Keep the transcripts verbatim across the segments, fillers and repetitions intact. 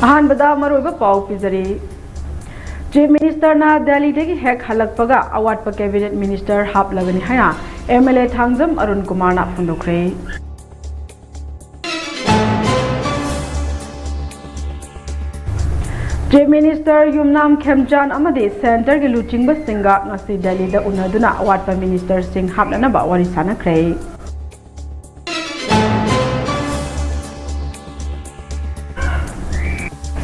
ꯑꯍꯥꯟꯕꯗ ꯃꯔꯨꯑꯣꯏꯕ ꯄꯥꯎ ꯄꯤꯖꯔꯤ꯫ Chief Minister ꯅ ꯗꯦꯜꯂꯤꯗꯒꯤ ꯍꯦꯛ ꯍꯜꯂꯛꯄꯒ ꯑꯋꯥꯠꯄ Cabinet Minister ꯍꯥꯞꯂꯒꯅꯤ ꯍꯥꯏꯅ M L A Thangjam Arun ꯀꯨꯃꯥꯔꯅ ꯐꯣꯡꯗꯣꯛꯈ꯭ꯔꯦ꯫ Chief Minister ꯌꯨꯝꯅꯥꯝ ꯈꯦꯝꯆꯥꯟ ꯑꯃꯗꯤ Centre ꯒꯤ ꯂꯨꯆꯤꯡꯕꯁꯤꯡꯒ ꯉꯁꯤ ꯗꯦꯜꯂꯤꯗ ꯎꯅꯗꯨꯅ ꯑꯋꯥꯠꯄ Minister ꯁꯤꯡ ꯍꯥꯞꯅꯅꯕ ꯋꯥꯔꯤ ꯁꯥꯟꯅꯈ꯭ꯔꯦ꯫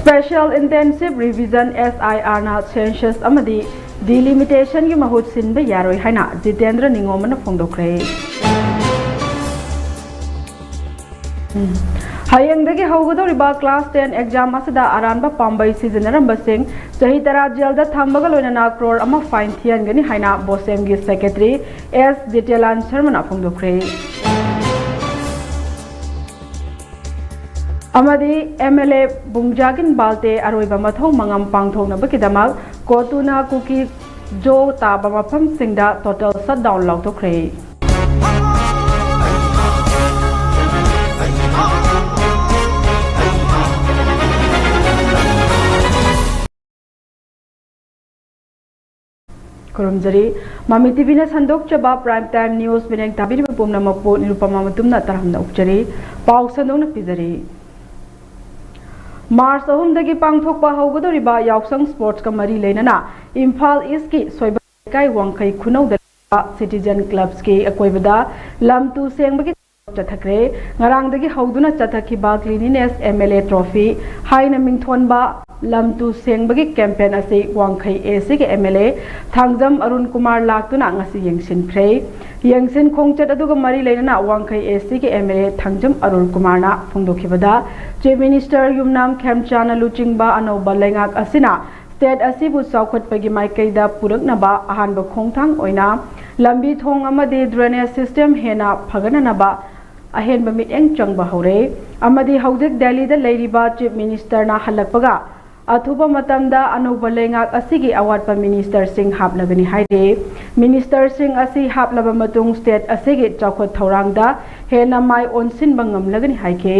Special Intensive Revision, S I R ꯅ Census ꯑꯃꯗꯤ Delimitation ꯒꯤ ꯃꯍꯨꯠ ꯁꯤꯟꯕ ꯌꯥꯔꯣꯏ ꯍꯥꯏꯅ ꯖꯤꯇꯦꯟꯗ꯭ꯔ ꯅꯤꯉꯣꯝꯕꯅ ꯐꯣꯡꯗꯣꯛꯈ꯭ꯔꯦ꯫ ꯎꯝ꯫ ꯍꯌꯦꯡꯗꯒꯤ ꯍꯧꯒꯗꯧꯔꯤꯕ Class ten exam ꯑꯁꯤꯗ ꯑꯔꯥꯟꯕ ꯄꯥꯝꯕꯩ ꯁꯤꯖꯤꯟꯅꯔꯝꯕꯁꯤꯡ ꯆꯍꯤ ꯇꯔꯥ jail ꯗ ꯊꯝꯕꯒ ꯂꯣꯏꯅꯅ crore ꯑꯃ fine ꯊꯤꯍꯟꯒꯅꯤ ꯍꯥꯏꯅ BOSEM ꯒꯤ Secretary S ꯖꯤꯇꯦꯂꯥꯟ ꯁꯔꯃꯅ ꯐꯣꯡꯗꯣꯛꯈ꯭ꯔꯦ꯫ ꯑꯃꯗꯤ M L A ꯕꯨꯡꯖꯥꯒꯤꯟ ꯕꯥꯜꯇꯦ ꯑꯔꯣꯏꯕ ꯃꯊꯧ ꯃꯉꯝ ꯄꯥꯡꯊꯣꯛꯅꯕꯒꯤꯗꯃꯛ ꯀꯣꯇꯨꯅ ꯀꯨꯀꯤ ꯖꯣ ꯇꯥꯕ ꯃꯐꯝꯁꯤꯡꯗ total shutdown ꯂꯥꯎꯊꯣꯛꯈ꯭ꯔꯦ꯫ ꯈꯨꯔꯨꯝꯖꯔꯤ꯫ ꯃꯃꯤ ꯇꯤꯚꯤꯅ ꯁꯟꯗꯣꯛꯆꯕ Prime Time News ꯃꯤꯠꯌꯦꯡ ꯇꯥꯕꯤꯔꯤꯕ ꯄꯨꯝꯅꯃꯛꯄꯨ ꯅꯤꯔꯨꯄꯃꯥ ꯃꯇꯨꯝꯅ ꯇꯔꯥꯝꯅ ꯑꯣꯛꯆꯔꯤ꯫ ꯄꯥꯎ ꯁꯟꯗꯣꯛꯅ ꯄꯤꯖꯔꯤ꯫ March ꯑꯍꯨꯝꯗꯒꯤ ꯄꯥꯡꯊꯣꯛꯄ ꯍꯧꯒꯗꯧꯔꯤꯕ ꯌꯥꯎꯁꯪ Sports ꯀ ꯃꯔꯤ ꯂꯩꯅꯅ ꯏꯝꯐꯥꯜ East ꯀꯤ ꯁꯣꯏꯕ ꯂꯩꯀꯥꯏ ꯋꯥꯡꯈꯩ ꯈꯨꯅꯧꯗ ꯂꯩꯕ Citizen Clubs ꯀꯤ ꯑꯀꯣꯏꯕꯗ ꯂꯝ ꯇꯨ ꯁꯦꯡꯕꯒꯤ ꯆꯠꯊꯈ꯭ꯔꯦ꯫ ꯉꯔꯥꯡꯗꯒꯤ ꯍꯧꯗꯨꯅ ꯆꯠꯊꯈꯤꯕ Cleanliness M L A Trophy ꯍꯥꯏꯅ ꯃꯤꯡꯊꯣꯟꯕ ꯂꯝ ꯇꯨ ꯁꯦꯡꯕꯒꯤ campaign ꯑꯁꯤ ꯋꯥꯡꯈꯩ A C ꯒꯤ M L A Thangjam Arun Kumar ꯂꯥꯛꯇꯨꯅ ꯉꯁꯤ ꯌꯦꯡꯁꯤꯟꯈ꯭ꯔꯦ꯫ ꯌꯦꯡꯁꯤꯟ ꯈꯣꯡꯆꯠ ꯑꯗꯨꯒ ꯃꯔꯤ ꯂꯩꯅꯅ ꯋꯥꯡꯈꯩ A C ꯒꯤ M L A Thangjam Arun ꯀꯨꯃꯥꯔꯅ ꯐꯣꯡꯗꯣꯛꯈꯤꯕꯗ, Chief Minister ꯌꯨꯝꯅꯥꯝ ꯈꯦꯝꯆꯥꯟꯅ ꯂꯨꯆꯤꯡꯕ ꯑꯅꯧꯕ ꯂꯩꯉꯥꯛ ꯑꯁꯤꯅ state ꯑꯁꯤꯕꯨ ꯆꯥꯎꯈꯠꯄꯒꯤ ꯃꯥꯏꯀꯩꯗ ꯄꯨꯔꯛꯅꯕ ꯑꯍꯥꯟꯕ ꯈꯣꯡꯊꯥꯡ ꯑꯣꯏꯅ ꯂꯝꯕꯤ ꯊꯣꯡ ꯑꯃꯗꯤ drainage system ꯍꯦꯟꯅ ꯐꯒꯠꯅꯅꯕ ꯑꯍꯦꯟꯕ ꯃꯤꯠꯌꯦꯡ ꯆꯪꯕ ꯍꯧꯔꯦ ꯑꯃꯗꯤ ꯍꯧꯖꯤꯛ ꯗꯦꯜꯂꯤꯗ ꯂꯩꯔꯤꯕ Chief Minister ꯅ ꯍꯜꯂꯛꯄꯒ ꯑꯊꯨꯕ ꯃꯇꯝꯗ ꯑꯅꯧꯕ ꯂꯩꯉꯥꯛ ꯑꯁꯤꯒꯤ ꯑꯋꯥꯠꯄ ꯃꯤꯅꯤꯁꯇꯔꯁꯤꯡ ꯍꯥꯞꯂꯒꯅꯤ ꯍꯥꯏꯔꯤ꯫ ꯃꯤꯅꯤꯁꯇꯔꯁꯤꯡ ꯑꯁꯤ ꯍꯥꯞꯂꯕ ꯃꯇꯨꯡ ꯁ꯭ꯇꯦꯠ ꯑꯁꯤꯒꯤ ꯆꯥꯎꯈꯠ ꯊꯧꯔꯥꯡꯗ ꯍꯦꯟꯅ ꯃꯥꯏ ꯑꯣꯟꯁꯤꯟꯕ ꯉꯝꯂꯒꯅꯤ ꯍꯥꯏꯈꯤ꯫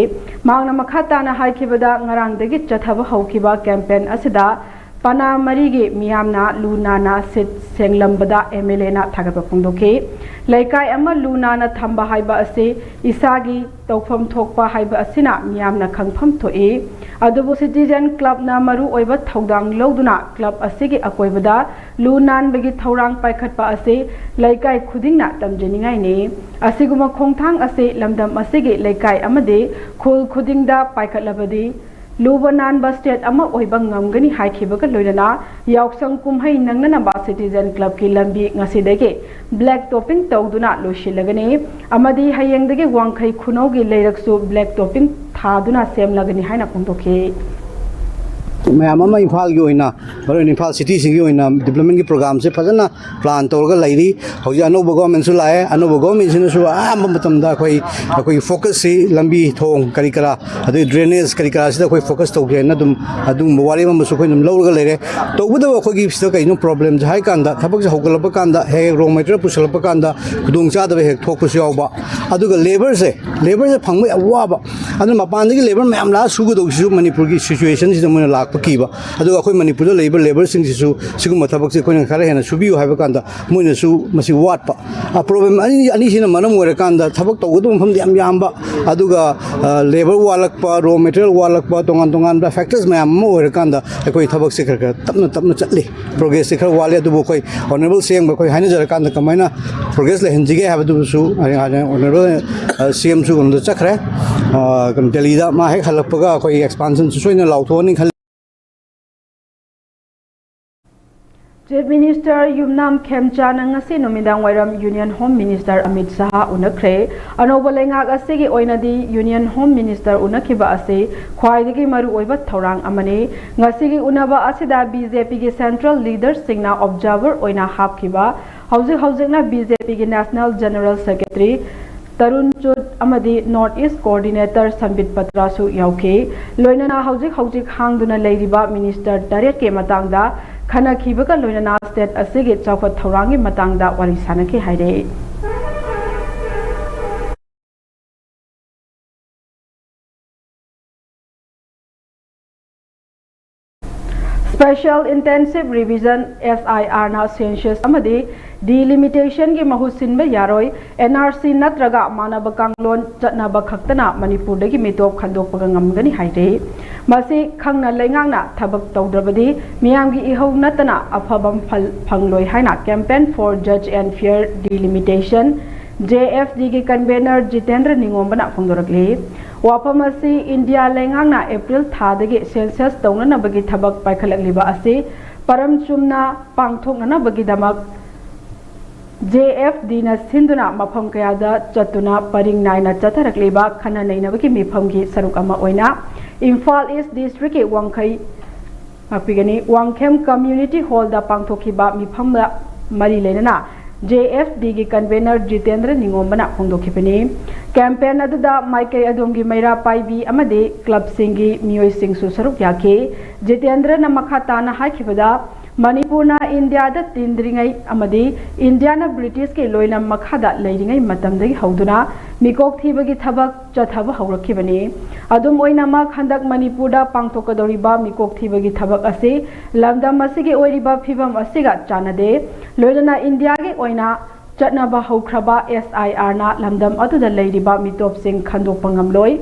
ꯃꯍꯥꯛꯅ ꯃꯈꯥ ꯇꯥꯅ ꯍꯥꯏꯈꯤꯕꯗ, ꯉꯔꯥꯡꯗꯒꯤ ꯆꯠꯊꯕ ꯍꯧꯈꯤꯕ ꯀꯦꯝꯄꯦꯟ ꯑꯁꯤꯗ ꯄꯅꯥ ꯃꯔꯤꯒꯤ ꯃꯤꯌꯥꯝꯅ ꯂꯨ ꯅꯥꯟꯅ ꯁꯤꯠ ꯁꯦꯡꯂꯝꯕꯗ ꯑꯦꯝ ꯑꯦꯜ ꯑꯦꯅ ꯊꯥꯒꯠꯄ ꯐꯣꯡꯗꯣꯛꯈꯤ꯫ ꯂꯩꯀꯥꯏ ꯑꯃ ꯂꯨ ꯅꯥꯟꯅ ꯊꯝꯕ ꯍꯥꯏꯕ ꯑꯁꯤ ꯏꯁꯥꯒꯤ ꯇꯧꯐꯝ ꯊꯣꯛꯄ ꯍꯥꯏꯕ ꯑꯁꯤꯅ ꯃꯤꯌꯥꯝꯅ ꯈꯪꯐꯝ ꯊꯣꯛꯏ꯫ ꯑꯗꯨꯕꯨ ꯁꯤꯇꯤꯖꯦꯟ ꯀ꯭ꯂꯕꯅ ꯃꯔꯨ ꯑꯣꯏꯕ ꯊꯧꯗꯥꯡ ꯂꯧꯗꯨꯅ ꯀ꯭ꯂꯕ ꯑꯁꯤꯒꯤ ꯑꯀꯣꯏꯕꯗ ꯂꯨ ꯅꯥꯟꯕꯒꯤ ꯊꯧꯔꯥꯡ ꯄꯥꯏꯈꯠꯄ ꯑꯁꯤ ꯂꯩꯀꯥꯏ ꯈꯨꯗꯤꯡꯅ ꯇꯝꯖꯅꯤꯡꯉꯥꯏꯅꯤ꯫ ꯑꯁꯤꯒꯨꯝꯕ ꯈꯣꯡꯊꯥꯡ ꯑꯁꯤ ꯂꯝꯗꯝ ꯑꯁꯤꯒꯤ ꯂꯩꯀꯥꯏ ꯑꯃꯗꯤ ꯈꯨꯜ ꯈꯨꯗꯤꯡꯗ ꯄꯥꯏꯈꯠꯂꯕꯗꯤ ꯂꯨꯕ ꯅꯥꯟꯕ ꯁ꯭ꯇꯦꯠ ꯑꯃ ꯑꯣꯏꯕ ꯉꯝꯒꯅꯤ ꯍꯥꯏꯈꯤꯕꯒ ꯂꯣꯏꯅꯅ ꯌꯥꯎꯁꯪ ꯀꯨꯝꯍꯩ ꯅꯪꯅꯅꯕ ꯁꯤꯇꯤꯖꯦꯟ ꯀ꯭ꯂꯕꯀꯤ ꯂꯝꯕꯤ ꯉꯁꯤꯗꯒꯤ ꯕ꯭ꯂꯦꯛ ꯇꯣꯞꯄꯤꯡ ꯇꯧꯗꯨꯅ ꯂꯣꯏꯁꯤꯜꯂꯒꯅꯤ ꯑꯃꯗꯤ ꯍꯌꯦꯡꯗꯒꯤ ꯋꯥꯡꯈꯩ ꯈꯨꯅꯧꯒꯤ ꯂꯩꯔꯛꯁꯨ ꯕ꯭ꯂꯦꯛ ꯇꯣꯞꯄꯤꯡ ꯊꯥꯗꯨꯅ ꯁꯦꯝꯂꯒꯅꯤ ꯍꯥꯏꯅ ꯐꯣꯡꯗꯣꯛꯈꯤ꯫ ꯃꯌꯥꯝ ꯑꯃ ꯏꯝꯐꯥꯜꯒꯤ ꯑꯣꯏꯅ, ꯃꯔꯨꯑꯣꯏꯅ ꯏꯝꯐꯥꯜ ꯁꯤꯇꯤꯁꯤꯡꯒꯤ ꯑꯣꯏꯅ ꯗꯤꯕ꯭ꯂꯞꯃꯦꯟꯒꯤ ꯄ꯭ꯔꯣꯒ꯭ꯔꯥꯝꯁꯦ ꯐꯖꯅ ꯄ꯭ꯂꯥꯟ ꯇꯧꯔꯒ ꯂꯩꯔꯤ꯫ ꯍꯧꯖꯤꯛ ꯑꯅꯧꯕ ꯒꯣꯔꯃꯦꯟꯁꯨ ꯂꯥꯛꯑꯦ꯫ ꯑꯅꯧꯕ ꯒꯣꯔꯃꯦꯟꯁꯤꯅꯁꯨ ꯑꯌꯥꯝꯕ ꯃꯇꯝꯗ ꯑꯩꯈꯣꯏ, ꯑꯩꯈꯣꯏꯒꯤ ꯐꯣꯀꯁꯁꯤ ꯂꯝꯕꯤ ꯊꯣꯡ ꯀꯔꯤ ꯀꯔꯥ, ꯑꯗꯩ ꯗ꯭ꯔꯦꯅꯦꯖ ꯀꯔꯤ ꯀꯔꯥꯁꯤꯗ ꯑꯩꯈꯣꯏ ꯐꯣꯀꯁ ꯇꯧꯒꯦ ꯍꯥꯏꯅ ꯑꯗꯨꯝ, ꯑꯗꯨꯒꯨꯝꯕ ꯋꯥꯔꯦꯞ ꯑꯃꯁꯨ ꯑꯩꯈꯣꯏ ꯑꯗꯨꯝ ꯂꯧꯔꯒ ꯂꯩꯔꯦ꯫ ꯇꯧꯕꯇꯕꯨ ꯑꯩꯈꯣꯏꯒꯤ ꯁꯤꯗ ꯀꯩꯅꯣ ꯄ꯭ꯔꯣꯕ꯭ꯂꯦꯝꯁꯦ ꯍꯥꯏ ꯀꯥꯟꯗ, ꯊꯕꯛꯁꯦ ꯍꯧꯒꯠꯂꯛꯄ ꯀꯥꯟꯗ ꯍꯦꯛ ꯍꯦꯛ ꯔꯣ ꯃꯦꯇꯔꯤꯌꯦꯜ ꯄꯨꯁꯜꯂꯛꯄ ꯀꯥꯟꯗ ꯈꯨꯗꯣꯡꯆꯥꯗꯕ ꯍꯦꯛ ꯊꯣꯛꯄꯁꯨ ꯌꯥꯎꯕ꯫ ꯑꯗꯨꯒ ꯂꯦꯕꯔꯁꯦ, ꯂꯦꯕꯔꯁꯦ ꯐꯪꯕ ꯌꯥꯝ ꯋꯥꯕ꯫ ꯑꯗꯨꯅ ꯃꯄꯥꯟꯗꯒꯤ ꯂꯦꯕꯔ ꯃꯌꯥꯝ ꯂꯥꯛꯑ ꯁꯨꯒꯗꯧꯁꯤꯁꯨ ꯃꯅꯤꯄꯨꯔꯒꯤ ꯁꯤꯆꯨꯋꯦꯁꯟꯁꯤꯗ ꯃꯣꯏꯅ ꯂꯥꯛꯄ ꯀꯤꯕ꯫ ꯑꯗꯨꯒ ꯑꯩꯈꯣꯏ ꯃꯅꯤꯄꯨꯔꯗ ꯂꯩꯕ ꯂꯦꯕꯔꯁꯤꯡꯁꯤꯁꯨ ꯁꯤꯒꯨꯝꯕ ꯊꯕꯛꯁꯦ ꯑꯩꯈꯣꯏꯅ ꯈꯔ ꯍꯦꯟꯅ ꯁꯨꯕꯤꯌꯨ ꯍꯥꯏꯕ ꯀꯥꯟꯗ ꯃꯣꯏꯅꯁꯨ ꯃꯁꯤ ꯋꯥꯠꯄ꯫ ꯄ꯭ꯔꯣꯕ꯭ꯂꯦꯝ ꯑꯅꯤ, ꯑꯅꯤꯁꯤꯅ ꯃꯔꯝ ꯑꯣꯏꯔꯀꯥꯟꯗ ꯊꯕꯛ ꯇꯧꯒꯗꯕ ꯃꯐꯝꯗꯤ ꯌꯥꯝ ꯌꯥꯝꯕ, ꯑꯗꯨꯒ ꯂꯦꯕꯔ ꯋꯥꯠꯂꯛꯄ, ꯔꯣ ꯃꯦꯇꯔꯤꯌꯦꯜ ꯋꯥꯠꯂꯛꯄ, ꯇꯣꯉꯥꯟ ꯇꯣꯉꯥꯟꯕ ꯐꯦꯛꯇꯔꯁ ꯃꯌꯥꯝ ꯑꯃ ꯑꯣꯏꯔꯀꯥꯟꯗ ꯑꯩꯈꯣꯏ ꯊꯕꯛꯁꯦ ꯈꯔ ꯈꯔ ꯇꯞꯅ ꯇꯞꯅ ꯆꯠꯂꯤ꯫ ꯄ꯭ꯔꯣꯒ꯭ꯔꯦꯁꯁꯦ ꯈꯔ ꯋꯥꯠꯂꯤ꯫ ꯑꯗꯨꯕꯨ ꯑꯩꯈꯣꯏ ꯑꯣꯅꯔꯦꯕꯜ ꯁꯤ ꯑꯦꯝꯒ ꯑꯩꯈꯣꯏ ꯍꯥꯏꯅꯖꯔꯀꯥꯟꯗ ꯀꯃꯥꯏꯅ ꯄ꯭ꯔꯣꯒ꯭ꯔꯦꯁ ꯂꯩꯍꯟꯁꯤꯒꯦ ꯍꯥꯏꯕꯗꯨꯁꯨ ꯑꯣꯅꯔꯦꯕꯜ ꯁꯤ ꯑꯦꯝꯁꯨ ꯀꯩꯅꯣꯗ ꯆꯠꯈ꯭ꯔꯦ꯫ ꯀꯩꯅꯣ, ꯗꯦꯜꯂꯤꯗ꯫ ꯃꯥ ꯍꯦꯛ ꯍꯜꯂꯛꯄꯒ ꯑꯩꯈꯣꯏ ꯑꯦꯛꯁꯄꯥꯟꯁꯟꯁꯨ ꯁꯣꯏꯗꯅ ꯂꯥꯎꯊꯣꯛꯑꯅꯤ ꯈꯜꯂꯤ꯫ ꯆꯤꯐ ꯃꯤꯅꯤꯁꯇꯔ ꯌꯨꯝꯅꯥꯝ ꯈꯦꯝꯆꯥꯅ ꯉꯁꯤ ꯅꯨꯃꯤꯗꯥꯡ ꯋꯥꯏꯔꯝ union home minister Amit Shah ꯎꯅꯈ꯭ꯔꯦ꯫ ꯑꯅꯧꯕ ꯂꯩꯉꯥꯛ ꯑꯁꯤꯒꯤ ꯑꯣꯏꯅꯗꯤ ꯌꯨꯅꯤꯌꯟ ꯍꯣꯝ ꯃꯤꯅꯤꯁꯇꯔ ꯎꯅꯈꯤꯕ ꯑꯁꯤ ꯈ꯭ꯋꯥꯏꯗꯒꯤ ꯃꯔꯨꯑꯣꯏꯕ ꯊꯧꯔꯥꯡ ꯑꯃꯅꯤ꯫ ꯉꯁꯤꯒꯤ ꯎꯅꯕ ꯑꯁꯤꯗ ꯕꯤ ꯖꯦ ꯄꯤꯒꯤ ꯁꯦꯟꯇ꯭ꯔꯦꯜ ꯂꯤꯗꯔꯁꯤꯡꯅ ꯑꯣꯕꯖꯥꯔꯚꯔ ꯑꯣꯏꯅ ꯍꯥꯞꯈꯤꯕ ꯍꯧꯖꯤꯛ ꯍꯧꯖꯤꯛꯅ ꯕꯤ ꯖꯦ ꯄꯤꯒꯤ national general secretary Tarun shoot ꯑꯃꯗꯤ North East Coordinator ꯁꯝꯕꯤꯠ ꯄꯇ꯭ꯔꯥꯁꯨ ꯌꯥꯎꯈꯤ꯫ ꯂꯣꯏꯅꯅ ꯍꯧꯖꯤꯛ ꯍꯧꯖꯤꯛ ꯍꯥꯡꯗꯨꯅ ꯂꯩꯔꯤꯕ ꯃꯤꯅꯤꯁꯇꯔ ꯇꯔꯦꯠꯀꯤ ꯃꯇꯥꯡꯗ ꯈꯟꯅꯈꯤꯕꯒ ꯂꯣꯏꯅꯅ ꯁ꯭ꯇꯦꯠ ꯑꯁꯤꯒꯤ ꯆꯥꯎꯈꯠ ꯊꯧꯔꯥꯡꯒꯤ ꯃꯇꯥꯡꯗ ꯋꯥꯔꯤ ꯁꯥꯟꯅꯈꯤ ꯍꯥꯏꯔꯤ꯫ Special Intensive Revision, S I R ꯅ census ꯑꯃꯗꯤ delimitation ꯒꯤ ꯃꯍꯨꯠ ꯁꯤꯟꯕ ꯌꯥꯔꯣꯏ, N R C ꯅꯠꯇ꯭ꯔꯒ ꯃꯥꯟꯅꯕ ꯀꯥꯡꯂꯣꯟ ꯆꯠꯅꯕ ꯈꯛꯇꯅ ꯃꯅꯤꯄꯨꯔꯗꯒꯤ ꯃꯤꯇꯣꯞ ꯈꯟꯗꯣꯛꯄꯒ ꯉꯝꯒꯅꯤ ꯍꯥꯏꯔꯤ꯫ ꯃꯁꯤ ꯈꯪꯅ ꯂꯩꯉꯥꯛꯅ ꯊꯕꯛ ꯇꯧꯗ꯭ꯔꯕꯗꯤ ꯃꯤꯌꯥꯝꯒꯤ ꯏꯍꯧ ꯅꯠꯇꯅ ꯑꯐꯕ ꯐꯜ ꯐꯪꯂꯣꯏ ꯍꯥꯏꯅ Campaign for Just and Fair Delimitation, J F D ꯒꯤ convener ꯖꯤꯇꯦꯟꯗ꯭ꯔ ꯅꯤꯉꯣꯝꯕꯅ ꯐꯣꯡꯗꯣꯔꯛꯂꯤ꯫ ꯋꯥꯐꯝ ꯑꯁꯤ ꯏꯟꯗꯤꯌꯥ ꯂꯩꯉꯥꯛꯅ ꯑꯦꯄ꯭ꯔꯤꯜ ꯊꯥꯗꯒꯤ census ꯇꯧꯅꯅꯕꯒꯤ ꯊꯕꯛ ꯄꯥꯏꯈꯠꯂꯛꯂꯤꯕ ꯑꯁꯤ ꯄꯔꯝ ꯆꯨꯝꯅ ꯄꯥꯡꯊꯣꯛꯅꯅꯕꯒꯤꯗꯃꯛ J F D ꯅ ꯁꯤꯟꯗꯨꯅ ꯃꯐꯝ ꯀꯌꯥꯗ ꯆꯠꯇꯨꯅ ꯄꯔꯤꯡ ꯅꯥꯏꯅ ꯆꯠꯊꯔꯛꯂꯤꯕ ꯈꯟꯅ ꯅꯩꯅꯕꯒꯤ ꯃꯤꯐꯝꯒꯤ ꯁꯔꯨꯛ ꯑꯃ ꯑꯣꯏꯅ ꯏꯝꯐꯥꯜ ꯏꯁ ꯗꯤꯁꯇ꯭ꯔꯤꯛꯀꯤ ꯋꯥꯡꯈꯩ ꯉꯥꯛꯄꯤꯒꯅꯤ꯫ ꯋꯥꯡꯈꯦꯝ ꯀꯝꯃ꯭ꯌꯨꯅꯤꯇꯤ ꯍꯣꯜꯗ ꯄꯥꯡꯊꯣꯛꯈꯤꯕ ꯃꯤꯐꯝꯗ ꯃꯔꯤ ꯂꯩꯅꯅ J F D ꯒꯤ convener ꯖꯤꯇꯦꯟꯗ꯭ꯔ ꯅꯤꯉꯣꯝꯕꯅ ꯐꯣꯡꯗꯣꯛꯈꯤꯕꯅꯤ꯫ Campaign ꯑꯗꯨꯗ ꯃꯥꯏꯀꯩ ꯑꯗꯣꯝꯒꯤ ꯃꯩꯔꯥ ꯄꯥꯏꯕꯤ ꯑꯃꯗꯤ club ꯁꯤꯡꯒꯤ ꯃꯤꯑꯣꯏꯁꯤꯡꯁꯨ ꯁꯔꯨꯛ ꯌꯥꯈꯤ꯫ ꯖꯤꯇꯦꯟꯗ꯭ꯔꯅ ꯃꯈꯥ ꯇꯥꯅ ꯍꯥꯏꯈꯤꯕꯗ, ꯃꯅꯤꯄꯨꯔꯅ ꯏꯟꯗꯤꯌꯥꯗ ꯇꯤꯟꯗ꯭ꯔꯤꯉꯩ ꯑꯃꯗꯤ ꯏꯟꯗꯤꯌꯥꯅ ꯕ꯭ꯔꯤꯇꯤꯁꯀꯤ ꯂꯣꯏꯅꯝ ꯃꯈꯥꯗ ꯂꯩꯔꯤꯉꯩ ꯃꯇꯝꯗꯒꯤ ꯍꯧꯗꯨꯅ ꯃꯤꯀꯣꯛ ꯊꯤꯕꯒꯤ ꯊꯕꯛ ꯆꯠꯊꯕ ꯍꯧꯔꯛꯈꯤꯕꯅꯤ꯫ ꯑꯗꯨꯝ ꯑꯣꯏꯅꯃꯛ, ꯍꯟꯗꯛ ꯃꯅꯤꯄꯨꯔꯗ ꯄꯥꯡꯊꯣꯛꯀꯗꯧꯔꯤꯕ ꯃꯤꯀꯣꯛ ꯊꯤꯕꯒꯤ ꯊꯕꯛ ꯑꯁꯤ ꯂꯝꯗꯝ ꯑꯁꯤꯒꯤ ꯑꯣꯏꯔꯤꯕ ꯐꯤꯕꯝ ꯑꯁꯤꯒ ꯆꯥꯟꯅꯗꯦ꯫ ꯂꯣꯏꯅꯅ ꯏꯟꯗꯤꯌꯥꯒꯤ ꯑꯣꯏꯅ ꯆꯠꯅꯕ ꯍꯧꯈ꯭ꯔꯕ S I R ꯅ ꯂꯝꯗꯝ ꯑꯗꯨꯗ ꯂꯩꯔꯤꯕ ꯃꯤꯇꯣꯞꯁꯤꯡ ꯈꯟꯗꯣꯛꯄ ꯉꯝꯂꯣꯏ꯫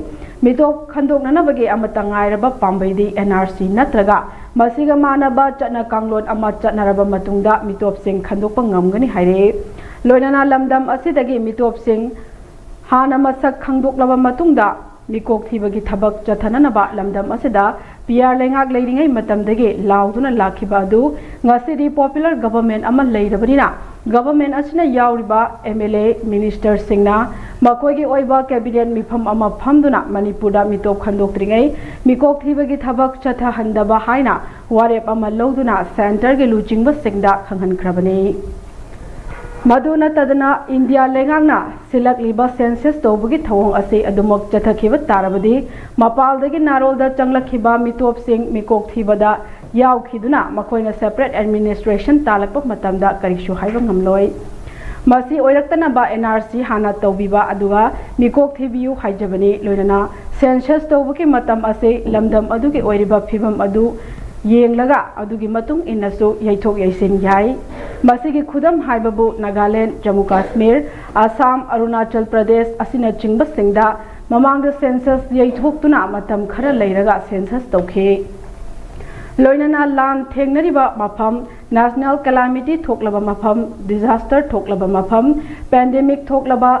ꯃꯤꯇꯣꯞ ꯈꯟꯗꯣꯛꯅꯅꯕꯒꯤ ꯑꯃꯠꯇ ꯉꯥꯏꯔꯕ ꯄꯥꯝꯕꯩꯗꯤ N R C ꯅꯠꯇ꯭ꯔꯒ ꯃꯁꯤꯒ ꯃꯥꯟꯅꯕ ꯆꯠꯅ ꯀꯥꯡꯂꯣꯟ ꯑꯃ ꯆꯠꯅꯔꯕ ꯃꯇꯨꯡꯗ ꯃꯤꯇꯣꯞꯁꯤꯡ ꯈꯟꯗꯣꯛꯄ ꯉꯝꯒꯅꯤ ꯍꯥꯏꯔꯤ꯫ ꯂꯣꯏꯅꯅ ꯂꯝꯗꯝ ꯑꯁꯤꯗꯒꯤ ꯃꯤꯇꯣꯞꯁꯤꯡ ꯍꯥꯟꯅ ꯃꯁꯛ ꯈꯪꯗꯣꯛꯂꯕ ꯃꯇꯨꯡꯗ ꯃꯤꯀꯣꯛ ꯊꯤꯕꯒꯤ ꯊꯕꯛ ꯆꯠꯊꯅꯅꯕ ꯂꯝꯗꯝ ꯑꯁꯤꯗ P R ꯂꯩꯉꯥꯛ ꯂꯩꯔꯤꯉꯩ ꯃꯇꯝꯗꯒꯤ ꯂꯥꯎꯗꯨꯅ ꯂꯥꯛꯈꯤꯕ ꯑꯗꯨ ꯉꯁꯤꯗꯤ popular government ꯑꯃ ꯂꯩꯔꯕꯅꯤꯅ, government ꯑꯁꯤꯅ ꯌꯥꯎꯔꯤꯕ M L A minister ꯁꯤꯡꯅ ꯃꯈꯣꯏꯒꯤ ꯑꯣꯏꯕ cabinet ꯃꯤꯐꯝ ꯑꯃ ꯐꯝꯗꯨꯅ ꯃꯅꯤꯄꯨꯔꯗ ꯃꯤꯇꯣꯞ ꯈꯟꯗꯣꯛꯇ꯭ꯔꯤꯉꯩ ꯃꯤꯀꯣꯛ ꯊꯤꯕꯒꯤ ꯊꯕꯛ ꯆꯠꯊꯍꯟꯗꯕ ꯍꯥꯏꯅ ꯋꯥꯔꯦꯞ ꯑꯃ ꯂꯧꯗꯨꯅ centre ꯒꯤ ꯂꯨꯆꯤꯡꯕꯁꯤꯡꯗ ꯈꯪꯍꯟꯈ꯭ꯔꯕꯅꯤ꯫ ꯃꯗꯨ ꯅꯠꯇꯗꯅ, ꯏꯟꯗꯤꯌꯥ ꯂꯩꯉꯥꯛꯅ ꯁꯤꯜꯂꯛꯂꯤꯕ ꯁꯦꯟꯁꯁ ꯇꯧꯕꯒꯤ ꯊꯧꯑꯣꯡ ꯑꯁꯤ ꯑꯗꯨꯃꯛ ꯆꯠꯊꯈꯤꯕ ꯇꯥꯔꯕꯗꯤ, ꯃꯄꯥꯜꯗꯒꯤ ꯅꯥꯔꯣꯜꯗ ꯆꯪꯂꯛꯈꯤꯕ ꯃꯤꯇꯣꯞꯁꯤꯡ ꯃꯤꯀꯣꯛ ꯊꯤꯕꯗ ꯌꯥꯎꯈꯤꯗꯨꯅ, ꯃꯈꯣꯏꯅ ꯁꯦꯄꯔꯦꯠ ꯑꯦꯗꯃꯤꯅꯤꯁꯇ꯭ꯔꯦꯁꯟ ꯇꯥꯜꯂꯛꯄ ꯃꯇꯝꯗ ꯀꯔꯤꯁꯨ ꯍꯥꯏꯕ ꯉꯝꯂꯣꯏ꯫ ꯃꯁꯤ ꯑꯣꯏꯔꯛꯇꯅꯕ ꯑꯦꯟ ꯑꯥꯔ ꯁꯤ ꯍꯥꯟꯅ ꯇꯧꯕꯤꯕ ꯑꯗꯨꯒ ꯃꯤꯀꯣꯛ ꯊꯤꯕꯤꯌꯨ ꯍꯥꯏꯖꯕꯅꯤ꯫ ꯂꯣꯏꯅꯅ ꯁꯦꯟꯁꯁ ꯇꯧꯕꯒꯤ ꯃꯇꯝ ꯑꯁꯤ ꯂꯝꯗꯝ ꯑꯗꯨꯒꯤ ꯑꯣꯏꯔꯤꯕ ꯐꯤꯕꯝ ꯑꯗꯨ ꯌꯦꯡꯂꯒ ꯑꯗꯨꯒꯤ ꯃꯇꯨꯡ ꯏꯟꯅꯁꯨ ꯌꯩꯊꯣꯛ ꯌꯩꯁꯤꯟ ꯌꯥꯏ꯫ ꯃꯁꯤꯒꯤ ꯈꯨꯗꯝ ꯍꯥꯏꯕꯕꯨ ꯅꯥꯒꯥꯂꯦꯟ, ꯖꯝꯃꯨ ꯀꯥꯁꯃꯤꯔ, ꯑꯁꯥꯝ, ꯑꯔꯨꯅꯥꯆꯜ ꯄ꯭ꯔꯗꯦꯁ ꯑꯁꯤꯅꯆꯤꯡꯕꯁꯤꯡꯗ ꯃꯃꯥꯡꯗ ꯁꯦꯟꯁꯁ ꯌꯩꯊꯣꯛꯇꯨꯅ ꯃꯇꯝ ꯈꯔ ꯂꯩꯔꯒ ꯁꯦꯟꯁꯁ ꯇꯧꯈꯤ꯫ ꯂꯣꯏꯅꯅ ꯂꯥꯟ ꯊꯦꯡꯅꯔꯤꯕ ꯃꯐꯝ, ꯅꯦꯁꯅꯦꯜ ꯀꯦꯂꯥꯃꯤꯇꯤ ꯊꯣꯛꯂꯕ ꯃꯐꯝ, ꯗꯤꯖꯥꯁꯇꯔ ꯊꯣꯛꯂꯕ ꯃꯐꯝ, ꯄꯦꯟꯗꯦꯃꯤꯛ ꯊꯣꯛꯂꯕ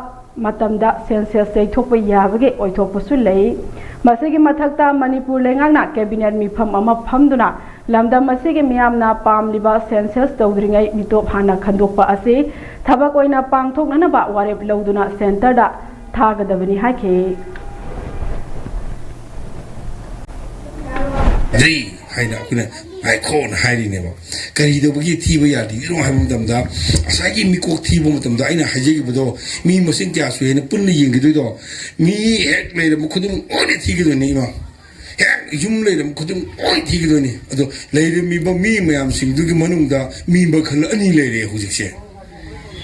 ꯃꯇꯝꯗ ꯁꯦꯟꯁꯁ ꯌꯩꯊꯣꯛꯄ ꯌꯥꯕꯒꯤ ꯑꯣꯏꯊꯣꯛꯄꯁꯨ ꯂꯩ꯫ ꯃꯁꯤꯒꯤ ꯃꯊꯛꯇ, ꯃꯅꯤꯄꯨꯔ ꯂꯩꯉꯥꯛꯅ ꯀꯦꯕꯤꯅꯦꯠ ꯃꯤꯐꯝ ꯑꯃ ꯐꯝꯗꯨꯅ ꯂꯝꯗꯝ ꯑꯁꯤꯒꯤ ꯃꯤꯌꯥꯝꯅ ꯄꯥꯝꯂꯤꯕ ꯁꯦꯟꯁꯁ ꯇꯧꯗ꯭ꯔꯤꯉꯩ ꯃꯤꯇꯣꯞ ꯍꯥꯟꯅ ꯈꯟꯗꯣꯛꯄ ꯑꯁꯤ ꯊꯕꯛ ꯑꯣꯏꯅ ꯄꯥꯡꯊꯣꯛꯅꯅꯕ ꯋꯥꯔꯦꯞ ꯂꯧꯗꯨꯅ ꯁꯦꯟꯇꯔꯗ ꯊꯥꯒꯗꯕꯅꯤ ꯍꯥꯏꯈꯤ꯫ ꯗ꯭ꯔꯤ ꯍꯥꯏꯅ ꯑꯩꯈꯣꯏꯅ ꯉꯥꯏꯈꯣꯅ ꯍꯥꯏꯔꯤꯅꯦꯕ꯫ ꯀꯔꯤꯗꯧꯕꯒꯤ ꯊꯤꯕ ꯌꯥꯗ꯭ꯔꯤꯅꯣ ꯍꯥꯏꯕ ꯃꯇꯝꯗ, ꯉꯁꯥꯏꯒꯤ ꯃꯤꯀꯣꯛ ꯊꯤꯕ ꯃꯇꯝꯗ ꯑꯩꯅ ꯍꯥꯏꯖꯈꯤꯕꯗꯣ, ꯃꯤ ꯃꯁꯤꯡ ꯀꯌꯥ ꯁꯨꯏ ꯍꯥꯏꯅ ꯄꯨꯟꯅ ꯌꯦꯡꯈꯤꯗꯣꯏꯗꯣ, ꯃꯤ ꯍꯦꯛ ꯂꯩꯔꯝꯕ ꯈꯨꯗꯤꯡꯃꯛ ꯂꯣꯏꯅ ꯊꯤꯒꯗꯣꯏꯅꯤ ꯏꯃꯥ꯫ ꯍꯦꯛ ꯌꯨꯝ ꯂꯩꯔꯝꯕ ꯈꯨꯗꯤꯡꯃꯛ ꯂꯣꯏ ꯊꯤꯒꯗꯣꯏꯅꯤ꯫ ꯑꯗꯣ ꯂꯩꯔꯝꯃꯤꯕ ꯃꯤ ꯃꯌꯥꯝꯁꯤꯡꯗꯨꯒꯤ ꯃꯅꯨꯡꯗ ꯃꯤ ꯃꯈꯜ ꯑꯅꯤ ꯂꯩꯔꯦ ꯍꯧꯖꯤꯛꯁꯦ꯫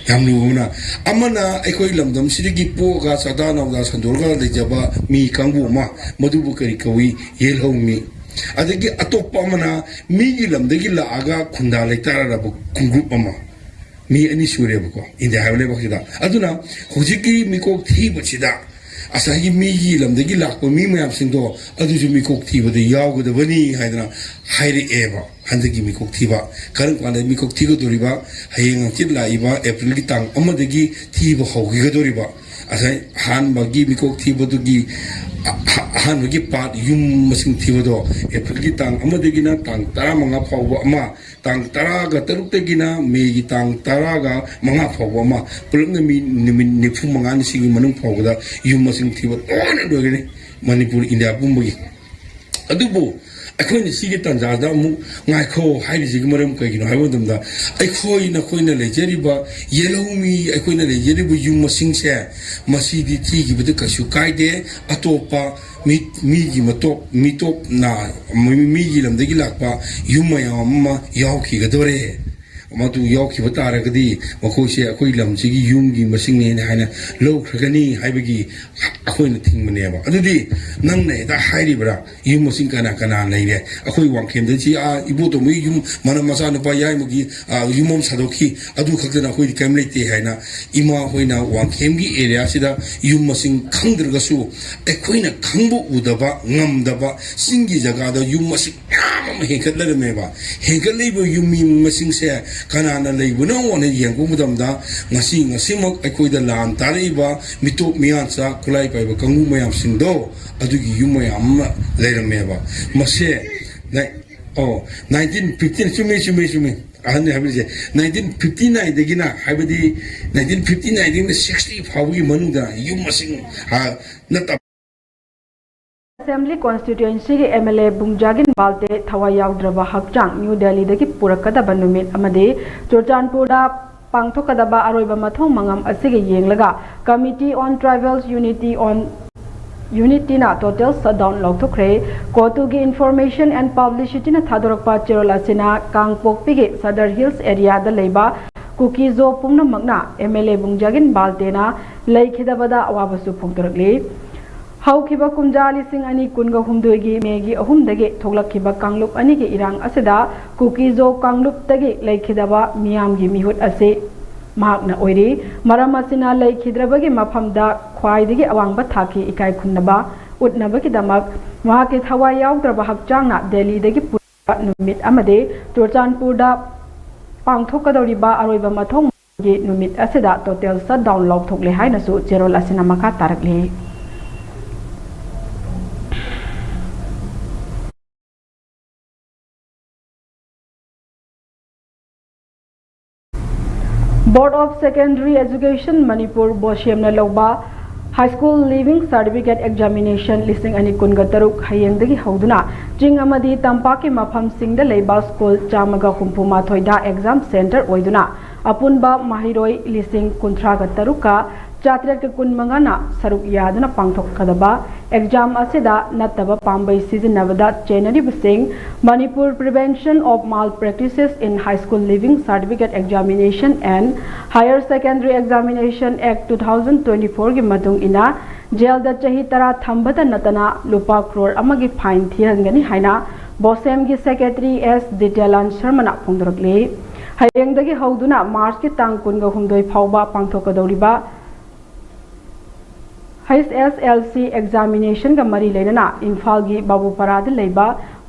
ꯌꯥꯝ ꯂꯨꯕ ꯑꯃꯅ, ꯑꯃꯅ ꯑꯩꯈꯣꯏ ꯂꯝꯗꯝꯁꯤꯗꯒꯤ ꯄꯣꯛꯑꯒ ꯆꯥꯗꯥ ꯅꯥꯎꯗꯥ ꯁꯟꯗꯣꯛꯑꯒ ꯂꯩꯖꯕ ꯃꯤ ꯀꯥꯡꯕꯨ ꯑꯃ, ꯃꯗꯨꯕꯨ ꯀꯔꯤ ꯀꯧꯏ? ꯌꯦꯜꯍꯧ ꯃꯤ꯫ ꯑꯗꯒꯤ ꯑꯇꯣꯞꯄ ꯑꯃꯅ ꯃꯤꯒꯤ ꯂꯝꯗꯒꯤ ꯂꯥꯛꯑꯒ ꯈꯨꯟꯗꯥ ꯂꯩꯇꯥꯔꯔꯕ ꯈꯣꯡꯒ꯭ꯔꯨꯞ ꯑꯃ꯫ ꯃꯤ ꯑꯅꯤ ꯁꯨꯔꯦꯕꯀꯣ ꯏꯟꯗꯤꯌꯥ ꯍꯥꯏꯕ ꯂꯩꯕꯥꯛꯁꯤꯗ꯫ ꯑꯗꯨꯅ ꯍꯧꯖꯤꯛꯀꯤ ꯃꯤꯀꯣꯛ ꯊꯤꯕꯁꯤꯗ ꯉꯁꯥꯏꯒꯤ ꯃꯤꯒꯤ ꯂꯝꯗꯒꯤ ꯂꯥꯛꯄ ꯃꯤ ꯃꯌꯥꯝꯁꯤꯡꯗꯣ ꯑꯗꯨꯁꯨ ꯃꯤꯀꯣꯛ ꯊꯤꯕꯗ ꯌꯥꯎꯒꯗꯕꯅꯤ ꯍꯥꯏꯗꯅ ꯍꯥꯏꯔꯛꯑꯦꯕ꯫ ꯍꯟꯗꯛꯀꯤ ꯃꯤꯀꯣꯛ ꯊꯤꯕ ꯀꯔꯝ ꯀꯥꯟꯗ ꯃꯤꯀꯣꯛ ꯊꯤꯒꯗꯧꯔꯤꯕ? ꯍꯌꯦꯡ ꯍꯪꯆꯤꯠ ꯂꯥꯛꯏꯕ ꯑꯦꯄ꯭ꯔꯤꯜꯒꯤ ꯇꯥꯡ ꯑꯃꯗꯒꯤ ꯊꯤꯕ ꯍꯧꯈꯤꯒꯗꯧꯔꯤꯕ꯫ ꯉꯁꯥꯏ ꯑꯍꯥꯟꯕꯒꯤ ꯃꯤꯀꯣꯛ ꯊꯤꯕꯗꯨꯒꯤ ꯑ-, ꯑꯍꯥꯟꯕꯒꯤ ꯄꯥꯔꯠ, ꯌꯨꯝ ꯃꯁꯤꯡ ꯊꯤꯕꯗꯣ ꯑꯦꯄ꯭ꯔꯤꯜꯒꯤ ꯇꯥꯡ ꯑꯃꯗꯒꯤꯅ ꯇꯥꯡ ꯇꯔꯥꯃꯉꯥ ꯐꯥꯎꯕ ꯑꯃ, ꯇꯥꯡ ꯇꯔꯥꯒ ꯇꯔꯨꯛꯇꯒꯤꯅ ꯃꯦꯒꯤ ꯇꯥꯡ ꯇꯔꯥꯒ ꯃꯉꯥ ꯐꯥꯎꯕ ꯑꯃ, ꯄꯨꯂꯞꯅ ꯃꯤ ꯅꯨꯃꯤꯠ ꯅꯤꯐꯨ ꯃꯉꯥꯅꯤꯁꯤꯒꯤ ꯃꯅꯨꯡ ꯐꯥꯎꯕꯗ ꯌꯨꯝ ꯃꯁꯤꯡ ꯊꯤꯕ ꯂꯣꯏꯅ ꯂꯣꯏꯒꯅꯤ ꯃꯅꯤꯄꯨꯔ, ꯏꯟꯗꯤꯌꯥ ꯄꯨꯝꯕꯒꯤ꯫ ꯑꯗꯨꯕꯨ ꯑꯩꯈꯣꯏꯅ ꯁꯤꯒꯤ ꯇꯥꯟꯖꯥꯗ ꯑꯃꯨꯛ ꯉꯥꯏꯈꯣ ꯍꯥꯏꯔꯤꯁꯤꯒꯤ ꯃꯔꯝ ꯀꯩꯒꯤꯅꯣ ꯍꯥꯏꯕ ꯃꯇꯝꯗ, ꯑꯩꯈꯣꯏ ꯅꯈꯣꯏꯅ ꯂꯩꯖꯔꯤꯕ ꯌꯦꯜꯍꯧꯃꯤ, ꯑꯩꯈꯣꯏꯅ ꯂꯩꯖꯔꯤꯕ ꯌꯨꯝ ꯃꯁꯤꯡꯁꯦ, ꯃꯁꯤꯗꯤ ꯊꯤꯈꯤꯕꯗ ꯀꯩꯁꯨ ꯀꯥꯏꯗꯦ꯫ ꯑꯇꯣꯞꯄ ꯃꯤ, ꯃꯤꯒꯤ ꯃꯇꯣꯞ, ꯃꯤꯇꯣꯞꯅ, ꯃꯤ, ꯃꯤꯒꯤ ꯂꯝꯗꯒꯤ ꯂꯥꯛꯄ ꯌꯨꯝ ꯃꯌꯥꯝ ꯑꯃ ꯌꯥꯎꯈꯤꯒꯗꯣꯔꯦ꯫ ꯃꯗꯨ ꯌꯥꯎꯈꯤꯕ ꯇꯥꯔꯒꯗꯤ ꯃꯈꯣꯏꯁꯦ ꯑꯩꯈꯣꯏ ꯂꯝꯁꯤꯒꯤ ꯌꯨꯝꯒꯤ ꯃꯁꯤꯡꯅꯦꯅ ꯍꯥꯏꯅ ꯂꯧꯈ꯭ꯔꯒꯅꯤ ꯍꯥꯏꯕꯒꯤ ꯑꯩꯈꯣꯏꯅ ꯊꯤꯡꯕꯅꯦꯕ꯫ ꯑꯗꯨꯗꯤ ꯅꯪꯅ ꯍꯦꯛꯇ ꯍꯥꯏꯔꯤꯕ꯭ꯔꯥ? ꯌꯨꯝ ꯃꯁꯤꯡ ꯀꯅꯥ ꯀꯅꯥ ꯂꯩꯔꯦ? ꯑꯩꯈꯣꯏ ꯋꯥꯡꯈꯦꯝꯗ ꯁꯤ, ꯑꯥ, ꯏꯕꯣꯇꯣꯝꯕꯒꯤ ꯌꯨꯝ, ꯃꯅ-, ꯃꯆꯥꯅꯨꯄꯥ ꯌꯥꯏꯃꯒꯤ, ꯑꯥ, ꯌꯨꯝ ꯑꯃ ꯁꯥꯗꯣꯛꯈꯤ, ꯑꯗꯨ ꯈꯛꯇꯅ ꯑꯩꯈꯣꯏꯗꯤ ꯀꯔꯤꯝ ꯂꯩꯇꯦ ꯍꯥꯏꯅ ꯏꯃꯥ ꯍꯣꯏꯅ ꯋꯥꯡꯈꯦꯝꯒꯤ ꯑꯦꯔꯤꯌꯥꯁꯤꯗ ꯌꯨꯝ ꯃꯁꯤꯡ ꯈꯪꯗ꯭ꯔꯒꯁꯨ, ꯑꯩꯈꯣꯏꯅ ꯈꯪꯕ ꯎꯗꯕ ꯉꯝꯗꯕ ꯆꯤꯡꯒꯤ ꯖꯒꯥꯗ ꯌꯨꯝ ꯃꯁꯤꯡ ꯃꯌꯥꯝ ꯑꯃ ꯍꯦꯟꯒꯠꯂꯔꯝꯃꯦꯕ꯫ ꯍꯦꯟꯒꯠꯂꯛꯏꯕ ꯌꯨꯝ ꯃꯤ ꯃꯁꯤꯡꯁꯦ ꯀꯅꯥꯅ ꯂꯩꯕꯅꯣ ꯍꯥꯏꯅ ꯌꯦꯡꯉꯛꯄ ꯃꯇꯝꯗ, ꯉꯁꯤ, ꯉꯁꯤꯃꯛ ꯑꯩꯈꯣꯏꯗ ꯂꯥꯟ ꯇꯥꯔꯛꯏꯕ ꯃꯤꯇꯣꯞ ꯃꯤꯌꯥꯟꯆꯥ ꯈꯨꯠꯂꯥꯏ ꯄꯥꯏꯕ ꯀꯥꯡꯕꯨ ꯃꯌꯥꯝꯁꯤꯡꯗꯣ, ꯑꯗꯨꯒꯤ ꯌꯨꯝ ꯃꯌꯥꯝ ꯑꯃ ꯂꯩꯔꯝꯃꯦꯕ꯫ ꯃꯁꯦ ꯅꯥꯏ-, ꯑꯣ, ꯅꯥꯏꯟꯇꯤꯟ ꯐꯤꯐꯇꯤꯟ, ꯆꯨꯝꯃꯤ, ꯆꯨꯝꯃꯤ, ꯆꯨꯝꯃꯤ꯫ ꯑꯍꯟꯅ ꯍꯥꯏꯕꯤꯔꯤꯁꯦ, ꯅꯥꯏꯟꯇꯤꯟ ꯐꯤꯐꯇꯤ ꯅꯥꯏꯟꯗꯒꯤꯅ, ꯍꯥꯏꯕꯗꯤ ꯅꯥꯏꯟꯇꯤꯟ ꯐꯤꯐꯇꯤ ꯅꯥꯏꯟꯗꯒꯤꯅ ꯁꯤꯛꯁꯇꯤ ꯐꯥꯎꯕꯒꯤ ꯃꯅꯨꯡꯗ ꯌꯨꯝ ꯃꯁꯤꯡ, ꯑ, ꯅꯠꯇꯕ assembly ꯀꯣꯟꯁꯇꯤꯇ꯭ꯌꯨꯑꯦꯟꯁꯤꯒꯤ M L A ꯕꯨꯡꯖꯥꯒꯤꯟ Valte ꯊꯋꯥꯏ ꯌꯥꯎꯗ꯭ꯔꯕ ꯍꯛꯆꯥꯡ ꯅ꯭ꯌꯨ ꯗꯦꯜꯂꯤꯗꯒꯤ ꯄꯨꯔꯛꯀꯗꯕ ꯅꯨꯃꯤꯠ ꯑꯃꯗꯤ ꯆꯨꯔꯆꯥꯟꯄꯨꯔꯗ ꯄꯥꯡꯊꯣꯛꯀꯗꯕ ꯑꯔꯣꯏꯕ ꯃꯊꯧ ꯃꯉꯝ ꯑꯁꯤꯒ ꯌꯦꯡꯂꯒ Committee on Tribals Unity on Unityꯅ total shutdown ꯂꯧꯊꯣꯛꯈ꯭ꯔꯦ꯫ ꯀꯣꯇꯨꯒꯤ Information and Publicityꯅ ꯊꯥꯗꯣꯔꯛꯄ ꯆꯦꯔꯣꯜ ꯑꯁꯤꯅ ꯀꯥꯡꯄꯣꯛꯄꯤꯒꯤ ꯁꯗꯔ ꯍꯤꯜꯁ ꯑꯦꯔꯤꯌꯥꯗ ꯂꯩꯕ ꯀꯨꯀꯤꯖꯣ ꯄꯨꯝꯅꯃꯛꯅ ꯑꯦꯝ ꯑꯦꯜ ꯑꯦ ꯕꯨꯡꯖꯥꯒꯤꯟ ꯕꯥꯜꯇꯦꯅ ꯂꯩꯈꯤꯗꯕꯗ ꯑꯋꯥꯕꯁꯨ ꯐꯣꯡꯗꯣꯔꯛꯂꯤ꯫ ꯍꯧꯈꯤꯕ ꯀꯨꯝꯖꯥ ꯂꯤꯁꯤꯡ ꯑꯅꯤ ꯀꯨꯟꯒ ꯍꯨꯝꯗꯣꯏꯒꯤ ꯃꯦꯒꯤ ꯑꯍꯨꯝꯗꯒꯤ ꯊꯣꯛꯂꯛꯈꯤꯕ ꯀꯥꯡꯂꯨꯞ ꯑꯅꯤꯒꯤ ꯏꯔꯥꯡ ꯑꯁꯤꯗ ꯀꯨꯀꯤꯖꯣ ꯀꯥꯡꯂꯨꯞꯇꯒꯤ ꯂꯩꯈꯤꯗꯕ ꯃꯤꯌꯥꯝꯒꯤ ꯃꯤꯍꯨꯠ ꯑꯁꯤ ꯃꯍꯥꯛꯅ ꯑꯣꯏꯔꯤ꯫ ꯃꯔꯝ ꯑꯁꯤꯅ ꯂꯩꯈꯤꯗ꯭ꯔꯕꯒꯤ ꯃꯐꯝꯗ ꯈ꯭ꯋꯥꯏꯗꯒꯤ ꯑꯋꯥꯡꯕ ꯊꯥꯛꯀꯤ ꯏꯀꯥꯏ ꯈꯨꯝꯅꯕ ꯎꯠꯅꯕꯒꯤꯗꯃꯛ ꯃꯍꯥꯛꯀꯤ ꯊꯋꯥꯏ ꯌꯥꯎꯗ꯭ꯔꯕ ꯍꯛꯆꯥꯡꯅ ꯗꯦꯜꯂꯤꯗꯒꯤ ꯄꯨꯔꯛꯄ ꯅꯨꯃꯤꯠ ꯑꯃꯗꯤ ꯆꯨꯔꯆꯥꯟꯄꯨꯔꯗ ꯄꯥꯡꯊꯣꯛꯀꯗꯧꯔꯤꯕ ꯑꯔꯣꯏꯕ ꯃꯊꯧ ꯒꯤ ꯅꯨꯃꯤꯠ ꯑꯁꯤꯗ total shutdown ꯂꯥꯎꯊꯣꯛꯂꯦ ꯍꯥꯏꯅꯁꯨ ꯆꯦꯔꯣꯜ ꯑꯁꯤꯅ ꯃꯈꯥ ꯇꯥꯔꯛꯂꯤ꯫ Board of Secondary Education Manipur, ꯕꯣꯁꯦꯝꯅ ꯂꯧꯕ High School Leaving Certificate Examination ꯂꯤꯁꯤꯡ ꯑꯅꯤ ꯀꯨꯟꯒ ꯇꯔꯨꯛ ꯍꯌꯦꯡꯗꯒꯤ ꯍꯧꯗꯨꯅ ꯆꯤꯡ ꯑꯃꯗꯤ ꯇꯝꯄꯥꯛꯀꯤ ꯃꯐꯝꯁꯤꯡꯗ ꯂꯩꯕ ꯁ꯭ꯀꯨꯜ ꯆꯥꯝꯃꯒ ꯍꯨꯝꯐꯨ ꯃꯥꯊꯣꯏꯗ ꯑꯦꯛꯖꯥꯝ ꯁꯦꯟꯇꯔ ꯑꯣꯏꯗꯨꯅ ꯑꯄꯨꯟꯕ ꯃꯍꯩꯔꯣꯏ ꯂꯤꯁꯤꯡ ꯀꯨꯟꯊ꯭ꯔꯥꯒ ꯇꯔꯨꯛꯀ ꯆꯥꯇ꯭ꯔꯦꯠꯀ ꯀꯨꯟꯃꯉꯥꯅ ꯁꯔꯨꯛ ꯌꯥꯗꯨꯅ ꯄꯥꯡꯊꯣꯛꯀꯗꯕ ꯑꯦꯛꯖꯥꯝ ꯑꯁꯤꯗ ꯅꯠꯇꯕ ꯄꯥꯝꯕꯩ ꯁꯤꯖꯤꯟꯅꯕꯗ ꯆꯦꯟꯅꯔꯤꯕꯁꯤꯡ Manipur Prevention of Malpractices in High School Leaving Certificate Examination and Higher Secondary Examination Act two thousand twenty-four ꯒꯤ ꯃꯇꯨꯡ ꯏꯟꯅ ꯖꯦꯜꯗ ꯆꯍꯤ ꯇꯔꯥ ꯊꯝꯕꯇ ꯅꯠꯇꯅ ꯂꯨꯄꯥ ꯀ꯭ꯔꯣꯔ ꯑꯃꯒꯤ ꯐꯥꯏꯟ ꯊꯤꯍꯟꯒꯅꯤ ꯍꯥꯏꯅ ꯕꯣꯁꯦꯝꯒꯤ ꯁꯦꯀ꯭ꯔꯦꯇꯔꯤ ꯑꯦꯁ ꯖꯤꯇꯦꯂꯥꯟ ꯁꯔꯃꯅ ꯐꯣꯡꯗꯣꯔꯛꯂꯤ꯫ ꯍꯌꯦꯡꯗꯒꯤ ꯍꯧꯗꯨꯅ ꯃꯥꯔꯆꯀꯤ ꯇꯥꯡ ꯀꯨꯟꯒ ꯍꯨꯝꯗꯣꯏ ꯐꯥꯎꯕ ꯄꯥꯡꯊꯣꯛꯀꯗꯧꯔꯤꯕ ꯍꯩꯆ ꯑꯦꯁ ꯑꯦꯜ ꯁꯤ ꯑꯦꯛꯖꯥꯃꯤꯅꯦꯁꯟꯒ ꯃꯔꯤ ꯂꯩꯅꯅ ꯏꯝꯐꯥꯜꯒꯤ ꯕꯥꯕꯨꯄꯥꯔꯥꯗ ꯂꯩꯕ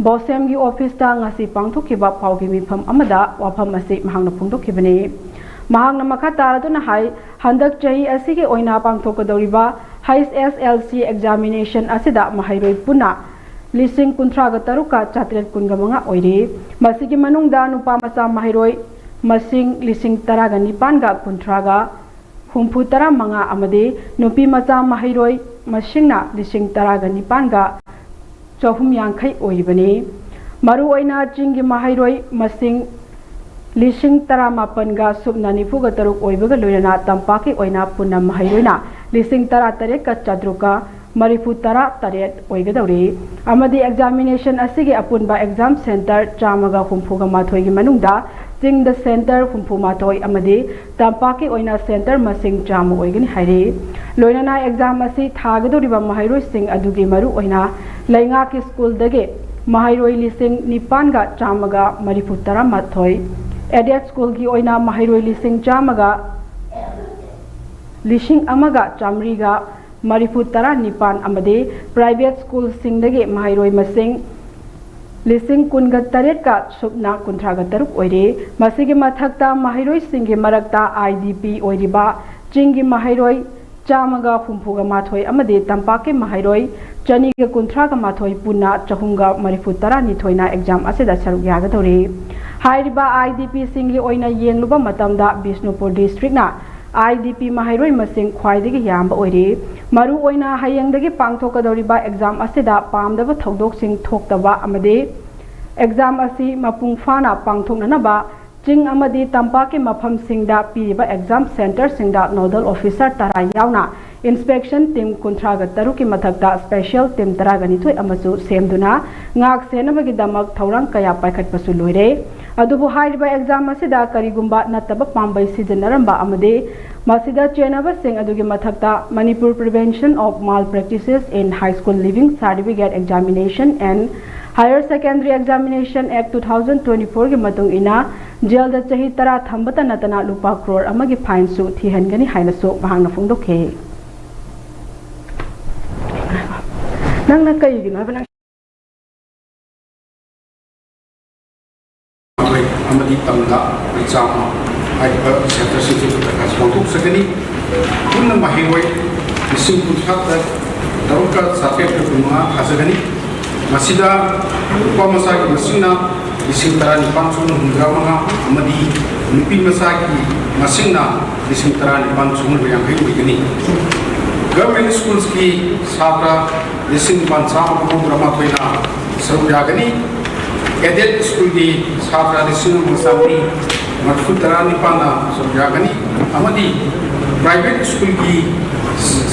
ꯕꯣꯁꯦꯝꯒꯤ ꯑꯣꯐꯤꯁꯇ ꯉꯁꯤ ꯄꯥꯡꯊꯣꯛꯈꯤꯕ ꯄꯥꯎꯒꯤ ꯃꯤꯐꯝ ꯑꯃꯗ ꯋꯥꯐꯝ ꯑꯁꯤ ꯃꯍꯥꯛꯅ ꯐꯣꯡꯗꯣꯛꯈꯤꯕꯅꯤ꯫ ꯃꯍꯥꯛꯅ ꯃꯈꯥ ꯇꯥꯔꯗꯨꯅ ꯍꯥꯏ, ꯍꯟꯗꯛ ꯆꯍꯤ ꯑꯁꯤꯒꯤ ꯑꯣꯏꯅ ꯄꯥꯡꯊꯣꯛꯀꯗꯧꯔꯤꯕ ꯍꯩꯆ ꯑꯦꯁ ꯑꯦꯜ ꯁꯤ ꯑꯦꯛꯖꯥꯃꯤꯅꯦꯁꯟ ꯑꯁꯤꯗ ꯃꯍꯩꯔꯣꯏ ꯄꯨꯟꯅ ꯂꯤꯁꯤꯡ ꯀꯨꯟꯊ꯭ꯔꯥꯒ ꯇꯔꯨꯛꯀ ꯆꯥꯇ꯭ꯔꯦꯠ ꯀꯨꯟꯒ ꯃꯉꯥ ꯑꯣꯏꯔꯤ꯫ ꯃꯁꯤꯒꯤ ꯃꯅꯨꯡꯗ ꯅꯨꯄꯥ ꯃꯆꯥ ꯃꯍꯩꯔꯣꯏ ꯃꯁꯤꯡ ꯂꯤꯁꯤꯡ ꯇꯔꯥꯒ ꯅꯤꯄꯥꯟꯒ ꯀꯨꯟꯊ꯭ꯔꯥꯒ ꯍꯨꯝꯐꯨ ꯇꯔꯥ ꯃꯉꯥ ꯑꯃꯗꯤ ꯅꯨꯄꯤ ꯃꯆꯥ ꯃꯍꯩꯔꯣꯏ ꯃꯁꯤꯡꯅ ꯂꯤꯁꯤꯡ ꯇꯔꯥꯒ ꯅꯤꯄꯥꯟꯒ ꯆꯍꯨꯝ ꯌꯥꯡꯈꯩ ꯑꯣꯏꯔꯤꯕꯅꯤ꯫ ꯃꯔꯨꯑꯣꯏꯅ ꯆꯤꯡꯒꯤ ꯃꯍꯩꯔꯣꯏ ꯃꯁꯤꯡ ꯂꯤꯁꯤꯡ ꯇꯔꯥꯃꯥꯄꯟꯒ ꯁꯨꯞꯅ ꯅꯤꯐꯨꯒ ꯇꯔꯨꯛ ꯑꯣꯏꯕꯒ ꯂꯣꯏꯅꯅ ꯇꯝꯄꯥꯛꯀꯤ ꯑꯣꯏꯅ ꯄꯨꯟꯅ ꯃꯍꯩꯔꯣꯏꯅ ꯂꯤꯁꯤꯡ ꯇꯔꯥ ꯇꯔꯦꯠꯀ ꯆꯥꯇ꯭ꯔꯨꯛꯀ ꯃꯔꯤꯐꯨ ꯇꯔꯥ ꯇꯔꯦꯠ ꯑꯣꯏꯒꯗꯧꯔꯤ ꯑꯃꯗꯤ ꯑꯦꯛꯖꯥꯃꯤꯅꯦꯁꯟ ꯑꯁꯤꯒꯤ ꯑꯄꯨꯟꯕ ꯑꯦꯛꯖꯥꯝ ꯁꯦꯟꯇꯔ ꯆꯥꯝꯃꯒ ꯍꯨꯝꯐꯨꯒ ꯃꯥꯊꯣꯏꯒꯤ ꯃꯅꯨꯡꯗ ꯆꯤꯡꯗ ꯁꯦꯟꯇꯔ ꯍꯨꯝꯐꯨ ꯃꯥꯊꯣꯏ ꯑꯃꯗꯤ ꯇꯝꯄꯥꯛꯀꯤ ꯑꯣꯏꯅ ꯁꯦꯟꯇꯔ ꯃꯁꯤꯡ ꯆꯥꯝꯃ ꯑꯣꯏꯒꯅꯤ ꯍꯥꯏꯔꯤ꯫ ꯂꯣꯏꯅꯅ ꯑꯦꯛꯖꯥꯝ ꯑꯁꯤ ꯊꯥꯒꯗꯧꯔꯤꯕ ꯃꯍꯩꯔꯣꯏꯁꯤꯡ ꯑꯗꯨꯒꯤ ꯃꯔꯨꯑꯣꯏꯅ ꯂꯩꯉꯥꯛꯀꯤ ꯁ꯭ꯀꯨꯜꯗꯒꯤ ꯃꯍꯩꯔꯣꯏ ꯂꯤꯁꯤꯡ ꯅꯤꯄꯥꯟꯒ ꯆꯥꯝꯃꯒ ꯃꯔꯤꯐꯨ ꯇꯔꯥꯃꯥꯊꯣꯏ, ꯑꯦꯗꯦꯗ ꯁ꯭ꯀꯨꯜꯒꯤ ꯑꯣꯏꯅ ꯃꯍꯩꯔꯣꯏ ꯂꯤꯁꯤꯡ ꯆꯥꯝꯃꯒ ꯂꯤꯁꯤꯡ ꯑꯃꯒ ꯆꯥꯃꯔꯤꯒ ꯃꯔꯤꯐꯨ ꯇꯔꯥ ꯅꯤꯄꯥꯟ ꯑꯃꯗꯤ ꯄ꯭ꯔꯥꯏꯚꯦꯠ ꯁ꯭ꯀꯨꯜꯁꯤꯡꯗꯒꯤ ꯃꯍꯩꯔꯣꯏ ꯃꯁꯤꯡ ꯂꯤꯁꯤꯡ ꯀꯨꯟꯒ ꯇꯔꯦꯠꯀ ꯁꯨꯞꯅ ꯀꯨꯟꯊ꯭ꯔꯥꯒ ꯇꯔꯨꯛ ꯑꯣꯏꯔꯤ꯫ ꯃꯁꯤꯒꯤ ꯃꯊꯛꯇ ꯃꯍꯩꯔꯣꯏꯁꯤꯡꯒꯤ ꯃꯔꯛꯇ ꯑꯥꯏ ꯗꯤ ꯄꯤ ꯑꯣꯏꯔꯤꯕ ꯆꯤꯡꯒꯤ ꯃꯍꯩꯔꯣꯏ ꯆꯥꯝꯃꯒ ꯍꯨꯝꯐꯨꯒ ꯃꯥꯊꯣꯏ ꯑꯃꯗꯤ ꯇꯝꯄꯥꯛꯀꯤ ꯃꯍꯩꯔꯣꯏ ꯆꯅꯤꯒ ꯀꯨꯟꯊ꯭ꯔꯥꯒ ꯃꯥꯊꯣꯏ ꯄꯨꯟꯅ ꯆꯍꯨꯝꯒ ꯃꯔꯤꯐꯨ ꯇꯔꯥꯅꯤꯊꯣꯏꯅ ꯑꯦꯛꯖꯥꯝ ꯑꯁꯤꯗ ꯁꯔꯨꯛ ꯌꯥꯒꯗꯧꯔꯤ꯫ ꯍꯥꯏꯔꯤꯕ ꯑꯥꯏ ꯗꯤ ꯄꯤꯁꯤꯡꯒꯤ ꯑꯣꯏꯅ ꯌꯦꯡꯂꯨꯕ ꯃꯇꯝꯗ ꯕꯤꯁꯅꯨꯄꯨꯔ ꯗꯤꯁꯇ꯭ꯔꯤꯛꯅ IDP ꯃꯍꯩꯔꯣꯏ ꯃꯁꯤꯡ ꯈ꯭ꯋꯥꯏꯗꯒꯤ ꯌꯥꯝꯕ ꯑꯣꯏꯔꯤ꯫ ꯃꯔꯨꯑꯣꯏꯅ ꯍꯌꯦꯡꯗꯒꯤ ꯄꯥꯡꯊꯣꯛꯀꯗꯧꯔꯤꯕ exam ꯑꯁꯤꯗ ꯄꯥꯝꯗꯕ ꯊꯧꯗꯣꯛꯁꯤꯡ ꯊꯣꯛꯇꯕ ꯑꯃꯗꯤ exam ꯑꯁꯤ ꯃꯄꯨꯡ ꯐꯥꯅ ꯄꯥꯡꯊꯣꯛꯅꯅꯕ ꯆꯤꯡ ꯑꯃꯗꯤ ꯇꯝꯄꯥꯛꯀꯤ ꯃꯐꯝꯁꯤꯡꯗ ꯄꯤꯔꯤꯕ exam centreꯁꯤꯡꯗ nodal officer ꯇꯔꯥ ꯌꯥꯎꯅ inspection team ꯀꯨꯟꯊ꯭ꯔꯥꯒ ꯇꯔꯨꯛꯀꯤ ꯃꯊꯛꯇ special team ꯇꯔꯥꯒ ꯅꯤꯊꯣꯏ ꯑꯃꯁꯨ ꯁꯦꯝꯗꯨꯅ ꯉꯥꯛ ꯁꯦꯟꯅꯕꯒꯤꯗꯃꯛ ꯊꯧꯔꯥꯡ ꯀꯌꯥ ꯄꯥꯏꯈꯠꯄꯁꯨ ꯂꯣꯏꯔꯦ꯫ ꯑꯗꯨꯕꯨ ꯍꯥꯏꯔꯤꯕ exam ꯑꯁꯤꯗ ꯀꯔꯤꯒꯨꯝꯕ ꯅꯠꯇꯕ ꯄꯥꯝꯕꯩ ꯁꯤꯖꯤꯟꯅꯔꯝꯕ ꯑꯃꯗꯤ ꯃꯁꯤꯗ ꯆꯦꯟꯅꯕꯁꯤꯡ ꯑꯗꯨꯒꯤ ꯃꯊꯛꯇ Manipur Prevention of Malpractices in High School Leaving Certificate Examination and Higher Secondary Examination Act two thousand twenty fourꯒꯤ ꯃꯇꯨꯡ ꯏꯟꯅ jailꯗ ꯆꯍꯤ ꯇꯔꯥ ꯊꯝꯕꯇ ꯅꯠꯇꯅ ꯂꯨꯄꯥ crore ꯑꯃꯒꯤ fineꯁꯨ ꯊꯤꯍꯟꯒꯅꯤ ꯍꯥꯏꯅꯁꯨ ꯃꯍꯥꯛꯅ ꯐꯣꯡꯗꯣꯛꯈꯤ꯫ ꯅꯪꯅ ꯀꯩꯒꯤꯅꯣ ꯍꯥꯏꯕ ꯅꯪ ꯑꯃꯗꯤ ꯇꯝꯗ ꯑꯩꯈꯣꯏ ꯆꯥꯝꯃ ꯍꯥꯏꯔꯤꯕ centreꯁꯤꯡꯁꯤ ꯄ꯭ꯔꯀꯥꯁ ꯄꯥꯡꯊꯣꯛꯆꯒꯅꯤ꯫ ꯄꯨꯟꯅ ꯃꯍꯩꯔꯣꯏ ꯂꯤꯁꯤꯡ ꯀꯨꯟꯊ꯭ꯔꯥ ꯇꯔꯨꯛꯀ ꯆꯥꯇ꯭ꯔꯦꯠꯀ ꯀꯨꯟꯃꯉꯥ ꯊꯥꯖꯒꯅꯤ꯫ ꯃꯁꯤꯗ ꯅꯨꯄꯥ ꯃꯆꯥꯒꯤ ꯃꯁꯤꯡꯅ ꯂꯤꯁꯤꯡ ꯇꯔꯥꯅꯤꯄꯥꯟ ꯆꯍꯨꯝ ꯍꯨꯝꯗ꯭ꯔꯥ ꯃꯉꯥ ꯑꯃꯗꯤ ꯅꯨꯄꯤ ꯃꯆꯥꯒꯤ ꯃꯁꯤꯡꯅ ꯂꯤꯁꯤꯡ ꯇꯔꯥꯅꯤꯄꯥꯟ ꯆꯍꯨꯝ ꯌꯥꯡꯈꯩ ꯑꯣꯏꯒꯅꯤ꯫ Government schoolsꯀꯤ ꯁꯥꯇ꯭ꯔ ꯂꯤꯁꯤꯡ ꯅꯤꯄꯥꯟ ꯆꯥꯝꯃꯒ ꯃꯧꯗ꯭ꯔꯥ ꯃꯥꯊꯣꯏꯅ ꯁꯔꯨꯛ ꯌꯥꯒꯅꯤ꯫ Aided schoolꯒꯤ ꯁꯥꯇ꯭ꯔ ꯂꯤꯁꯤꯡ ꯑꯃ ꯆꯥꯃꯔꯤ ꯃꯔꯤꯐꯨ ꯇꯔꯥ ꯅꯤꯄꯥꯟꯅ ꯁꯔꯨꯛ ꯌꯥꯒꯅꯤ ꯑꯃꯗꯤ private schoolꯒꯤ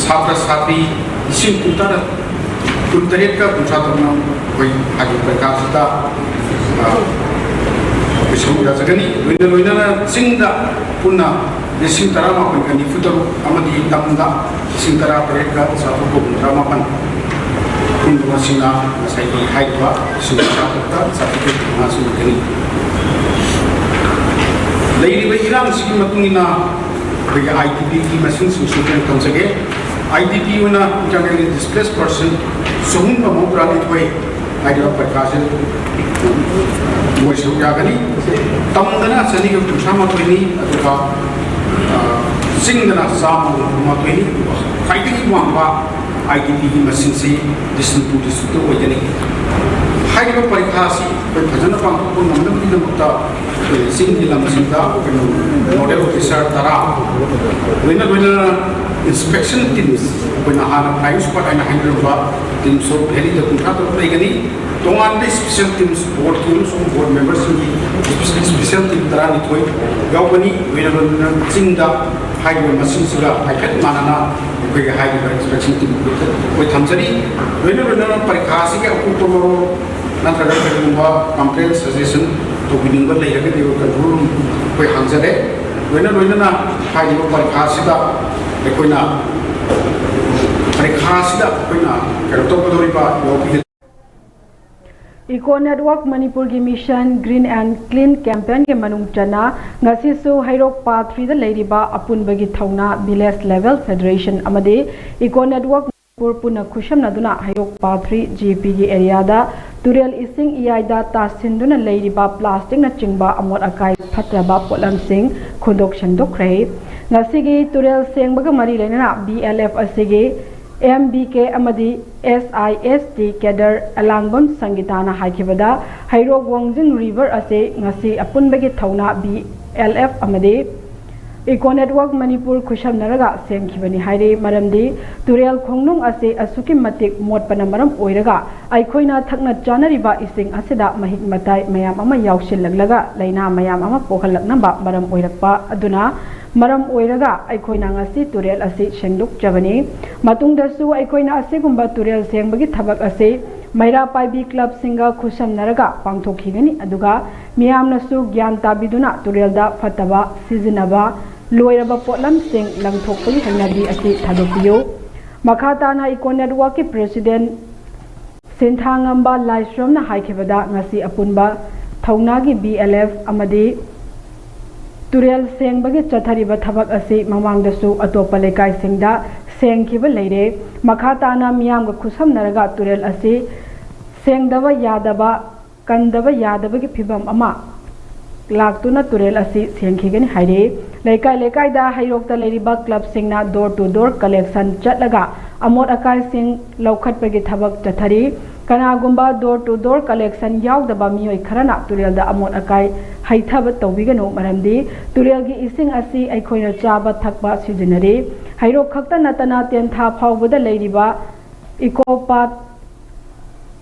ꯁꯥꯇ꯭ꯔ ꯁꯥꯇ꯭ꯔꯤ ꯂꯤꯁꯤꯡ ꯀꯨꯟꯇꯔꯦꯠ, ꯀꯨꯟꯇꯔꯦꯠꯀ ꯀꯨꯟꯊ꯭ꯔꯥ ꯇꯔꯨꯛꯅ ꯑꯩꯈꯣꯏ ꯍꯥꯏꯔꯤꯕ ꯄꯔꯤꯈꯥꯁꯤꯗ, ꯑ, ꯑꯩꯈꯣꯏ ꯁꯔꯨꯛ ꯌꯥꯖꯒꯅꯤ꯫ ꯂꯣꯏꯅ ꯂꯣꯏꯅꯅ ꯆꯤꯡꯗ ꯄꯨꯟꯅ ꯂꯤꯁꯤꯡ ꯇꯔꯥꯃꯥꯄꯟꯒ ꯅꯤꯐꯨ ꯇꯔꯨꯛ ꯑꯃꯗꯤ ꯇꯝꯗ ꯂꯤꯁꯤꯡ ꯇꯔꯥ ꯇꯔꯦꯠꯀ ꯆꯥꯇ꯭ꯔꯨꯛꯀ ꯍꯨꯝꯗ꯭ꯔꯥ ꯃꯥꯄꯟ ꯄꯨꯟꯕ ꯃꯁꯤꯡꯅ ꯉꯁꯥꯏꯒꯤ ꯍꯥꯏꯔꯤꯕ ꯂꯤꯁꯤꯡ ꯇꯔꯥ ꯇꯔꯨꯛꯇ ꯆꯥꯇ꯭ꯔꯨꯛꯀ ꯃꯉꯥ ꯁꯨꯔꯛꯀꯅꯤ꯫ ꯂꯩꯔꯤꯕ ꯏꯔꯥꯡꯁꯤꯒꯤ ꯃꯇꯨꯡ ꯏꯟꯅ ꯑꯩꯈꯣꯏꯒꯤ IDPꯒꯤ ꯃꯁꯤꯡꯁꯤꯡꯁꯨ ꯑꯩꯈꯣꯏꯅ ꯊꯝꯖꯒꯦ꯫ IDP ꯑꯣꯏꯅ internally displaced person ꯆꯍꯨꯝꯒ ꯃꯧꯗ꯭ꯔꯥ ꯅꯤꯊꯣꯏ ꯍꯥꯏꯔꯤꯕ ꯄꯔꯤꯈꯥꯁꯦ ꯃꯣꯏ ꯁꯔꯨꯛ ꯌꯥꯒꯅꯤ꯫ ꯇꯝꯗꯅ ꯆꯅꯤꯒ ꯀꯨꯟꯊ꯭ꯔꯥ ꯃꯥꯊꯣꯏꯅꯤ, ꯑꯗꯨꯒ, ꯑ, ꯆꯤꯡꯗꯅ ꯆꯥꯝꯃꯒ ꯍꯨꯝꯐꯨ ꯃꯥꯊꯣꯏꯅꯤ, ꯑꯗꯨꯒ ꯈ꯭ꯋꯥꯏꯗꯒꯤ ꯋꯥꯡꯕ IDPꯒꯤ ꯃꯁꯤꯡꯁꯤ ꯕꯤꯁꯅꯨꯄꯨꯔ districtꯇ ꯑꯣꯏꯒꯅꯤ꯫ ꯍꯥꯏꯔꯤꯕ ꯄꯔꯤꯈꯥ ꯑꯁꯤ ꯑꯩꯈꯣꯏ ꯐꯖꯅ ꯄꯥꯡꯊꯣꯛꯄ ꯉꯝꯅꯕꯒꯤꯗꯃꯛꯇ ꯑꯩꯈꯣꯏ ꯆꯤꯡꯒꯤ ꯂꯝꯁꯤꯡꯗ ꯑꯩꯈꯣꯏꯅ ꯅꯣꯗꯦꯜ ꯑꯣꯐꯤꯁꯥꯔ ꯇꯔꯥ, ꯂꯣꯏꯅ ꯂꯣꯏꯅꯅ ꯏꯟꯁꯄꯦꯛꯁꯟ ꯇꯤꯝꯁ, ꯑꯩꯈꯣꯏꯅ ꯍꯥꯟꯅ ꯐ꯭ꯂꯥꯏꯌꯤꯡ ꯁ꯭ꯀ꯭ꯋꯥꯗ ꯍꯥꯏꯅ ꯍꯥꯏꯅꯔꯝꯕ ꯇꯤꯝꯁꯨ ꯗꯦꯜꯂꯤꯗ ꯀꯨꯟꯊ꯭ꯔꯥ ꯇꯔꯨꯛ ꯂꯩꯒꯅꯤ꯫ ꯇꯣꯉꯥꯟꯕ ꯏꯁꯄꯤꯁꯦꯜ ꯇꯤꯝꯁ, ꯕꯣꯔꯗꯀꯤ ꯑꯃꯁꯨꯡ ꯕꯣꯔꯗ ꯃꯦꯝꯕꯔꯁꯤꯡꯒꯤ ꯏꯁꯄꯤꯁꯦꯜ ꯇꯤꯝ ꯇꯔꯥꯅꯤꯊꯣꯏ ꯌꯥꯎꯒꯅꯤ꯫ ꯂꯣꯏꯅ ꯂꯣꯏꯅꯅ ꯆꯤꯡꯗ ꯍꯥꯏꯔꯤꯕ ꯃꯁꯤꯡꯁꯤꯒ ꯍꯥꯏꯐꯦꯠ ꯃꯥꯟꯅꯅ ꯑꯩꯈꯣꯏꯒꯤ ꯍꯥꯏꯔꯤꯕ ꯏꯟꯁꯄꯦꯛꯁꯟ ꯇꯤꯝ ꯑꯩꯈꯣꯏ ꯊꯝꯖꯔꯤ꯫ ꯂꯣꯏꯅ ꯂꯣꯏꯅꯅ ꯄꯔꯤꯈꯥ ꯑꯁꯤꯒꯤ ꯑꯀꯨꯞꯄ ꯃꯔꯣꯜ ꯅꯠꯇ꯭ꯔꯒ ꯀꯔꯤꯒꯨꯝꯕ ꯀꯝꯄ꯭ꯂꯦꯟ, ꯁꯖꯦꯁꯟ ꯇꯧꯕꯤꯅꯤꯡꯕ ꯂꯩꯔꯒꯗꯤ ꯑꯩꯈꯣꯏ ꯀꯟꯇ꯭ꯔꯣꯜ ꯔꯨꯝ ꯑꯩꯈꯣꯏ ꯍꯥꯡꯖꯔꯦ꯫ ꯂꯣꯏꯅ ꯂꯣꯏꯅꯅ ꯍꯥꯏꯔꯤꯕ ꯄꯔꯤꯈꯥ ꯑꯁꯤꯗ ꯑꯩꯈꯣꯏꯅ ꯄꯔꯤꯈꯥ ꯑꯁꯤꯗ ꯑꯩꯈꯣꯏꯅ ꯀꯩꯅꯣ ꯇꯧꯒꯗꯧꯔꯤꯕ ꯌꯥꯎꯕꯤ- Eco Network ꯃꯅꯤꯄꯨꯔꯒꯤ ꯃꯤꯁꯟ Green and Clean ꯀꯦꯝꯄꯦꯟꯒꯤ ꯃꯅꯨꯡ ꯆꯟꯅ ꯉꯁꯤꯁꯨ ꯍꯩꯔꯣꯛ ꯄꯥ ꯊ꯭ꯔꯤꯗ ꯂꯩꯔꯤꯕ ꯑꯄꯨꯟꯕꯒꯤ ꯊꯧꯅꯥ ꯚꯤꯂꯦꯖ ꯂꯦꯚꯦꯜ ꯐꯦꯗꯔꯦꯁꯟ ꯑꯃꯗꯤ Eco Network ꯃꯅꯤꯄꯨꯔ ꯄꯨꯟꯅ ꯈꯨꯠꯁꯝꯅꯗꯨꯅ ꯍꯩꯔꯣꯛ ꯄꯥ ꯊ꯭ꯔꯤ ꯖꯤ ꯄꯤꯒꯤ ꯑꯦꯔꯤꯌꯥꯗ ꯇꯨꯔꯦꯜ ꯏꯁꯤꯡ ꯏꯌꯥꯏꯗ ꯇꯥꯁꯤꯟꯗꯨꯅ ꯂꯩꯔꯤꯕ ꯄ꯭ꯂꯥꯁꯇꯤꯛꯅꯆꯤꯡꯕ ꯑꯃꯣꯠ ꯑꯀꯥꯏ ꯐꯠꯇ꯭ꯔꯕ ꯄꯣꯠꯂꯝꯁꯤꯡ ꯈꯨꯟꯗꯣꯛ ꯁꯦꯡꯗꯣꯛꯈ꯭ꯔꯦ꯫ ꯉꯁꯤꯒꯤ ꯇꯨꯔꯦꯜ ꯁꯦꯡꯕꯒ ꯃꯔꯤ ꯂꯩꯅꯅ ꯕꯤ ꯑꯦꯜ ꯑꯦꯐ ꯑꯁꯤꯒꯤ ꯑꯦꯝ ꯕꯤ ꯀꯦ ꯑꯃꯗꯤ ꯑꯦꯁ ꯑꯥꯏ ꯑꯦꯁ ꯇꯤ ꯀꯦꯗꯔ ꯑꯦꯂꯥꯡꯕꯝ ꯁꯪꯒꯤꯇꯥꯅ ꯍꯥꯏꯈꯤꯕꯗ, ꯍꯩꯔꯣꯛ ꯋꯥꯡꯖꯤꯡ ꯔꯤꯚꯔ ꯑꯁꯤ ꯉꯁꯤ ꯑꯄꯨꯟꯕꯒꯤ ꯊꯧꯅꯥ ꯕꯤ ꯑꯦꯜ ꯑꯦꯐ ꯑꯃꯗꯤ Eco Network ꯃꯅꯤꯄꯨꯔ ꯈꯨꯠꯁꯝꯅꯔꯒ ꯁꯦꯝꯈꯤꯕꯅꯤ ꯍꯥꯏꯔꯤ꯫ ꯃꯔꯝꯗꯤ ꯇꯨꯔꯦꯜ ꯈꯣꯡꯅꯨꯡ ꯑꯁꯤ ꯑꯁꯨꯛꯀꯤ ꯃꯇꯤꯛ ꯃꯣꯠꯄꯅ ꯃꯔꯝ ꯑꯣꯏꯔꯒ ꯑꯩꯈꯣꯏꯅ ꯊꯛꯅ ꯆꯥꯅꯔꯤꯕ ꯏꯁꯤꯡ ꯑꯁꯤꯗ ꯃꯍꯤꯛ ꯃꯇꯥꯏ ꯃꯌꯥꯝ ꯑꯃ ꯌꯥꯎꯁꯤꯜꯂꯛꯂꯒ ꯂꯥꯏꯅꯥ ꯃꯌꯥꯝ ꯑꯃ ꯄꯣꯛꯍꯜꯂꯛꯅꯕ ꯃꯔꯝ ꯑꯣꯏꯔꯛꯄ ꯑꯗꯨꯅ ꯃꯔꯝ ꯑꯣꯏꯔꯒ ꯑꯩꯈꯣꯏꯅ ꯉꯁꯤ ꯇꯨꯔꯦꯜ ꯑꯁꯤ ꯁꯦꯡꯗꯣꯛꯆꯕꯅꯤ꯫ ꯃꯇꯨꯡꯗꯁꯨ ꯑꯩꯈꯣꯏꯅ ꯑꯁꯤꯒꯨꯝꯕ ꯇꯨꯔꯦꯜ ꯁꯦꯡꯕꯒꯤ ꯊꯕꯛ ꯑꯁꯤ ꯃꯩꯔꯥ ꯄꯥꯏꯕꯤ ꯀ꯭ꯂꯕꯁꯤꯡꯒ ꯈꯨꯠꯁꯝꯅꯔꯒ ꯄꯥꯡꯊꯣꯛꯈꯤꯒꯅꯤ꯫ ꯑꯗꯨꯒ ꯃꯤꯌꯥꯝꯅꯁꯨ ꯒ꯭ꯌꯥꯟ ꯇꯥꯕꯤꯗꯨꯅ ꯇꯨꯔꯦꯜꯗ ꯐꯠꯇꯕ ꯁꯤꯖꯤꯟꯅꯕ, ꯂꯣꯏꯔꯕ ꯄꯣꯠꯂꯝꯁꯤꯡ ꯂꯪꯊꯣꯛꯄꯒꯤ ꯍꯩꯅꯕꯤ ꯑꯁꯤ ꯊꯥꯗꯣꯛꯄꯤꯌꯨ꯫ ꯃꯈꯥ ꯇꯥꯅ Eco Networkꯀꯤ President ꯁꯤꯟꯊꯥꯉꯝꯕ ꯂꯥꯏꯁ꯭ꯔꯝꯅ ꯍꯥꯏꯈꯤꯕꯗ, ꯉꯁꯤ ꯑꯄꯨꯟꯕ ꯊꯧꯅꯥꯒꯤ ꯕꯤ ꯑꯦꯜ ꯑꯦꯐ ꯑꯃꯗꯤ ꯇꯨꯔꯦꯜ ꯁꯦꯡꯕꯒꯤ ꯆꯠꯊꯔꯤꯕ ꯊꯕꯛ ꯑꯁꯤ ꯃꯃꯥꯡꯗꯁꯨ ꯑꯇꯣꯞꯄ ꯂꯩꯀꯥꯏꯁꯤꯡꯗ ꯁꯦꯡꯈꯤꯕ ꯂꯩꯔꯦ꯫ ꯃꯈꯥ ꯇꯥꯅ ꯃꯤꯌꯥꯝꯒ ꯈꯨꯠꯁꯝꯅꯔꯒ ꯇꯨꯔꯦꯜ ꯑꯁꯤ ꯁꯦꯡꯗꯕ ꯌꯥꯗꯕ, ꯀꯟꯗꯕ ꯌꯥꯗꯕꯒꯤ ꯐꯤꯚꯝ ꯑꯃ ꯂꯥꯛꯇꯨꯅ ꯇꯨꯔꯦꯜ ꯑꯁꯤ ꯁꯦꯡꯈꯤꯒꯅꯤ ꯍꯥꯏꯔꯤ꯫ ꯂꯩꯀꯥꯏ ꯂꯩꯀꯥꯏꯗ ꯍꯩꯔꯣꯛꯇ ꯂꯩꯔꯤꯕ ꯀ꯭ꯂꯕꯁꯤꯡꯅ door to door collection ꯆꯠꯂꯒ ꯑꯃꯣꯠ ꯑꯀꯥꯏꯁꯤꯡ ꯂꯧꯈꯠꯄꯒꯤ ꯊꯕꯛ ꯆꯠꯊꯔꯤ꯫ ꯀꯅꯥꯒꯨꯝꯕ door to door collection ꯌꯥꯎꯗꯕ ꯃꯤꯑꯣꯏ ꯈꯔꯅ ꯇꯨꯔꯦꯜꯗ ꯑꯃꯣꯠ ꯑꯀꯥꯏ ꯍꯩꯊꯕ ꯇꯧꯕꯤꯒꯅꯨ, ꯃꯔꯝꯗꯤ ꯇꯨꯔꯦꯜꯒꯤ ꯏꯁꯤꯡ ꯑꯁꯤ ꯑꯩꯈꯣꯏꯅ ꯆꯥꯕ ꯊꯛꯄ ꯁꯤꯖꯤꯟꯅꯔꯤ꯫ ꯍꯩꯔꯣꯛ ꯈꯛꯇ ꯅꯠꯇꯅ ꯇꯦꯟꯊꯥ ꯐꯥꯎꯕꯗ ꯂꯩꯔꯤꯕ ꯏꯀꯣ ꯄꯥꯠ,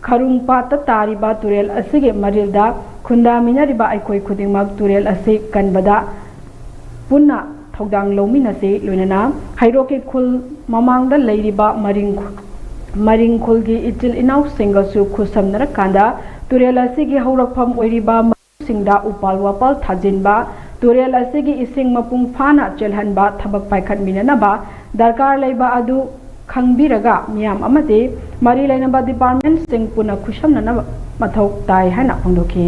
ꯈꯔꯨꯡ ꯄꯥꯠꯇ ꯇꯥꯔꯤꯕ ꯇꯨꯔꯦꯜ ꯑꯁꯤꯒꯤ ꯃꯔꯤꯜꯗ ꯈꯨꯟꯗꯥꯃꯤꯟꯅꯔꯤꯕ ꯑꯩꯈꯣꯏ ꯈꯨꯗꯤꯡꯃꯛ ꯇꯨꯔꯦꯜ ꯑꯁꯤ ꯀꯟꯕꯗ ꯄꯨꯟꯅ ꯊꯧꯗꯥꯡ ꯂꯧꯃꯤꯟꯅꯁꯤ꯫ ꯂꯣꯏꯅꯅ ꯍꯩꯔꯣꯛꯀꯤ ꯈꯨꯜ ꯃꯃꯥꯡꯗ ꯂꯩꯔꯤꯕ ꯃꯔꯤꯡ, ꯃꯔꯤꯡ ꯈꯨꯜꯒꯤ ꯏꯆꯤꯜ ꯏꯅꯥꯎꯁꯤꯡꯒꯁꯨ ꯈꯨꯠꯁꯝꯅꯔꯀꯥꯟꯗ ꯇꯨꯔꯦꯜ ꯑꯁꯤꯒꯤ ꯍꯧꯔꯛꯐꯝ ꯑꯣꯏꯔꯤꯕ ꯁꯤꯡꯗ ꯎꯄꯥꯜ ꯋꯥꯄꯥꯜ ꯊꯥꯖꯤꯟꯕ, ꯇꯨꯔꯦꯜ ꯑꯁꯤꯒꯤ ꯏꯁꯤꯡ ꯃꯄꯨꯡ ꯐꯥꯅ ꯆꯦꯜꯍꯟꯕ ꯊꯕꯛ ꯄꯥꯏꯈꯠꯃꯤꯟꯅꯅꯕ ꯗꯔꯀꯥꯔ ꯂꯩꯕ ꯑꯗꯨ ꯈꯪꯕꯤꯔꯒ ꯃꯤꯌꯥꯝ ꯑꯃꯗꯤ ꯃꯔꯤ ꯂꯩꯅꯕ departmentꯁꯤꯡ ꯄꯨꯟꯅ ꯈꯨꯠꯁꯝꯅꯅꯕ ꯃꯊꯧ ꯇꯥꯏ ꯍꯥꯏꯅ ꯐꯣꯡꯗꯣꯛꯈꯤ꯫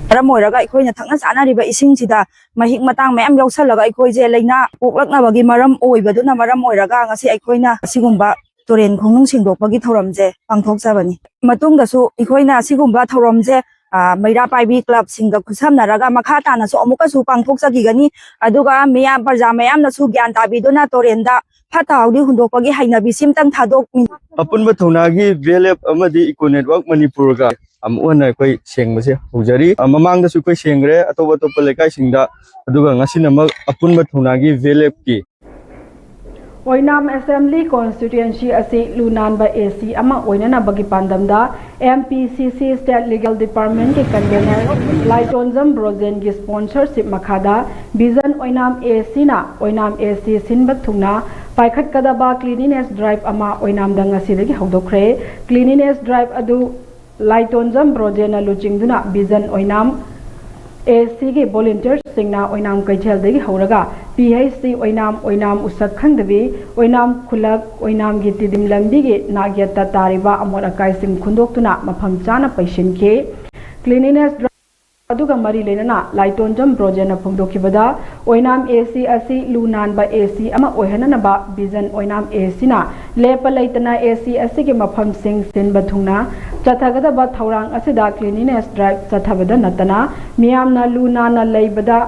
ꯃꯔꯝ ꯑꯣꯏꯔꯒ ꯑꯩꯈꯣꯏꯅ ꯊꯛꯅ ꯆꯥꯅꯔꯤꯕ ꯏꯁꯤꯡꯁꯤꯗ ꯃꯍꯤꯛ ꯃꯇꯥꯡ ꯃꯌꯥꯝ ꯌꯥꯎꯁꯜꯂꯒ ꯑꯩꯈꯣꯏꯁꯦ ꯂꯥꯏꯅꯥ ꯄꯣꯛꯂꯛꯅꯕꯒꯤ ꯃꯔꯝ ꯑꯣꯏꯕꯗꯨꯅ ꯃꯔꯝ ꯑꯣꯏꯔꯒ ꯉꯁꯤ ꯑꯩꯈꯣꯏꯅ ꯑꯁꯤꯒꯨꯝꯕ ꯇꯨꯔꯦꯟ ꯈꯣꯡꯅꯨꯡ ꯁꯦꯡꯗꯣꯛꯄꯒꯤ ꯊꯧꯔꯝꯁꯦ ꯄꯥꯡꯊꯣꯛꯆꯕꯅꯤ꯫ ꯃꯇꯨꯡꯗꯁꯨ ꯑꯩꯈꯣꯏꯅ ꯑꯁꯤꯒꯨꯝꯕ ꯊꯧꯔꯝꯁꯦ, ꯑ, ꯃꯩꯔꯥ ꯄꯥꯏꯕꯤ clubꯁꯤꯡꯒ ꯈꯨꯠꯁꯝꯅꯔꯒ ꯃꯈꯥ ꯇꯥꯅꯁꯨ ꯑꯃꯨꯛꯀꯁꯨ ꯄꯥꯡꯊꯣꯛꯆꯈꯤꯒꯅꯤ꯫ ꯑꯗꯨꯒ ꯃꯤꯌꯥꯝ, ꯄ꯭ꯔꯖꯥ ꯃꯌꯥꯝꯅꯁꯨ ꯒ꯭ꯌꯥꯟ ꯇꯥꯕꯤꯗꯨꯅ ꯇꯨꯔꯦꯟꯗ ꯐꯠꯇ ꯍꯥꯎꯗꯤ ꯍꯨꯟꯗꯣꯛꯄꯒꯤ ꯍꯩꯅꯕꯤꯁꯤꯝꯇꯪ ꯊꯥꯗꯣꯛꯃꯤ꯫ ꯑꯄꯨꯟꯕ ꯊꯧꯅꯥꯒꯤ VLF ꯑꯃꯗꯤ Eco Network ꯃꯅꯤꯄꯨꯔꯒ ꯑꯃꯨꯛ ꯍꯟꯅ ꯑꯩꯈꯣꯏ ꯁꯦꯡꯕꯁꯦ ꯍꯧꯖꯔꯤ꯫ ꯑ, ꯃꯃꯥꯡꯗꯁꯨ ꯑꯩꯈꯣꯏ ꯁꯦꯡꯈ꯭ꯔꯦ ꯑꯇꯣꯞ ꯑꯇꯣꯞꯄ ꯂꯩꯀꯥꯏꯁꯤꯡꯗ, ꯑꯗꯨꯒ ꯉꯁꯤꯅꯃꯛ ꯑꯄꯨꯟꯕ ꯊꯧꯅꯥꯒꯤ VLFꯀꯤ ꯑꯣꯏꯅꯥꯝ Assembly Constituency ꯑꯁꯤ ꯂꯨ ꯅꯥꯟꯕ AC ꯑꯃ ꯑꯣꯏꯅꯅꯕꯒꯤ ꯄꯥꯟꯗꯝꯗ MPCC State Legal Departmentꯀꯤ convener ꯂꯥꯏꯇꯣꯟꯖꯝ ꯕ꯭ꯔꯣꯖꯦꯟꯒꯤ sponsorship ꯃꯈꯥꯗ Vision ꯑꯣꯏꯅꯥꯝ ACꯅ ꯑꯣꯏꯅꯥꯝ AC ꯁꯤꯟꯕ ꯊꯨꯡꯅ ꯄꯥꯏꯈꯠꯀꯗꯕ cleanliness drive ꯑꯃ ꯑꯣꯏꯅꯥꯝꯗ ꯉꯁꯤꯗꯒꯤ ꯍꯧꯗꯣꯛꯈ꯭ꯔꯦ꯫ Cleanliness drive ꯑꯗꯨ ꯂꯥꯏꯇꯣꯟꯖꯝ ꯕ꯭ꯔꯣꯖꯦꯟꯅ ꯂꯨꯆꯤꯡꯗꯨꯅ Vision ꯑꯣꯏꯅꯥꯝ ACꯒꯤ volunteerꯁꯤꯡꯅ ꯑꯣꯏꯅꯥꯝ ꯀꯩꯊꯦꯜꯗꯒꯤ ꯍꯧꯔꯒ PHC ꯑꯣꯏꯅꯥꯝ, ꯑꯣꯏꯅꯥꯝ ꯎꯁꯛ ꯈꯪꯗꯕꯤ, ꯑꯣꯏꯅꯥꯝ ꯈꯨꯜꯂꯛ, ꯑꯣꯏꯅꯥꯝꯒꯤ ꯇꯤꯗꯤꯝ ꯂꯝꯕꯤꯒꯤ ꯅꯥꯛꯌꯦꯠꯇ ꯇꯥꯔꯤꯕ ꯑꯃꯣꯠ ꯑꯀꯥꯏꯁꯤꯡ ꯈꯨꯟꯗꯣꯛꯇꯨꯅ ꯃꯐꯝ ꯆꯥꯅ ꯄꯩꯁꯤꯟꯈꯤ꯫ Cleanliness drive ꯑꯗꯨꯒ ꯃꯔꯤ ꯂꯩꯅꯅ ꯂꯥꯏꯇꯣꯟꯖꯝ ꯕ꯭ꯔꯣꯖꯦꯟꯅ ꯐꯣꯡꯗꯣꯛꯈꯤꯕꯗ, ꯑꯣꯏꯅꯥꯝ AC ꯑꯁꯤ ꯂꯨ ꯅꯥꯟꯕ AC ꯑꯃ ꯑꯣꯏꯍꯟꯅꯅꯕ Vision ꯑꯣꯏꯅꯥꯝ ACꯅ ꯂꯦꯞꯄ ꯂꯩꯇꯅ AC ꯑꯁꯤꯒꯤ ꯃꯐꯝꯁꯤꯡ ꯁꯤꯟꯕ ꯊꯨꯡꯅ ꯆꯠꯊꯒꯗꯕ ꯊꯧꯔꯥꯡ ꯑꯁꯤꯗ cleanliness drive ꯆꯠꯊꯕꯗ ꯅꯠꯇꯅ ꯃꯤꯌꯥꯝꯅ ꯂꯨ ꯅꯥꯟꯅ ꯂꯩꯕꯗ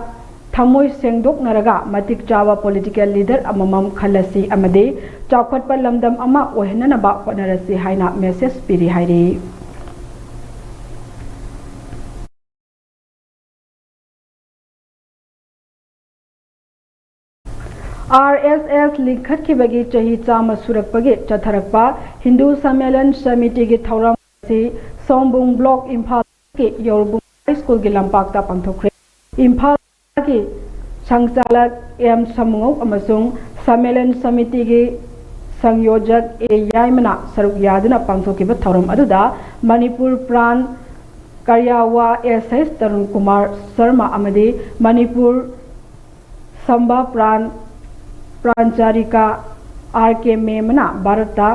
ꯊꯃꯣꯏ ꯁꯦꯡꯗꯣꯛꯅꯔꯒ ꯃꯇꯤꯛ ꯆꯥꯕ political leader ꯑꯃꯃꯝ ꯈꯜꯂꯁꯤ ꯑꯃꯗꯤ ꯆꯥꯎꯈꯠꯄ ꯂꯝꯗꯝ ꯑꯃ ꯑꯣꯏꯍꯟꯅꯅꯕ ꯍꯣꯠꯅꯔꯁꯤ ꯍꯥꯏꯅ message ꯄꯤꯔꯤ ꯍꯥꯏꯔꯤ꯫ RSS ꯂꯤꯡꯈꯠꯈꯤꯕꯒꯤ ꯆꯍꯤ ꯆꯥꯝꯃ ꯁꯨꯔꯛꯄꯒꯤ ꯆꯠꯊꯔꯛꯄ ꯍꯤꯟꯗꯨ ꯁꯝꯃꯦꯂꯟ ꯁꯃꯤꯇꯤꯒꯤ ꯊꯧꯔꯝ ꯑꯁꯤ ꯁꯣꯝꯕꯨꯡ block ꯏꯝꯐꯥꯜꯒꯤ ꯌꯧꯔꯨꯕꯨꯡ high schoolꯒꯤ ꯂꯝꯄꯥꯛꯇ ꯄꯥꯡꯊꯣꯛꯈ꯭ꯔꯦ꯫ ꯏꯝꯐꯥꯜꯒꯤ ꯁꯪꯆꯥꯂꯛ ꯑꯦꯝ ꯁꯃꯨꯉꯧ ꯑꯃꯁꯨꯡ ꯁꯝꯃꯦꯂꯟ ꯁꯃꯤꯇꯤꯒꯤ ꯁꯪꯌꯣꯖꯛ ꯑꯦ ꯌꯥꯏꯃꯅ ꯁꯔꯨꯛ ꯌꯥꯗꯨꯅ ꯄꯥꯡꯊꯣꯛꯈꯤꯕ ꯊꯧꯔꯝ ꯑꯗꯨꯗ ꯃꯅꯤꯄꯨꯔ ꯄ꯭ꯔꯥꯟ ꯀꯔꯤꯌꯥꯋꯥ ꯑꯦꯁ ꯑꯦꯁ ꯇꯔꯨꯟ ꯀꯨꯃꯥꯔ ꯁꯔꯃ ꯑꯃꯗꯤ ꯃꯅꯤꯄꯨꯔ ꯁꯝꯕꯥ ꯄ꯭ꯔꯥꯟ ꯄ꯭ꯔꯥꯟꯆꯥꯔꯤꯀꯥ ꯑꯥꯔ ꯀꯦ ꯃꯦꯃꯅ ꯚꯥꯔꯠꯇ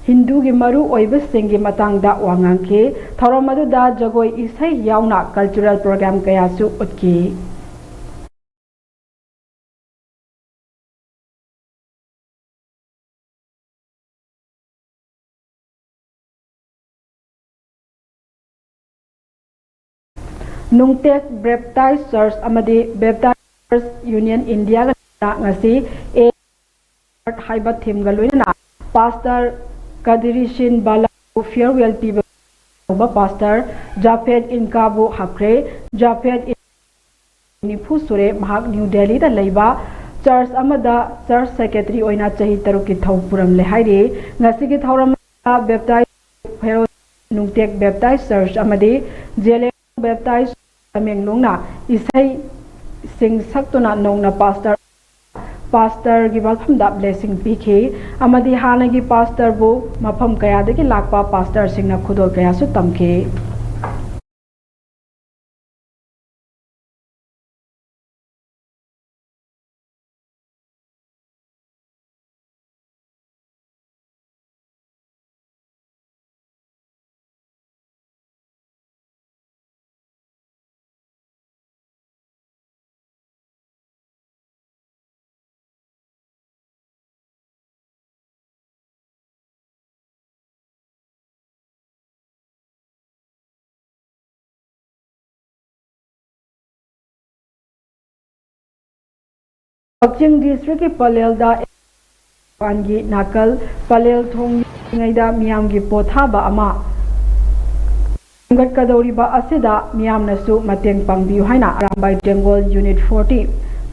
ꯍꯤꯟꯗꯨꯒꯤ ꯃꯔꯨ ꯑꯣꯏꯕꯁꯤꯡꯒꯤ ꯃꯇꯥꯡꯗ ꯋꯥ ꯉꯥꯡꯈꯤ꯫ ꯊꯧꯔꯝ ꯑꯗꯨꯗ ꯖꯒꯣꯏ ꯏꯁꯩ ꯌꯥꯎꯅ cultural program ꯀꯌꯥꯁꯨ ꯎꯠꯈꯤ꯫ ꯅꯨꯡꯇꯦꯛ Baptist Church ꯑꯃꯗꯤ Baptist Church Union Indiaꯒ ꯉꯁꯤ ꯑꯦ ꯍꯥꯏꯕ themeꯒ ꯂꯣꯏꯅꯅ Pastor ꯀꯗꯤꯔꯤꯁꯤꯟ ꯕꯥꯂꯥꯕꯨ farewell ꯄꯤꯕ ꯇꯧꯕ꯫ Pastor ꯖꯥꯐꯦꯠ ꯏꯟꯀꯥꯕꯨ ꯍꯥꯞꯈ꯭ꯔꯦ꯫ ꯖꯥꯐꯦꯠ ꯏꯟ ꯅꯤꯐꯨ ꯁꯨꯔꯦ꯫ ꯃꯍꯥꯛ ꯅ꯭ꯌꯨ ꯗꯦꯜꯂꯤꯗ ꯂꯩꯕ church ꯑꯃꯗ church secretary ꯑꯣꯏꯅ ꯆꯍꯤ ꯇꯔꯨꯛꯀꯤ ꯊꯧ ꯄꯨꯔꯝꯂꯦ ꯍꯥꯏꯔꯤ꯫ ꯉꯁꯤꯒꯤ ꯊꯧꯔꯝ ꯑꯗꯨꯗ Baptist ꯍꯦꯔꯣ ꯅꯨꯡꯇꯦꯛ Baptist Church ꯑꯃꯗꯤ ꯖꯦꯂꯦ Baptist ꯇꯃꯦꯡꯂꯣꯡꯅ ꯏꯁꯩꯁꯤꯡ ꯁꯛꯇꯨꯅ ꯅꯧꯅ pastor pastorꯒꯤ ꯃꯐꯝꯗ blessing ꯄꯤꯈꯤ ꯑꯃꯗꯤ ꯍꯥꯟꯅꯒꯤ pastorꯕꯨ ꯃꯐꯝ ꯀꯌꯥꯗꯒꯤ ꯂꯥꯛꯄ pastorꯁꯤꯡꯅ ꯈꯨꯗꯣꯜ ꯀꯌꯥꯁꯨ ꯇꯝꯈꯤ꯫ ꯀꯛꯆꯤꯡ ꯗꯤꯁꯇ꯭ꯔꯤꯛꯀꯤ ꯄꯂꯦꯜꯗ ꯃꯄꯥꯟꯒꯤ ꯅꯥꯀꯜ ꯄꯂꯦꯜ ꯊꯣꯡ ꯌꯧꯗ꯭ꯔꯤꯉꯩꯗ ꯃꯤꯌꯥꯝꯒꯤ ꯄꯣꯊꯥꯕ ꯑꯃ ꯁꯦꯝꯒꯠꯀꯗꯧꯔꯤꯕ ꯑꯁꯤꯗ ꯃꯤꯌꯥꯝꯅꯁꯨ ꯃꯇꯦꯡ ꯄꯥꯡꯕꯤꯌꯨ ꯍꯥꯏꯅ ꯑꯔꯥꯝꯕꯥꯏ ꯇꯦꯡꯒꯣꯜ ꯌꯨꯅꯤꯠ ꯐꯣꯔꯇꯤ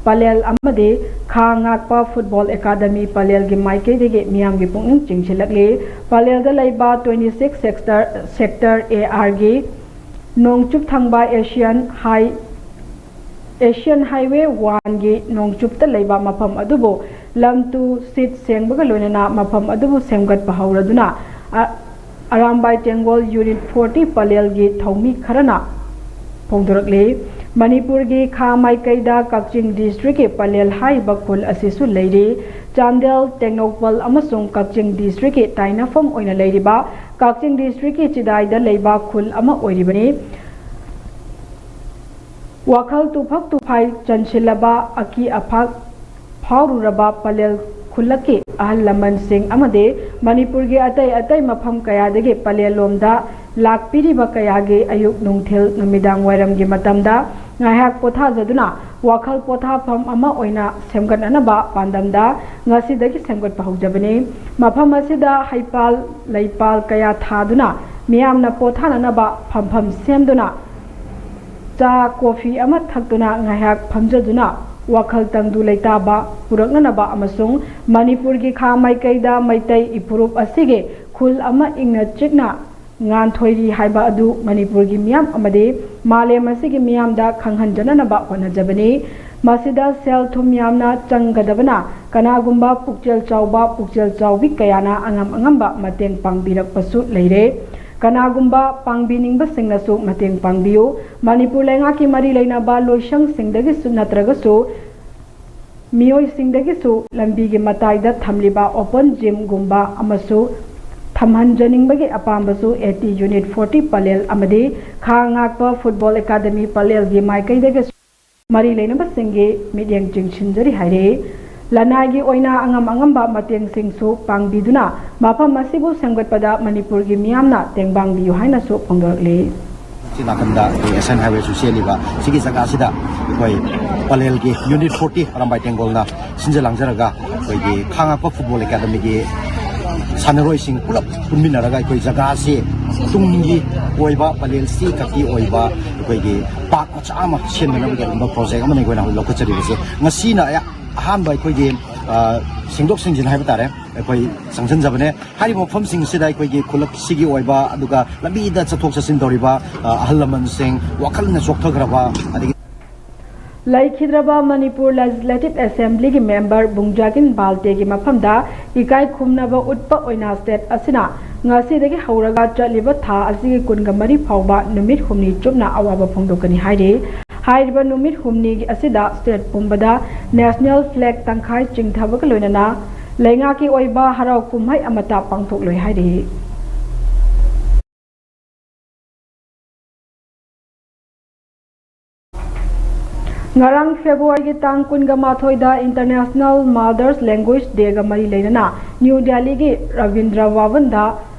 ꯄꯂꯦꯜ ꯑꯃꯗꯤ ꯈꯥ ꯉꯥꯛꯄ ꯐꯨꯠꯕꯣꯜ ꯑꯦꯀꯥꯗꯃꯤ ꯄꯂꯦꯜꯒꯤ ꯃꯥꯏꯀꯩꯗꯒꯤ ꯃꯤꯌꯥꯝꯒꯤ ꯄꯨꯛꯅꯤꯡ ꯆꯤꯡꯁꯤꯜꯂꯛꯂꯤ꯫ ꯄꯂꯦꯜꯗ ꯂꯩꯕ ꯇ꯭ꯋꯦꯟꯇꯤ ꯁꯤꯛꯁ ꯁꯦꯛꯇꯔ, ꯁꯦꯛꯇꯔ ꯑꯦ ꯑꯥꯔꯒꯤ ꯅꯣꯡꯆꯨꯞ ꯊꯪꯕ ꯑꯦꯁꯤꯌꯥꯟ ꯍꯥꯏ ꯑꯦꯁꯤꯌꯥꯟ ꯍꯥꯏꯋꯦ ꯋꯥꯟꯒꯤ ꯅꯣꯡꯆꯨꯞꯇ ꯂꯩꯕ ꯃꯐꯝ ꯑꯗꯨꯕꯨ ꯂꯝ ꯇꯨ ꯁꯤꯠ ꯁꯦꯡꯕꯒ ꯂꯣꯏꯅꯅ ꯃꯐꯝ ꯑꯗꯨꯕꯨ ꯁꯦꯝꯒꯠꯄ ꯍꯧꯔꯗꯨꯅ ꯑ-, ꯑꯔꯥꯝꯕꯥꯏ ꯇꯦꯡꯒꯣꯜ ꯌꯨꯅꯤꯠ ꯐꯣꯔꯇꯤ ꯄꯂꯦꯜꯒꯤ ꯊꯧꯃꯤ ꯈꯔꯅ ꯐꯣꯡꯗꯣꯔꯛꯂꯤ꯫ ꯃꯅꯤꯄꯨꯔꯒꯤ ꯈꯥ ꯃꯥꯏꯀꯩꯗ ꯀꯛꯆꯤꯡ ꯗꯤꯁꯇ꯭ꯔꯤꯛꯀꯤ ꯄꯂꯦꯜ ꯍꯥꯏꯔꯤꯕ ꯈꯨꯜ ꯑꯁꯤꯁꯨ ꯂꯩꯔꯤ꯫ ꯆꯥꯟꯗꯦꯜ, ꯇꯦꯡꯅꯧꯄꯜ ꯑꯃꯁꯨꯡ ꯀꯛꯆꯤꯡ ꯗꯤꯁꯇ꯭ꯔꯤꯛꯀꯤ ꯇꯥꯏꯅꯐꯝ ꯑꯣꯏꯅ ꯂꯩꯔꯤꯕ ꯀꯛꯆꯤꯡ ꯗꯤꯁꯇ꯭ꯔꯤꯛꯀꯤ ꯆꯤꯗꯥꯏꯗ ꯂꯩꯕ ꯈꯨꯜ ꯑꯃ ꯑꯣꯏꯔꯤꯕꯅꯤ꯫ ꯋꯥꯈꯜ ꯇꯨꯐꯛ ꯇꯨꯐꯥꯏ ꯆꯟꯁꯤꯜꯂꯕ ꯑꯀꯤ ꯑꯐꯥꯛ ꯐꯥꯎꯔꯨꯔꯕ ꯄꯂꯦꯜ ꯈꯨꯜꯂꯛꯀꯤ ꯑꯍꯜ ꯂꯃꯟꯁꯤꯡ ꯑꯃꯗꯤ ꯃꯅꯤꯄꯨꯔꯒꯤ ꯑꯇꯩ ꯑꯇꯩ ꯃꯐꯝ ꯀꯌꯥꯗꯒꯤ ꯄꯂꯦꯜ ꯂꯣꯝꯗ ꯂꯥꯛꯄꯤꯔꯤꯕ ꯀꯌꯥꯒꯤ ꯑꯌꯨꯛ ꯅꯨꯡꯊꯤꯜ ꯅꯨꯃꯤꯗꯥꯡ ꯋꯥꯏꯔꯝꯒꯤ ꯃꯇꯝꯗ ꯉꯥꯏꯍꯥꯛ ꯄꯣꯊꯥꯖꯗꯨꯅ ꯋꯥꯈꯜ ꯄꯣꯊꯥꯐꯝ ꯑꯃ ꯑꯣꯏꯅ ꯁꯦꯝꯒꯠꯅꯅꯕ ꯄꯥꯟꯗꯝꯗ ꯉꯁꯤꯗꯒꯤ ꯁꯦꯝꯒꯠꯄ ꯍꯧꯖꯕꯅꯤ꯫ ꯃꯐꯝ ꯑꯁꯤꯗ ꯍꯩꯄꯥꯜ ꯂꯩꯄꯥꯜ ꯀꯌꯥ ꯊꯥꯗꯨꯅ ꯃꯤꯌꯥꯝꯅ ꯄꯣꯊꯥꯅꯅꯕ ꯐꯝꯐꯝ ꯁꯦꯝꯗꯨꯅ ꯆꯥ ꯀꯣꯐꯤ ꯑꯃ ꯊꯛꯇꯨꯅ ꯉꯥꯏꯍꯥꯛ ꯐꯝꯖꯗꯨꯅ ꯋꯥꯈꯜ ꯇꯪꯗꯨ ꯂꯩꯇꯥꯕ ꯄꯨꯔꯛꯅꯅꯕ ꯑꯃꯁꯨꯡ ꯃꯅꯤꯄꯨꯔꯒꯤ ꯈꯥ ꯃꯥꯏꯀꯩꯗ ꯃꯩꯇꯩ ꯏꯐꯨꯔꯨꯞ ꯑꯁꯤꯒꯤ ꯈꯨꯜ ꯑꯃ ꯏꯪꯅ ꯆꯤꯛꯅ ꯉꯥꯟꯊꯣꯏꯔꯤ ꯍꯥꯏꯕ ꯑꯗꯨ ꯃꯅꯤꯄꯨꯔꯒꯤ ꯃꯤꯌꯥꯝ ꯑꯃꯗꯤ ꯃꯥꯂꯦꯝ ꯑꯁꯤꯒꯤ ꯃꯤꯌꯥꯝꯗ ꯈꯪꯍꯟꯖꯅꯅꯕ ꯍꯣꯠꯅꯖꯕꯅꯤ꯫ ꯃꯁꯤꯗ ꯁꯦꯜ ꯊꯨꯝ ꯌꯥꯝꯅ ꯆꯪꯒꯗꯕꯅ ꯀꯅꯥꯒꯨꯝꯕ ꯄꯨꯛꯆꯦꯜ ꯆꯥꯎꯕ, ꯄꯨꯛꯆꯦꯜ ꯆꯥꯎꯕꯤ ꯀꯌꯥꯅ ꯑꯉꯝ ꯑꯉꯝꯕ ꯃꯇꯦꯡ ꯄꯥꯡꯕꯤꯔꯛꯄꯁꯨ ꯂꯩꯔꯦ꯫ ꯀꯅꯥꯒꯨꯝꯕ ꯄꯥꯡꯕꯤꯅꯤꯡꯕꯁꯤꯡꯅꯁꯨ ꯃꯇꯦꯡ ꯄꯥꯡꯕꯤꯌꯨ꯫ ꯃꯅꯤꯄꯨꯔ ꯂꯩꯉꯥꯛꯀꯤ ꯃꯔꯤ ꯂꯩꯅꯕ ꯂꯣꯏꯁꯪꯁꯤꯡꯗꯒꯤꯁꯨ ꯅꯠꯇ꯭ꯔꯒꯁꯨ ꯃꯤꯑꯣꯏꯁꯤꯡꯗꯒꯤꯁꯨ ꯂꯝꯕꯤꯒꯤ ꯃꯇꯥꯏꯗ ꯊꯝꯂꯤꯕ open gymꯒꯨꯝꯕ ꯑꯃꯁꯨ ꯊꯝꯍꯟꯖꯅꯤꯡꯕꯒꯤ ꯑꯄꯥꯝꯕꯁꯨ A T unit forty Pallel ꯑꯃꯗꯤ ꯈꯥ ꯉꯥꯛꯄ football academy ꯄꯂꯦꯜꯒꯤ ꯃꯥꯏꯀꯩꯗꯒꯤꯁꯨ ꯃꯔꯤ ꯂꯩꯅꯕꯁꯤꯡꯒꯤ ꯃꯤꯠꯌꯦꯡ ꯆꯤꯡꯁꯤꯟꯖꯔꯤ ꯍꯥꯏꯔꯤ꯫ ꯂꯅꯥꯏꯒꯤ ꯑꯣꯏꯅ ꯑꯉꯝ ꯑꯉꯝꯕ ꯃꯇꯦꯡꯁꯤꯡꯁꯨ ꯄꯥꯡꯕꯤꯗꯨꯅ ꯃꯐꯝ ꯑꯁꯤꯕꯨ ꯁꯦꯝꯒꯠꯄꯗ ꯃꯅꯤꯄꯨꯔꯒꯤ ꯃꯤꯌꯥꯝꯅ ꯇꯦꯡꯕꯥꯡꯕꯤꯌꯨ ꯍꯥꯏꯅꯁꯨ ꯐꯣꯡꯗꯣꯔꯛꯂꯤ꯫ ꯁꯤ ꯅꯥꯀꯟꯗ ꯑꯩꯈꯣꯏ ꯑꯦꯁꯤꯌꯥꯟ ꯍꯥꯏꯋꯦꯁꯨ ꯆꯦꯜꯂꯤꯕ ꯁꯤꯒꯤ ꯖꯒꯥꯁꯤꯗ ꯑꯩꯈꯣꯏ ꯄꯂꯦꯜꯒꯤ ꯌꯨꯅꯤꯠ ꯐꯣꯔꯇꯤ ꯑꯔꯥꯝꯕꯥꯏ ꯇꯦꯡꯒꯣꯜꯅ ꯁꯤꯟꯖ ꯂꯥꯡꯖꯔꯒ ꯑꯩꯈꯣꯏꯒꯤ ꯈꯥ ꯉꯥꯛꯄ ꯐꯨꯠꯕꯣꯜ ꯑꯦꯀꯥꯗꯃꯤꯒꯤ ꯁꯥꯟꯅꯔꯣꯏꯁꯤꯡ ꯄꯨꯂꯞ ꯄꯨꯟꯃꯤꯟꯅꯔꯒ ꯑꯩꯈꯣꯏ ꯖꯒꯥꯁꯤ ꯇꯨꯡꯒꯤ ꯑꯣꯏꯕ ꯄꯂꯦꯜ ꯁꯤ ꯈꯛꯀꯤ ꯑꯣꯏꯕ ꯑꯩꯈꯣꯏꯒꯤ ꯄꯥꯔꯛ ꯃꯆꯥ ꯑꯃ ꯁꯦꯝꯅꯅꯕꯒꯤ ꯑꯗꯨꯒꯨꯝꯕ ꯄ꯭ꯔꯣꯖꯦꯛ ꯑꯃꯅ ꯑꯩꯈꯣꯏꯅ ꯍꯧꯖꯤꯛ ꯂꯧꯈꯠꯆꯔꯤꯕꯁꯦ꯫ ꯉꯁꯤꯅ ꯑꯍꯥꯟꯕ ꯑꯩꯈꯣꯏꯒꯤ, ꯑ, ꯁꯦꯡꯗꯣꯛ ꯁꯦꯡꯖꯤꯟ ꯍꯥꯏꯕ ꯇꯥꯔꯦ, ꯑꯩꯈꯣꯏ ꯆꯪꯁꯤꯟꯖꯕꯅꯦ꯫ ꯍꯥꯏꯔꯤꯕ ꯃꯐꯝꯁꯤꯡ ꯑꯁꯤꯗ ꯑꯩꯈꯣꯏꯒꯤ ꯈꯨꯜꯂꯛꯁꯤꯒꯤ ꯑꯣꯏꯕ, ꯑꯗꯨꯒ ꯂꯝꯕꯤꯗ ꯆꯠꯊꯣꯛ ꯆꯠꯁꯤꯟ ꯇꯧꯔꯤꯕ, ꯑ, ꯑꯍꯜ ꯂꯃꯟꯁꯤꯡ, ꯋꯥꯈꯜꯅ ꯆꯣꯛꯊꯈ꯭ꯔꯕ, ꯑꯗꯒꯤ ꯂꯩꯈꯤꯗ꯭ꯔꯕ ꯃꯅꯤꯄꯨꯔ ꯂꯦꯖꯤꯁꯂꯦꯇꯤꯚ ꯑꯦꯁꯦꯝꯕ꯭ꯂꯤꯒꯤ ꯃꯦꯝꯕꯔ ꯕꯨꯡꯖꯥꯒꯤꯟ ꯕꯥꯜꯇꯦꯒꯤ ꯃꯐꯝꯗ ꯏꯀꯥꯏ ꯈꯨꯝꯅꯕ ꯎꯠꯄ ꯑꯣꯏꯅ ꯁ꯭ꯇꯦꯠ ꯑꯁꯤꯅ ꯉꯁꯤꯗꯒꯤ ꯍꯧꯔꯒ ꯆꯠꯂꯤꯕ ꯊꯥ ꯑꯁꯤꯒꯤ ꯀꯨꯟꯒ ꯃꯔꯤ ꯐꯥꯎꯕ ꯅꯨꯃꯤꯠ ꯍꯨꯝꯅꯤ ꯆꯨꯞꯅ ꯑꯋꯥꯕ ꯐꯣꯡꯗꯣꯛꯀꯅꯤ ꯍꯥꯏꯔꯤ꯫ ꯍꯥꯏꯔꯤꯕ ꯅꯨꯃꯤꯠ ꯍꯨꯝꯅꯤꯒꯤ ꯑꯁꯤꯗ ꯁ꯭ꯇꯦꯠ ꯄꯨꯝꯕꯗ ꯅꯦꯁꯅꯦꯜ ꯐ꯭ꯂꯦꯒ ꯇꯪꯈꯥꯏ ꯆꯤꯡꯊꯕꯒ ꯂꯣꯏꯅꯅ ꯂꯩꯉꯥꯛꯀꯤ ꯑꯣꯏꯕ ꯍꯔꯥꯎ ꯀꯨꯝꯍꯩ ꯑꯃꯠꯇ ꯄꯥꯡꯊꯣꯛꯂꯣꯏ ꯍꯥꯏꯔꯤ꯫ ꯉꯔꯥꯡ ꯐꯦꯕ꯭ꯔꯨꯋꯥꯔꯤꯒꯤ ꯇꯥꯡ ꯀꯨꯟꯒ ꯃꯥꯊꯣꯏꯗ ꯏꯟꯇꯔꯅꯦꯁꯅꯦꯜ ꯃꯥꯗꯔꯁ ꯂꯦꯡꯒ꯭ꯋꯦꯖ ꯗꯦꯒ ꯃꯔꯤ ꯂꯩꯅꯅ ꯅ꯭ꯌꯨ ꯗꯦꯜꯂꯤꯒꯤ ꯔꯕꯤꯟꯗ꯭ꯔ ꯚꯕꯟꯗ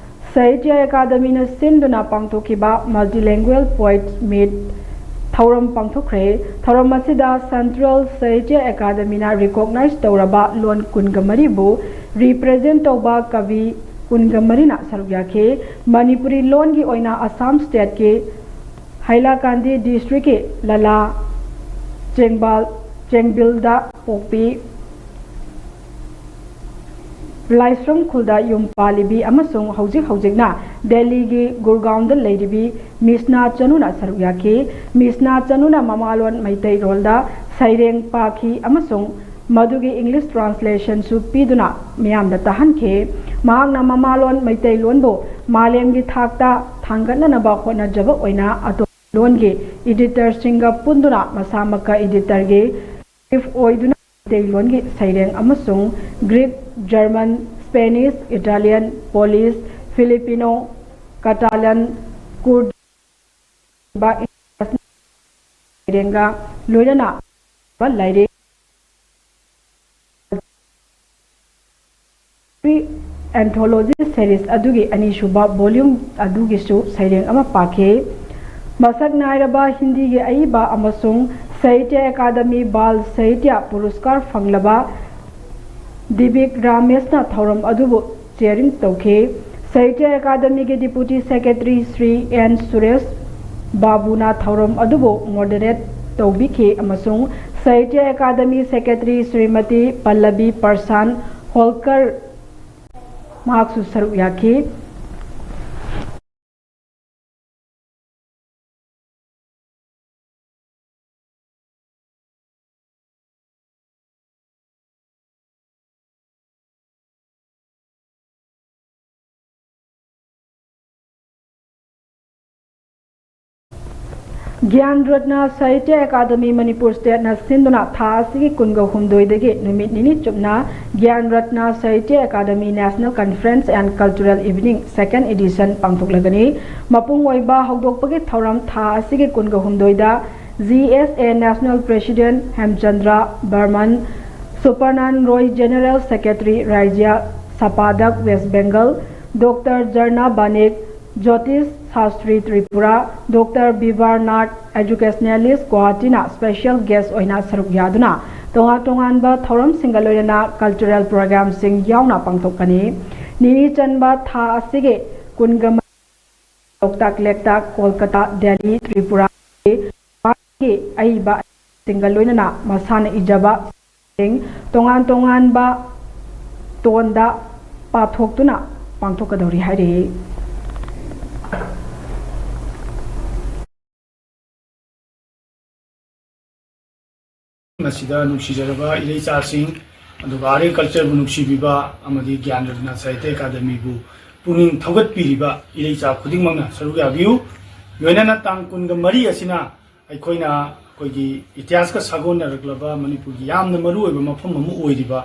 ꯁꯥꯍꯤꯇ꯭ꯌ ꯑꯦꯀꯥꯗꯃꯤꯅ ꯁꯤꯟꯗꯨꯅ ꯄꯥꯡꯊꯣꯛꯈꯤꯕ ꯃꯜꯇꯤꯂꯦꯡꯒ꯭ꯋꯦꯜ ꯄꯣꯏꯠꯁ ꯃꯤꯠ ꯊꯧꯔꯝ ꯄꯥꯡꯊꯣꯛꯈ꯭ꯔꯦ꯫ ꯊꯧꯔꯝ ꯑꯁꯤꯗ ꯁꯦꯟꯇ꯭ꯔꯦꯜ ꯁꯥꯍꯤꯇ꯭ꯌ ꯑꯦꯀꯥꯗꯃꯤꯅ ꯔꯤꯀꯣꯛꯅꯥꯏꯖ ꯇꯧꯔꯕ ꯂꯣꯟ ꯀꯨꯟꯒ ꯃꯔꯤꯕꯨ ꯔꯤꯄ꯭ꯔꯖꯦꯟ ꯇꯧꯕ ꯀꯕꯤ ꯀꯨꯟꯒ ꯃꯔꯤꯅ ꯁꯔꯨꯛ ꯌꯥꯈꯤ꯫ ꯃꯅꯤꯄꯨꯔꯤ ꯂꯣꯟꯒꯤ ꯑꯣꯏꯅ ꯑꯁꯥꯝ ꯁ꯭ꯇꯦꯠꯀꯤ ꯍꯥꯏꯂꯥꯀꯥꯟꯗꯤ ꯗꯤꯁꯇ꯭ꯔꯤꯛꯀꯤ ꯂꯂꯥ ꯆꯦꯡꯕꯥꯜ, ꯆꯦꯡꯕꯤꯜꯗ ꯄꯣꯛꯄꯤ, ꯂꯥꯏꯁ꯭ꯔꯝ ꯈꯨꯜꯗ ꯌꯨꯝ ꯄꯥꯜꯂꯤꯕꯤ ꯑꯃꯁꯨꯡ ꯍꯧꯖꯤꯛ ꯍꯧꯖꯤꯛꯅ ꯗꯦꯜꯂꯤꯒꯤ ꯒꯨꯔꯒꯥꯎꯟꯗ ꯂꯩꯔꯤꯕꯤ ꯃꯤꯁꯅꯥ ꯆꯅꯨꯅ ꯁꯔꯨꯛ ꯌꯥꯈꯤ꯫ ꯃꯤꯁꯅꯥ ꯆꯅꯨꯅ ꯃꯃꯥꯂꯣꯟ ꯃꯩꯇꯩꯔꯣꯜꯗ ꯁꯩꯔꯦꯡ ꯄꯥꯈꯤ ꯑꯃꯁꯨꯡ ꯃꯗꯨꯒꯤ ꯏꯪꯂꯤꯁ ꯇ꯭ꯔꯥꯟꯁꯂꯦꯁꯟꯁꯨ ꯄꯤꯗꯨꯅ ꯃꯤꯌꯥꯝꯗ ꯇꯥꯍꯟꯈꯤ꯫ ꯃꯍꯥꯛꯅ ꯃꯃꯥꯂꯣꯟ ꯃꯩꯇꯩꯂꯣꯟꯕꯨ ꯃꯥꯂꯦꯝꯒꯤ ꯊꯥꯛꯇ ꯊꯥꯡꯒꯠꯅꯅꯕ ꯍꯣꯠꯅꯖꯕ ꯑꯣꯏꯅ ꯑꯇꯣꯞꯄ ꯂꯣꯟꯒꯤ ꯏꯗꯤꯇꯔꯁꯤꯡꯒ ꯄꯨꯟꯗꯨꯅ ꯃꯁꯥꯃꯛꯀ ꯏꯗꯤꯇꯔꯒꯤ ꯆꯤꯐ ꯑꯣꯏꯗꯨꯅ ꯃꯩꯇꯩꯂꯣꯟꯒꯤ ꯁꯩꯔꯦꯡ ꯑꯃꯁꯨꯡ Greek, German, Spanish, Italian, polish, ꯐꯤꯂꯤꯄꯤꯅꯣ, ꯀꯇꯥꯂꯟ, ꯀꯨꯔꯗ, ꯁꯩꯔꯦꯡꯒ ꯂꯣꯏꯅꯅ ꯂꯥꯏꯔꯤꯛ ꯑꯦꯟꯊꯣꯂꯣꯖꯤ ꯁꯦꯔꯤꯁ ꯑꯗꯨꯒꯤ ꯑꯅꯤꯁꯨꯕ ꯚꯣꯂ꯭ꯌꯨꯝ ꯑꯗꯨꯒꯤꯁꯨ ꯁꯩꯔꯦꯡ ꯑꯃ ꯄꯥꯈꯤ꯫ ꯃꯁꯛ ꯅꯥꯏꯔꯕ ꯍꯤꯟꯗꯤꯒꯤ ꯑꯏꯕ ꯑꯃꯁꯨꯡ ꯁꯥꯍꯤꯇ꯭ꯌ ꯑꯦꯀꯥꯗꯃꯤ ꯕꯥꯜ ꯁꯥꯍꯤꯇ꯭ꯌ ꯄꯨꯔꯁꯀꯥꯔ ꯐꯪꯂꯕ ꯗꯤꯕꯤꯛ ꯔꯥꯃꯦꯁꯅ ꯊꯧꯔꯝ ꯑꯗꯨꯕꯨ ꯆꯦꯌꯔꯤꯡ ꯇꯧꯈꯤ꯫ ꯁꯥꯍꯤꯇ꯭ꯌ ꯑꯦꯀꯥꯗꯃꯤꯒꯤ deputy secretary Shri N Suresh ꯕꯥꯕꯨꯅ ꯊꯧꯔꯝ ꯑꯗꯨꯕꯨ ꯃꯣꯗꯔꯦꯠ ꯇꯧꯕꯤꯈꯤ ꯑꯃꯁꯨꯡ ꯁꯥꯍꯤꯇ꯭ꯌ ꯑꯦꯀꯥꯗꯃꯤ ꯁꯦꯀ꯭ꯔꯦꯇꯔꯤ ꯁ꯭ꯔꯤꯃꯇꯤ ꯄꯜꯂꯕꯤ ꯄꯔꯁꯥꯟ ꯍꯣꯜꯀꯔ ꯃꯍꯥꯛꯁꯨ ꯁꯔꯨꯛ ꯌꯥꯈꯤ꯫ ꯒ꯭ꯌꯥꯟ ꯔꯠꯅ ꯁꯥꯍꯤꯇ꯭ꯌ ꯑꯦꯀꯥꯗꯃꯤ ꯃꯅꯤꯄꯨꯔ ꯁ꯭ꯇꯦꯠꯅ ꯁꯤꯟꯗꯨꯅ ꯊꯥ ꯑꯁꯤꯒꯤ ꯀꯨꯟꯒ ꯍꯨꯝꯗꯣꯏꯗꯒꯤ ꯅꯨꯃꯤꯠ ꯅꯤꯅꯤ ꯆꯨꯞꯅ Gyan Ratna Sahitya academy National Conference and Cultural Evening second edition ꯄꯥꯡꯊꯣꯛꯂꯒꯅꯤ꯫ ꯃꯄꯨꯡ ꯑꯣꯏꯕ ꯍꯧꯗꯣꯛꯄꯒꯤ ꯊꯧꯔꯝ ꯊꯥ ꯑꯁꯤꯒꯤ ꯀꯨꯟꯒ ꯍꯨꯝꯗꯣꯏꯗ G S A National President ꯍꯦꯝꯆꯟꯗ꯭ꯔ Barman, ꯁꯨꯄꯔꯅꯥꯟ Roy General Secretary ꯔꯥꯖ꯭ꯌ ꯁꯄꯥꯗꯛ West Bengal, doctor Jharna Banik, Jyotish Shastri Tripura, doctor Bibhar Nath Educationalist ꯒꯨꯋꯥꯍꯥꯇꯤꯅ special guest ꯑꯣꯏꯅ ꯁꯔꯨꯛ ꯌꯥꯗꯨꯅ ꯇꯣꯉꯥꯟ ꯇꯣꯉꯥꯟꯕ ꯊꯧꯔꯝꯁꯤꯡꯒ ꯂꯣꯏꯅꯅ cultural programmeꯁꯤꯡ ꯌꯥꯎꯅ ꯄꯥꯡꯊꯣꯛꯀꯅꯤ꯫ ꯅꯤꯅꯤ ꯆꯟꯕ ꯊꯥ ꯑꯁꯤꯒꯤ ꯀꯨꯟꯒ ꯂꯣꯛꯇꯥꯛ ꯂꯦꯛꯇ ꯀꯣꯜꯀꯇꯥ, ꯗꯦꯜꯂꯤ, ꯇ꯭ꯔꯤꯄꯨꯔꯥꯒꯤ ꯃꯥꯒꯤ ꯑꯏꯕꯁꯤꯡꯒ ꯂꯣꯏꯅꯅ ꯃꯁꯥꯅ ꯏꯖꯕ ꯇꯣꯉꯥꯟ ꯇꯣꯉꯥꯟꯕ ꯇꯣꯟꯗ ꯄꯥꯊꯣꯛꯇꯨꯅ ꯄꯥꯡꯊꯣꯛꯀꯗꯧꯔꯤ ꯍꯥꯏꯔꯤ꯫ ꯃꯁꯤꯗ ꯅꯨꯡꯁꯤꯖꯔꯕ ꯏꯔꯩꯆꯥꯁꯤꯡ, ꯑꯗꯨꯒ ꯑꯥꯔꯠ ꯑꯦꯟ ꯀꯜꯆꯔꯕꯨ ꯅꯨꯡꯁꯤꯕꯤꯕ ꯑꯃꯗꯤ ꯒ꯭ꯌꯥꯟ ꯔꯠꯅ ꯁꯥꯍꯤꯇ꯭ꯌ ꯑꯦꯀꯥꯗꯃꯤꯕꯨ ꯄꯨꯛꯅꯤꯡ ꯊꯧꯒꯠꯄꯤꯔꯤꯕ ꯏꯔꯩꯆꯥ ꯈꯨꯗꯤꯡꯃꯛꯅ ꯁꯔꯨꯛ ꯌꯥꯕꯤꯌꯨ꯫ ꯂꯣꯏꯅꯅ ꯇꯥꯡ ꯀꯨꯟꯒ ꯃꯔꯤ ꯑꯁꯤꯅ ꯑꯩꯈꯣꯏꯅ ꯑꯩꯈꯣꯏꯒꯤ ꯏꯇꯤꯍꯥꯁꯀ ꯁꯥꯒꯣꯟꯅꯔꯛꯂꯕ ꯃꯅꯤꯄꯨꯔꯒꯤ ꯌꯥꯝꯅ ꯃꯔꯨꯑꯣꯏꯕ ꯃꯐꯝ ꯑꯃ ꯑꯣꯏꯔꯤꯕ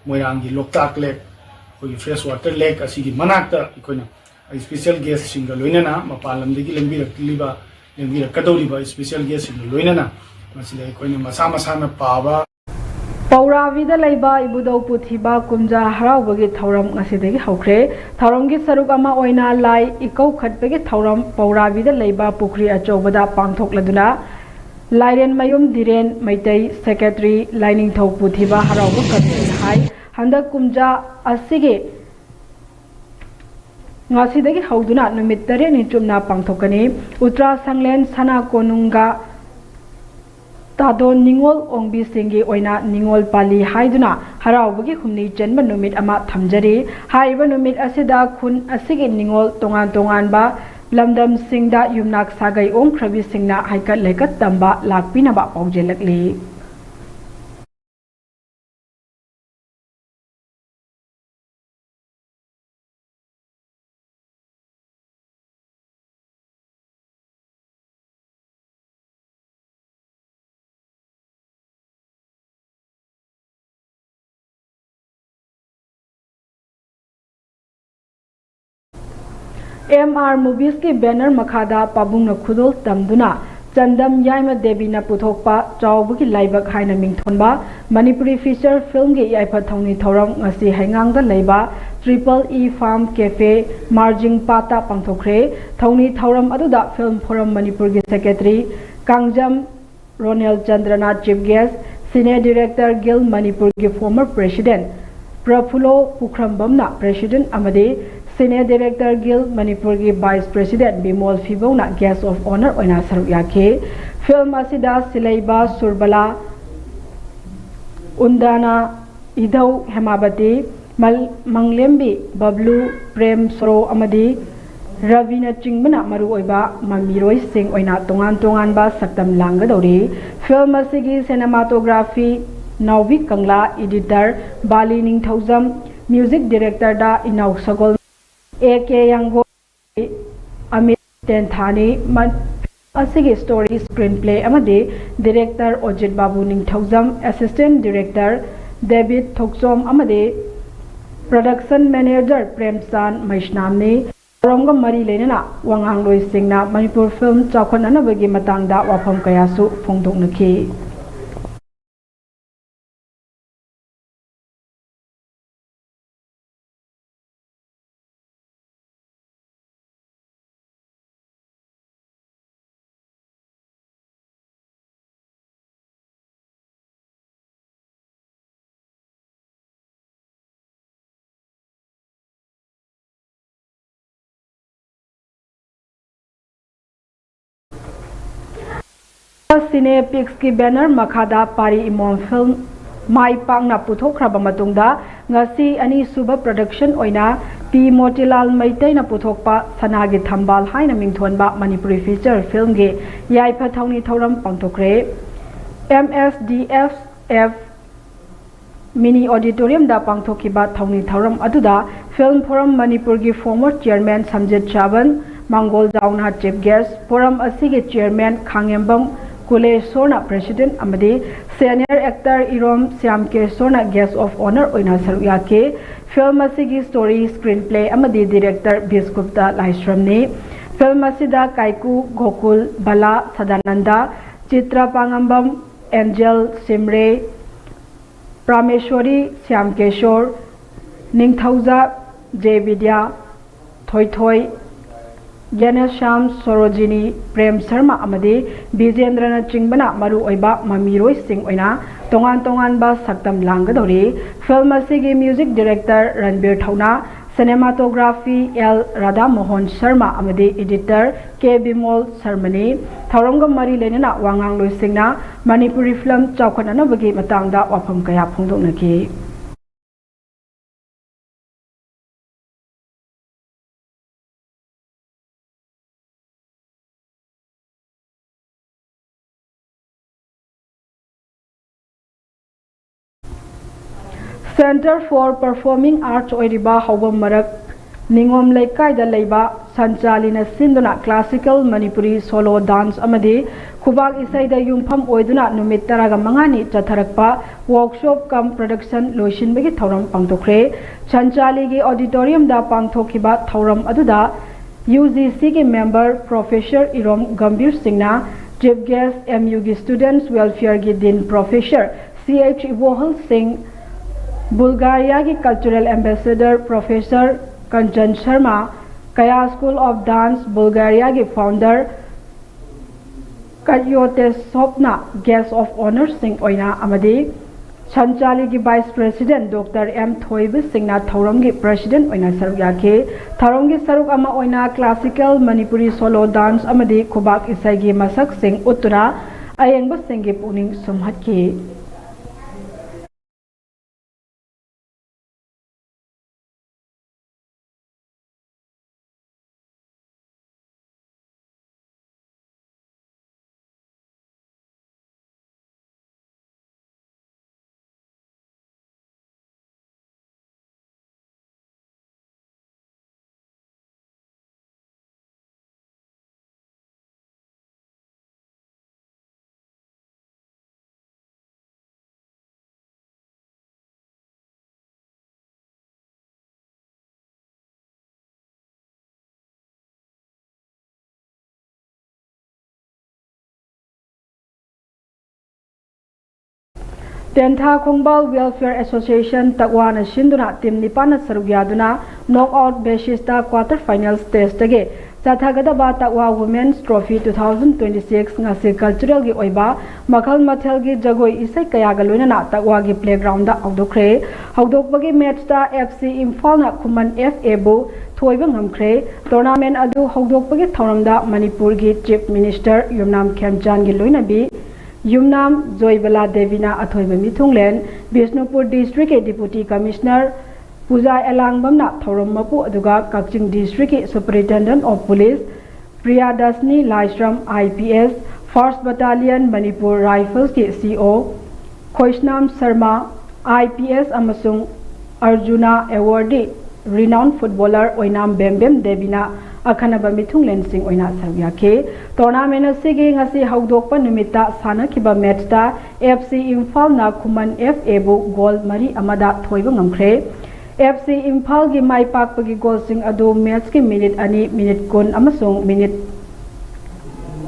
ꯃꯣꯏꯔꯥꯡꯒꯤ ꯂꯣꯛꯇꯥꯛ ꯂꯦꯛ, ꯑꯩꯈꯣꯏꯒꯤ fresh water lake ꯑꯁꯤꯒꯤ ꯃꯅꯥꯛꯇ ꯑꯩꯈꯣꯏꯅ special guestꯁꯤꯡꯒ ꯂꯣꯏꯅꯅ, ꯃꯄꯥꯟ ꯂꯝꯗꯒꯤ ꯂꯦꯡꯕꯤꯔꯛꯂꯤꯕ, ꯂꯦꯡꯕꯤꯔꯛꯀꯗꯧꯔꯤꯕ special guestꯁꯤꯡꯒ ꯂꯣꯏꯅꯅ ꯃꯁꯤꯗ ꯑꯩꯈꯣꯏꯅ ꯃꯁꯥ ꯃꯁꯥꯅ ꯄꯥꯕ ꯄꯧꯔꯥꯕꯤꯗ ꯂꯩꯕ ꯏꯕꯨꯙꯧ ꯄꯨꯊꯤꯕ ꯀꯨꯝꯖꯥ ꯍꯔꯥꯎꯕꯒꯤ ꯊꯧꯔꯝ ꯉꯁꯤꯗꯒꯤ ꯍꯧꯈ꯭ꯔꯦ꯫ ꯊꯧꯔꯝꯒꯤ ꯁꯔꯨꯛ ꯑꯃ ꯑꯣꯏꯅ ꯂꯥꯏ ꯏꯀꯧꯈꯠꯄꯒꯤ ꯊꯧꯔꯝ ꯄꯧꯔꯥꯕꯤꯗ ꯂꯩꯕ ꯄꯨꯈ꯭ꯔꯤ ꯑꯆꯧꯕꯗ ꯄꯥꯡꯊꯣꯛꯂꯗꯨꯅ ꯂꯥꯏꯔꯦꯟꯃꯌꯨꯝ ꯙꯤꯔꯦꯟ ꯃꯩꯇꯩ, ꯁꯦꯀ꯭ꯔꯦꯇꯔꯤ, ꯂꯥꯏꯅꯤꯡꯊꯧ ꯄꯨꯊꯤꯕ ꯍꯔꯥꯎꯕ ꯀꯃꯤꯇꯤꯅ ꯍꯥꯏ, ꯍꯟꯗꯛ ꯀꯨꯝꯖꯥ ꯑꯁꯤꯒꯤ ꯉꯁꯤꯗꯒꯤ ꯍꯧꯗꯨꯅ ꯅꯨꯃꯤꯠ ꯇꯔꯦꯠꯅꯤ ꯆꯨꯞꯅ ꯄꯥꯡꯊꯣꯛꯀꯅꯤ꯫ ꯎꯇ꯭ꯔꯥ ꯁꯪꯂꯦꯟ ꯁꯅꯥ ꯀꯣꯅꯨꯡꯒ ꯇꯥꯗꯣꯟ ꯅꯤꯉꯣꯜ ꯑꯣꯡꯕꯤꯁꯤꯡꯒꯤ ꯑꯣꯏꯅ ꯅꯤꯉꯣꯜ ꯄꯥꯜꯂꯤ ꯍꯥꯏꯗꯨꯅ ꯍꯔꯥꯎꯕꯒꯤ ꯍꯨꯝꯅꯤ ꯆꯟꯕ ꯅꯨꯃꯤꯠ ꯑꯃ ꯊꯝꯖꯔꯤ꯫ ꯍꯥꯏꯔꯤꯕ ꯅꯨꯃꯤꯠ ꯑꯁꯤꯗ ꯈꯨꯟ ꯑꯁꯤꯒꯤ ꯅꯤꯉꯣꯜ ꯇꯣꯉꯥꯟ ꯇꯣꯉꯥꯟꯕ ꯂꯝꯗꯝꯁꯤꯡꯗ ꯌꯨꯝꯅꯥꯛ ꯁꯥꯒꯩ ꯑꯣꯡꯈ꯭ꯔꯕꯤꯁꯤꯡꯅ ꯍꯩꯀꯠ ꯂꯩꯀꯠ ꯇꯝꯕ ꯂꯥꯛꯄꯤꯅꯕ ꯄꯥꯎꯖꯦꯜꯂꯛꯂꯤ꯫ ꯑꯦꯝ ꯑꯥꯔ ꯃꯨꯚꯤꯁꯀꯤ ꯕꯦꯅꯔ ꯃꯈꯥꯗ ꯄꯥꯕꯨꯡꯅ ꯈꯨꯗꯣꯜ ꯇꯝꯗꯨꯅ ꯆꯟꯗꯝ ꯌꯥꯏꯃ ꯗꯦꯕꯤꯅ ꯄꯨꯊꯣꯛꯄ ꯆꯥꯎꯕꯒꯤ ꯂꯥꯏꯕꯛ ꯍꯥꯏꯅ ꯃꯤꯡꯊꯣꯟꯕ ꯃꯅꯤꯄꯨꯔꯤ ꯐꯤꯆꯔ ꯐꯤꯜꯝꯒꯤ ꯌꯥꯏꯐ ꯊꯧꯅꯤ ꯊꯧꯔꯝ ꯉꯁꯤ ꯍꯩꯉꯥꯡꯗ ꯂꯩꯕ triple E farm cafe Marjing ꯄꯥꯠꯇ ꯄꯥꯡꯊꯣꯛꯈ꯭ꯔꯦ꯫ ꯊꯧꯅꯤ ꯊꯧꯔꯝ ꯑꯗꯨꯗ ꯐꯤꯜꯝ ꯐꯣꯔꯝ ꯃꯅꯤꯄꯨꯔꯒꯤ ꯁꯦꯀ꯭ꯔꯦꯇꯔꯤ ꯀꯥꯡꯖꯝ ꯔꯣꯅꯦꯜ ꯆꯟꯗ꯭ꯔꯅ chief guest, cine director guild ꯃꯅꯤꯄꯨꯔꯒꯤ ꯐꯣꯔꯃꯔ ꯄ꯭ꯔꯦꯁꯤꯗꯦꯟꯠ ꯄ꯭ꯔꯐꯨꯜꯂꯣ ꯄꯨꯈ꯭ꯔꯝꯕꯝꯅ ꯄ꯭ꯔꯦꯁꯤꯗꯦꯟꯠ ꯑꯃꯗꯤ ꯁꯤꯅꯦ ꯗꯤꯔꯦꯛꯇꯔ ꯒꯤꯜ ꯃꯅꯤꯄꯨꯔꯒꯤ ꯚꯥꯏꯁ ꯄ꯭ꯔꯦꯁꯤꯗꯦꯟꯠ ꯕꯤꯃꯣꯜ ꯐꯤꯕꯧꯅ ꯒꯦꯁ ꯑꯣꯐ ꯑꯣꯅꯔ ꯑꯣꯏꯅ ꯁꯔꯨꯛ ꯌꯥꯈꯤ꯫ ꯐꯤꯜꯝ ꯑꯁꯤꯗ ꯁꯤꯂꯩꯕ ꯁꯨꯔꯕꯂꯥ, ꯎꯟꯗꯥꯅꯥ, ꯏꯙꯧ ꯍꯦꯃꯥꯕꯇꯤ, ꯃꯜ-, ꯃꯪꯂꯦꯝꯕꯤ, ꯕꯕ꯭ꯂꯨ, ꯄ꯭ꯔꯦꯝ ꯁꯣꯔꯣ ꯑꯃꯗꯤ ꯔꯕꯤꯅꯆꯤꯡꯕꯅ ꯃꯔꯨꯑꯣꯏꯕ ꯃꯃꯤꯔꯣꯏꯁꯤꯡ ꯑꯣꯏꯅ ꯇꯣꯉꯥꯟ ꯇꯣꯉꯥꯟꯕ ꯁꯛꯇꯝ ꯂꯥꯡꯒꯗꯧꯔꯤ꯫ ꯐꯤꯜꯝ ꯑꯁꯤꯒꯤ ꯁꯤꯅꯦꯃꯥꯇꯣꯒ꯭ꯔꯥꯐꯤ ꯅꯥꯎꯕꯤ ꯀꯪꯂꯥ, ꯏꯗꯤꯇꯔ ꯕꯥꯂꯤ ꯅꯤꯡꯊꯧꯖꯝ, ꯃ꯭ꯌꯨꯖꯤꯛ ꯗꯤꯔꯦꯛꯇꯔꯗ ꯏꯅꯥꯎ ꯁꯒꯣꯜ, ꯑꯦ ꯀꯦ ꯌꯥꯡꯒꯣꯜ, ꯑꯃꯤꯠ ꯇꯦꯟꯊꯥꯅꯤ꯫ ꯃ-, ꯑꯁꯤꯒꯤ ꯁ꯭ꯇꯣꯔꯤ, ꯁ꯭ꯀ꯭ꯔꯤꯟ ꯄ꯭ꯂꯦ ꯑꯃꯗꯤ ꯗꯤꯔꯦꯛꯇꯔ ꯑꯣꯖꯤꯠ ꯕꯥꯕꯨ ꯅꯤꯡꯊꯧꯖꯝ, ꯑꯦꯁꯤꯁꯇꯦꯟꯠ ꯗꯤꯔꯦꯛꯇꯔ ꯗꯦꯕꯤꯠ ꯊꯣꯛꯆꯣꯝ ꯑꯃꯗꯤ ꯄ꯭ꯔꯗꯛꯁꯟ ꯃꯦꯅꯦꯖꯔ ꯄ꯭ꯔꯦꯝꯆꯥꯟ ꯃꯩꯁꯅꯥꯝꯅꯤ꯫ ꯊꯧꯔꯝꯒ ꯃꯔꯤ ꯂꯩꯅꯅ ꯋꯥꯉꯥꯡꯂꯣꯏꯁꯤꯡꯅ ꯃꯅꯤꯄꯨꯔ ꯐꯤꯜꯝ ꯆꯥꯎꯈꯠꯅꯅꯕꯒꯤ ꯃꯇꯥꯡꯗ ꯋꯥꯐꯝ ꯀꯌꯥꯁꯨ ꯐꯣꯡꯗꯣꯛꯅꯈꯤ꯫ Cine Picksꯀꯤ banner ꯃꯈꯥꯗ ꯄꯥꯔꯤ ꯏꯃꯣꯝ film ꯃꯥꯏ ꯄꯥꯛꯅ ꯄꯨꯊꯣꯛꯈ꯭ꯔꯕ ꯃꯇꯨꯡꯗ, ꯉꯁꯤ ꯑꯅꯤꯁꯨꯕ production ꯑꯣꯏꯅ ꯄꯤ ꯃꯣꯇꯤꯂꯥꯜ ꯃꯩꯇꯩꯅ ꯄꯨꯊꯣꯛꯄ ꯁꯅꯥꯒꯤ ꯊꯝꯕꯥꯜ ꯍꯥꯏꯅ ꯃꯤꯡꯊꯣꯟꯕ ꯃꯅꯤꯄꯨꯔꯤ feature filmꯒꯤ ꯌꯥꯏꯐ ꯊꯧꯅꯤ ꯊꯧꯔꯝ ꯄꯥꯡꯊꯣꯛꯈ꯭ꯔꯦ꯫ M S D F F Mini Auditoriumꯗ ꯄꯥꯡꯊꯣꯛꯈꯤꯕ ꯊꯧꯅꯤ ꯊꯧꯔꯝ ꯑꯗꯨꯗ Film Forum ꯃꯅꯤꯄꯨꯔꯒꯤ former chairman ꯁꯝꯖꯤꯠ ꯁꯥꯕꯟ ꯃꯥꯡꯒꯣꯜꯖꯥꯎꯅ chief guest, forum ꯑꯁꯤꯒꯤ chairman ꯈꯥꯉꯦꯝꯕꯝ ꯀꯨꯂꯦꯁꯣꯔꯅ president ꯑꯃꯗꯤ senior actor Irom ꯁ꯭ꯌꯥꯝꯀꯦꯁꯣꯔꯅ guest of honour ꯑꯣꯏꯅ ꯁꯔꯨꯛ ꯌꯥꯈꯤ꯫ Film ꯑꯁꯤꯒꯤ story, screenplay ꯑꯃꯗꯤ director ꯕꯤꯁꯒꯨꯞꯇ ꯂꯥꯏꯁ꯭ꯔꯝꯅꯤ꯫ Film ꯑꯁꯤꯗ ꯀꯥꯏꯀꯨ, ꯒꯣꯀꯨꯜ, ꯕꯂꯥ, ꯁꯗꯥꯅꯟꯗ, ꯆꯤꯇ꯭ꯔ ꯄꯥꯉꯝꯕꯝ, ꯑꯦꯟꯖꯦꯜ ꯁꯤꯝꯔꯦ, ꯄ꯭ꯔꯥꯃꯦꯁꯣꯔꯤ, ꯁ꯭ꯌꯥꯝꯀꯦꯁꯣꯔ, ꯅꯤꯡꯊꯧꯖꯥ, ꯖꯦꯕꯤꯗ꯭ꯌꯥ, ꯊꯣꯏꯊꯣꯏ, ꯒ꯭ꯌꯥꯅꯁ꯭ꯌꯥꯝ, ꯁꯣꯔꯣꯖꯤꯅꯤ, ꯄ꯭ꯔꯦꯝ ꯁꯔꯃ ꯑꯃꯗꯤ ꯕꯤꯖꯦꯟꯗ꯭ꯔꯅꯆꯤꯡꯕꯅ ꯃꯔꯨꯑꯣꯏꯕ ꯃꯃꯤꯔꯣꯏꯁꯤꯡ ꯑꯣꯏꯅ ꯇꯣꯉꯥꯟ ꯇꯣꯉꯥꯟꯕ ꯁꯛꯇꯝ ꯂꯥꯡꯒꯗꯧꯔꯤ꯫ Film ꯑꯁꯤꯒꯤ music director ꯔꯟꯕꯤꯔ ꯊꯧꯅꯥ, cinematography ꯑꯦꯜ ꯔꯥꯙꯥꯃꯣꯍꯟ ꯁꯔꯃ ꯑꯃꯗꯤ editor ꯀꯦ ꯕꯤꯃꯣꯜ ꯁꯔꯃꯅꯤ꯫ ꯊꯧꯔꯝꯒ ꯃꯔꯤ ꯂꯩꯅꯅ ꯋꯥꯉꯥꯡꯂꯣꯏꯁꯤꯡꯅ ꯃꯅꯤꯄꯨꯔꯤ film ꯆꯥꯎꯈꯠꯅꯅꯕꯒꯤ ꯃꯇꯥꯡꯗ ꯋꯥꯐꯝ ꯀꯌꯥ ꯐꯣꯡꯗꯣꯛꯅꯈꯤ꯫ Centre for Performing Arts ꯑꯣꯏꯔꯤꯕ ꯍꯧꯕꯝ ꯃꯔꯛ ꯅꯤꯉꯣꯝ ꯂꯩꯀꯥꯏꯗ ꯂꯩꯕ ꯁꯟꯆꯥꯂꯤꯅ ꯁꯤꯟꯗꯨꯅ classical ꯃꯅꯤꯄꯨꯔꯤ solo dance ꯑꯃꯗꯤ ꯈꯨꯕꯥꯛ ꯏꯁꯩꯗ ꯌꯨꯝꯐꯝ ꯑꯣꯏꯗꯨꯅ ꯅꯨꯃꯤꯠ ꯇꯔꯥꯒ ꯃꯉꯥꯅꯤ ꯆꯠꯊꯔꯛꯄ workshop cum production ꯂꯣꯏꯁꯤꯟꯕꯒꯤ ꯊꯧꯔꯝ ꯄꯥꯡꯊꯣꯛꯈ꯭ꯔꯦ꯫ ꯁꯟꯆꯥꯂꯤꯒꯤ auditoriumꯗ ꯄꯥꯡꯊꯣꯛꯈꯤꯕ ꯊꯧꯔꯝ ꯑꯗꯨꯗ UGCꯒꯤ member Professor ꯏꯔꯣꯝ ꯒꯝꯚꯤꯔ ꯁꯤꯡꯅ chief guest, MUꯒꯤ Students Welfareꯒꯤ Dean Professor CH ꯏꯕꯣꯍꯜ ꯁꯤꯡ, ꯕꯨꯜꯒꯥꯔꯤꯌꯥꯒꯤ Cultural Ambassador Professor Kanchan Sharma, Kaya School of Dance ꯕꯨꯜꯒꯥꯔꯤꯌꯥꯒꯤ founder ꯀꯠꯌꯣꯇꯦꯁꯣꯞꯅ guest of honourꯁꯤꯡ ꯑꯣꯏꯅ ꯑꯃꯗꯤ ꯁꯟꯆꯥꯂꯤꯒꯤ Vice President Doctor ꯑꯦꯝ ꯊꯣꯏꯕ ꯁꯤꯡꯅ ꯊꯧꯔꯝꯒꯤ President ꯑꯣꯏꯅ ꯁꯔꯨꯛ ꯌꯥꯈꯤ꯫ ꯊꯧꯔꯝꯒꯤ ꯁꯔꯨꯛ ꯑꯃ ꯑꯣꯏꯅ classical ꯃꯅꯤꯄꯨꯔꯤ solo dance ꯑꯃꯗꯤ ꯈꯨꯕꯥꯛ ꯏꯁꯩꯒꯤ ꯃꯁꯛꯁꯤꯡ ꯎꯠꯇꯨꯅ ꯑꯌꯦꯡꯕꯁꯤꯡꯒꯤ ꯄꯨꯛꯅꯤꯡ ꯁꯨꯝꯍꯠꯈꯤ꯫ ꯇꯦꯟꯊꯥ ꯈꯣꯡꯕꯥꯜ Welfare Association ꯇꯛꯋꯥꯅ ꯁꯤꯟꯗꯨꯅ team ꯅꯤꯄꯥꯟꯅ ꯁꯔꯨꯛ ꯌꯥꯗꯨꯅ knock out basisꯇ quarter final stageꯇꯒꯤ ꯆꯠꯊꯒꯗꯕ ꯇꯛꯋꯥ Women's Trophy two thousand twenty six ꯉꯁꯤ culturalꯒꯤ ꯑꯣꯏꯕ ꯃꯈꯜ ꯃꯊꯦꯜꯒꯤ ꯖꯒꯣꯏ ꯏꯁꯩ ꯀꯌꯥꯒ ꯂꯣꯏꯅꯅ ꯇꯛꯋꯥꯒꯤ playgroundꯗ ꯍꯧꯗꯣꯛꯈ꯭ꯔꯦ꯫ ꯍꯧꯗꯣꯛꯄꯒꯤ matchꯇ F C ꯏꯝꯐꯥꯜꯅ ꯈꯨꯃꯟ F Aꯕꯨ ꯊꯣꯏꯕ ꯉꯝꯈ꯭ꯔꯦ꯫ Tournament ꯑꯗꯨ ꯍꯧꯗꯣꯛꯄꯒꯤ ꯊꯧꯔꯝꯗ ꯃꯅꯤꯄꯨꯔꯒꯤ Chief Minister ꯌꯨꯝꯅꯥꯝ ꯈꯦꯝꯆꯥꯟꯒꯤ ꯂꯣꯏꯅꯕꯤ ꯌꯨꯝꯅꯥꯝ ꯖꯣꯏꯕꯂꯥ ꯗꯦꯕꯤꯅ ꯑꯊꯣꯏꯕ ꯃꯤꯊꯨꯡꯂꯦꯟ, ꯕꯤꯁꯅꯨꯄꯨꯔ districtꯀꯤ Deputy Commissioner ꯄꯨꯖꯥ ꯑꯦꯂꯥꯡꯕꯝꯅ ꯊꯧꯔꯝ ꯃꯄꯨ, ꯑꯗꯨꯒ ꯀꯛꯆꯤꯡ districtꯀꯤ Superintendent of Police Priyadarshini Laishram I P S, First Battalion Manipur Riflesꯀꯤ C O ꯈꯣꯏꯁꯅꯥꯝ Sharma, I P S ꯑꯃꯁꯨꯡ ꯑꯔꯖꯨꯅꯥ awardee renowned footballer ꯑꯣꯏꯅꯥꯝ ꯕꯦꯝꯕꯦꯝ ꯗꯦꯕꯤꯅ ꯑꯈꯟꯅꯕ ꯃꯤꯊꯨꯡꯂꯦꯟꯁꯤꯡ ꯑꯣꯏꯅ ꯁꯔꯨꯛ ꯌꯥꯈꯤ꯫ Tournament ꯑꯁꯤꯒꯤ ꯉꯁꯤ ꯍꯧꯗꯣꯛꯄ ꯅꯨꯃꯤꯠꯇ ꯁꯥꯟꯅꯈꯤꯕ matchꯇ F C ꯏꯝꯐꯥꯜꯅ ꯈꯨꯃꯟ F Aꯕꯨ goal ꯃꯔꯤ ꯑꯃꯗ ꯊꯣꯏꯕ ꯉꯝꯈ꯭ꯔꯦ꯫ F C ꯏꯝꯐꯥꯜꯒꯤ ꯃꯥꯏ ꯄꯥꯛꯄꯒꯤ goalꯁꯤꯡ ꯑꯗꯨ matchꯀꯤ minute ꯑꯅꯤ, minute ꯀꯨꯟ ꯑꯃꯁꯨꯡ minute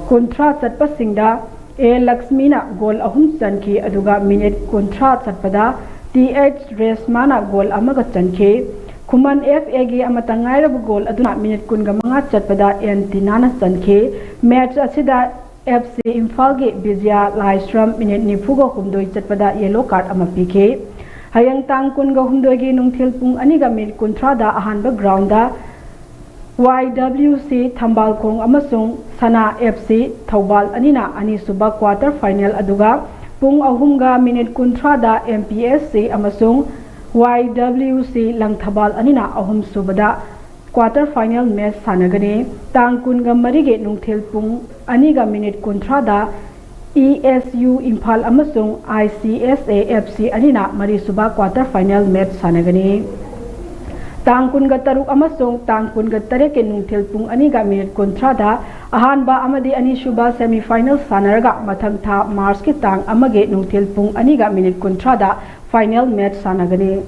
ꯀꯨꯟꯊ꯭ꯔꯥ ꯆꯠꯄꯁꯤꯡꯗ A ꯂꯛꯁꯃꯤꯅ goal ꯑꯍꯨꯝ ꯆꯟꯈꯤ, ꯑꯗꯨꯒ minute ꯀꯨꯟꯊ꯭ꯔꯥ ꯆꯠꯄꯗ T H ꯔꯦꯁꯃꯥꯅ goal ꯑꯃꯒ ꯆꯟꯈꯤ꯫ ꯈꯨꯃꯟ F Aꯒꯤ ꯑꯃꯠꯇ ꯉꯥꯏꯔꯕ goal ꯑꯗꯨꯅ minute ꯀꯨꯟꯒ ꯃꯉꯥ ꯆꯠꯄꯗ N ꯇꯤꯅꯥꯅ ꯆꯟꯈꯤ꯫ Match ꯑꯁꯤꯗ F C ꯏꯝꯐꯥꯜꯒꯤ ꯕꯤꯖꯌꯥ ꯂꯥꯏꯁ꯭ꯔꯝ minute ꯅꯤꯐꯨꯒ ꯍꯨꯝꯗꯣꯏ ꯆꯠꯄꯗ yellow card ꯑꯃ ꯄꯤꯈꯤ꯫ ꯍꯌꯦꯡ ꯇꯥꯡ ꯀꯨꯟꯒ ꯍꯨꯝꯗꯣꯏꯒꯤ ꯅꯨꯡꯊꯤꯜ ꯄꯨꯡ ꯑꯅꯤꯒ minute ꯀꯨꯟꯊ꯭ꯔꯥꯗ ꯑꯍꯥꯟꯕ groundꯗ ꯋꯥꯏ ꯗꯕ꯭ꯂꯤꯎ ꯁꯤ ꯊꯝꯕꯥꯜꯈꯣꯡ ꯑꯃꯁꯨꯡ ꯁꯅꯥ ꯑꯦꯐ ꯁꯤ ꯊꯧꯕꯥꯜ ꯑꯅꯤꯅ ꯑꯅꯤꯁꯨꯕ quarter final, ꯑꯗꯨꯒ ꯄꯨꯡ ꯑꯍꯨꯝꯒ minute ꯀꯨꯟꯊ꯭ꯔꯥꯗ M P S C ꯑꯃꯁꯨꯡ ꯋꯥꯏ ꯗꯕ꯭ꯂꯤꯎ ꯁꯤ ꯂꯪꯊꯕꯥꯜ ꯑꯅꯤꯅ ꯑꯍꯨꯝꯁꯨꯕꯗ quarter final match ꯁꯥꯟꯅꯒꯅꯤ꯫ ꯇꯥꯡ ꯀꯨꯟꯒ ꯃꯔꯤꯒꯤ ꯅꯨꯡꯊꯤꯜ ꯄꯨꯡ ꯑꯅꯤꯒ ꯃꯤꯅꯤꯠ ꯀꯨꯟꯊ꯭ꯔꯥꯗ ꯏ ꯑꯦꯁ ꯌꯨ ꯏꯝꯐꯥꯜ ꯑꯃꯁꯨꯡ I C S A F C ꯑꯅꯤꯅ ꯃꯔꯤꯁꯨꯕ quarter final match ꯁꯥꯟꯅꯒꯅꯤ꯫ ꯇꯥꯡ ꯀꯨꯟꯒ ꯇꯔꯨꯛ ꯑꯃꯁꯨꯡ ꯇꯥꯡ ꯀꯨꯟꯒ ꯇꯔꯦꯠꯀꯤ ꯅꯨꯡꯊꯤꯜ ꯄꯨꯡ ꯑꯅꯤꯒ ꯃꯤꯅꯤꯠ ꯀꯨꯟꯊ꯭ꯔꯥꯗ ꯑꯍꯥꯟꯕ ꯑꯃꯗꯤ ꯑꯅꯤꯁꯨꯕ semi final ꯁꯥꯟꯅꯔꯒ, ꯃꯊꯪ ꯊꯥ ꯃꯥꯔꯆꯀꯤ ꯇꯥꯡ ꯑꯃꯒꯤ ꯅꯨꯡꯊꯤꯜ ꯄꯨꯡ ꯑꯅꯤꯒ ꯃꯤꯅꯤꯠ ꯀꯨꯟꯊ꯭ꯔꯥꯗ final match ꯁꯥꯟꯅꯒꯅꯤ꯫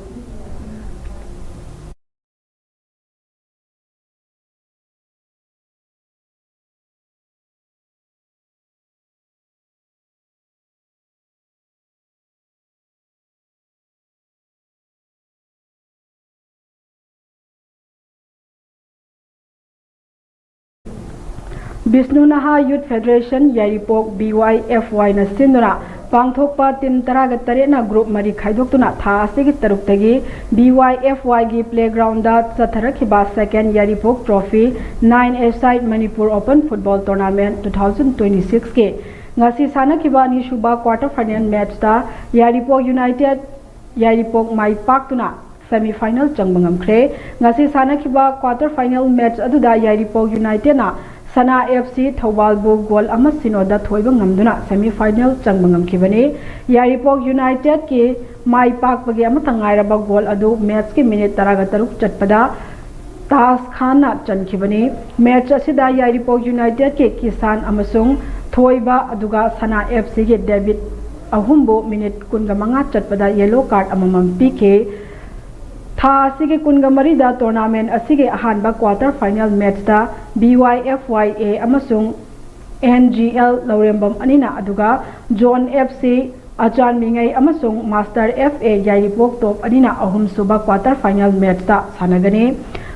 ꯕꯤꯁꯅꯨ ꯅꯍꯥ ꯌꯨꯊ ꯐꯦꯗꯔꯦꯁꯟ ꯌꯥꯏꯔꯤꯄꯣꯛ, ꯕꯤ ꯋꯥꯏ ꯑꯦꯐ ꯋꯥꯏꯅ ꯁꯤꯟꯗꯨꯅ ꯄꯥꯡꯊꯣꯛꯄ ꯇꯤꯝ ꯇꯔꯥꯒ ꯇꯔꯦꯠꯅ ꯒ꯭ꯔꯨꯞ ꯃꯔꯤ ꯈꯥꯏꯗꯣꯛꯇꯨꯅ ꯊꯥ ꯑꯁꯤꯒꯤ ꯇꯔꯨꯛꯇꯒꯤ ꯕꯤ ꯋꯥꯏ ꯑꯦꯐ ꯋꯥꯏꯒꯤ ꯄ꯭ꯂꯦꯒ꯭ꯔꯥꯎꯟꯗ ꯆꯠꯊꯔꯛꯈꯤꯕ Second Yairipok Trophy Nine A Side Manipur Open Football Tournament two thousand twenty sixꯀꯤ ꯉꯁꯤ ꯁꯥꯟꯅꯈꯤꯕ ꯑꯅꯤꯁꯨꯕ quarter final matchꯇ ꯌꯥꯏꯔꯤꯄꯣꯛ ꯌꯨꯅꯥꯏꯇꯦꯗ ꯌꯥꯏꯔꯤꯄꯣꯛ ꯃꯥꯏ ꯄꯥꯛꯇꯨꯅ semi final ꯆꯪꯕ ꯉꯝꯈ꯭ꯔꯦ꯫ ꯉꯁꯤ ꯁꯥꯟꯅꯈꯤꯕ quarter final match ꯑꯗꯨꯗ ꯌꯥꯏꯔꯤꯄꯣꯛ ꯌꯨꯅꯥꯏꯇꯦꯗꯅ ꯁꯅꯥ ꯑꯦꯐ ꯁꯤ ꯊꯧꯕꯥꯜꯕꯨ ꯒꯣꯜ ꯑꯃ ꯁꯤꯅꯣꯗ ꯊꯣꯏꯕ ꯉꯝꯗꯨꯅ semi final ꯆꯪꯕ ꯉꯝꯈꯤꯕꯅꯤ꯫ ꯌꯥꯏꯔꯤꯄꯣꯛ ꯌꯨꯅꯥꯏꯇꯦꯗꯀꯤ ꯃꯥꯏ ꯄꯥꯛꯄꯒꯤ ꯑꯃꯠꯇ ꯉꯥꯏꯔꯕ ꯒꯣꯜ ꯑꯗꯨ ꯃꯦꯠꯁꯀꯤ ꯃꯤꯅꯤꯠ ꯇꯔꯥꯒ ꯇꯔꯨꯛ ꯆꯠꯄꯗ ꯇꯥꯖ ꯈꯥꯟꯅ ꯆꯟꯈꯤꯕꯅꯤ꯫ ꯃꯦꯠꯁ ꯑꯁꯤꯗ ꯌꯥꯏꯔꯤꯄꯣꯛ ꯌꯨꯅꯥꯏꯇꯦꯗꯀꯤ ꯀꯤꯁꯥꯟ ꯑꯃꯁꯨꯡ ꯊꯣꯏꯕ, ꯑꯗꯨꯒ ꯁꯅꯥ ꯑꯦꯐ ꯁꯤꯒꯤ ꯗꯦꯕꯤꯠ ꯑꯍꯨꯝꯕꯨ ꯃꯤꯅꯤꯠ ꯀꯨꯟꯒ ꯃꯉꯥ ꯆꯠꯄꯗ ꯌꯦꯂꯣ ꯀꯥꯔꯗ ꯑꯃꯃꯝ ꯄꯤꯈꯤ꯫ ꯊꯥ ꯑꯁꯤꯒꯤ ꯀꯨꯟꯒ ꯃꯔꯤꯗ ꯇꯣꯔꯅꯥꯃꯦꯟ ꯑꯁꯤꯒꯤ ꯑꯍꯥꯟꯕ quarter final matchꯇ B Y F Y A ꯑꯃꯁꯨꯡ N G L ꯂꯧꯔꯦꯝꯕꯝ ꯑꯅꯤꯅ, ꯑꯗꯨꯒ Zone F C ꯑꯆꯥꯟꯃꯤꯉꯩ ꯑꯃꯁꯨꯡ Master F A ꯌꯥꯏꯔꯤꯄꯣꯛ ꯇꯣꯞ ꯑꯅꯤꯅ ꯑꯍꯨꯝꯁꯨꯕ quarter final matchꯇ ꯁꯥꯟꯅꯒꯅꯤ꯫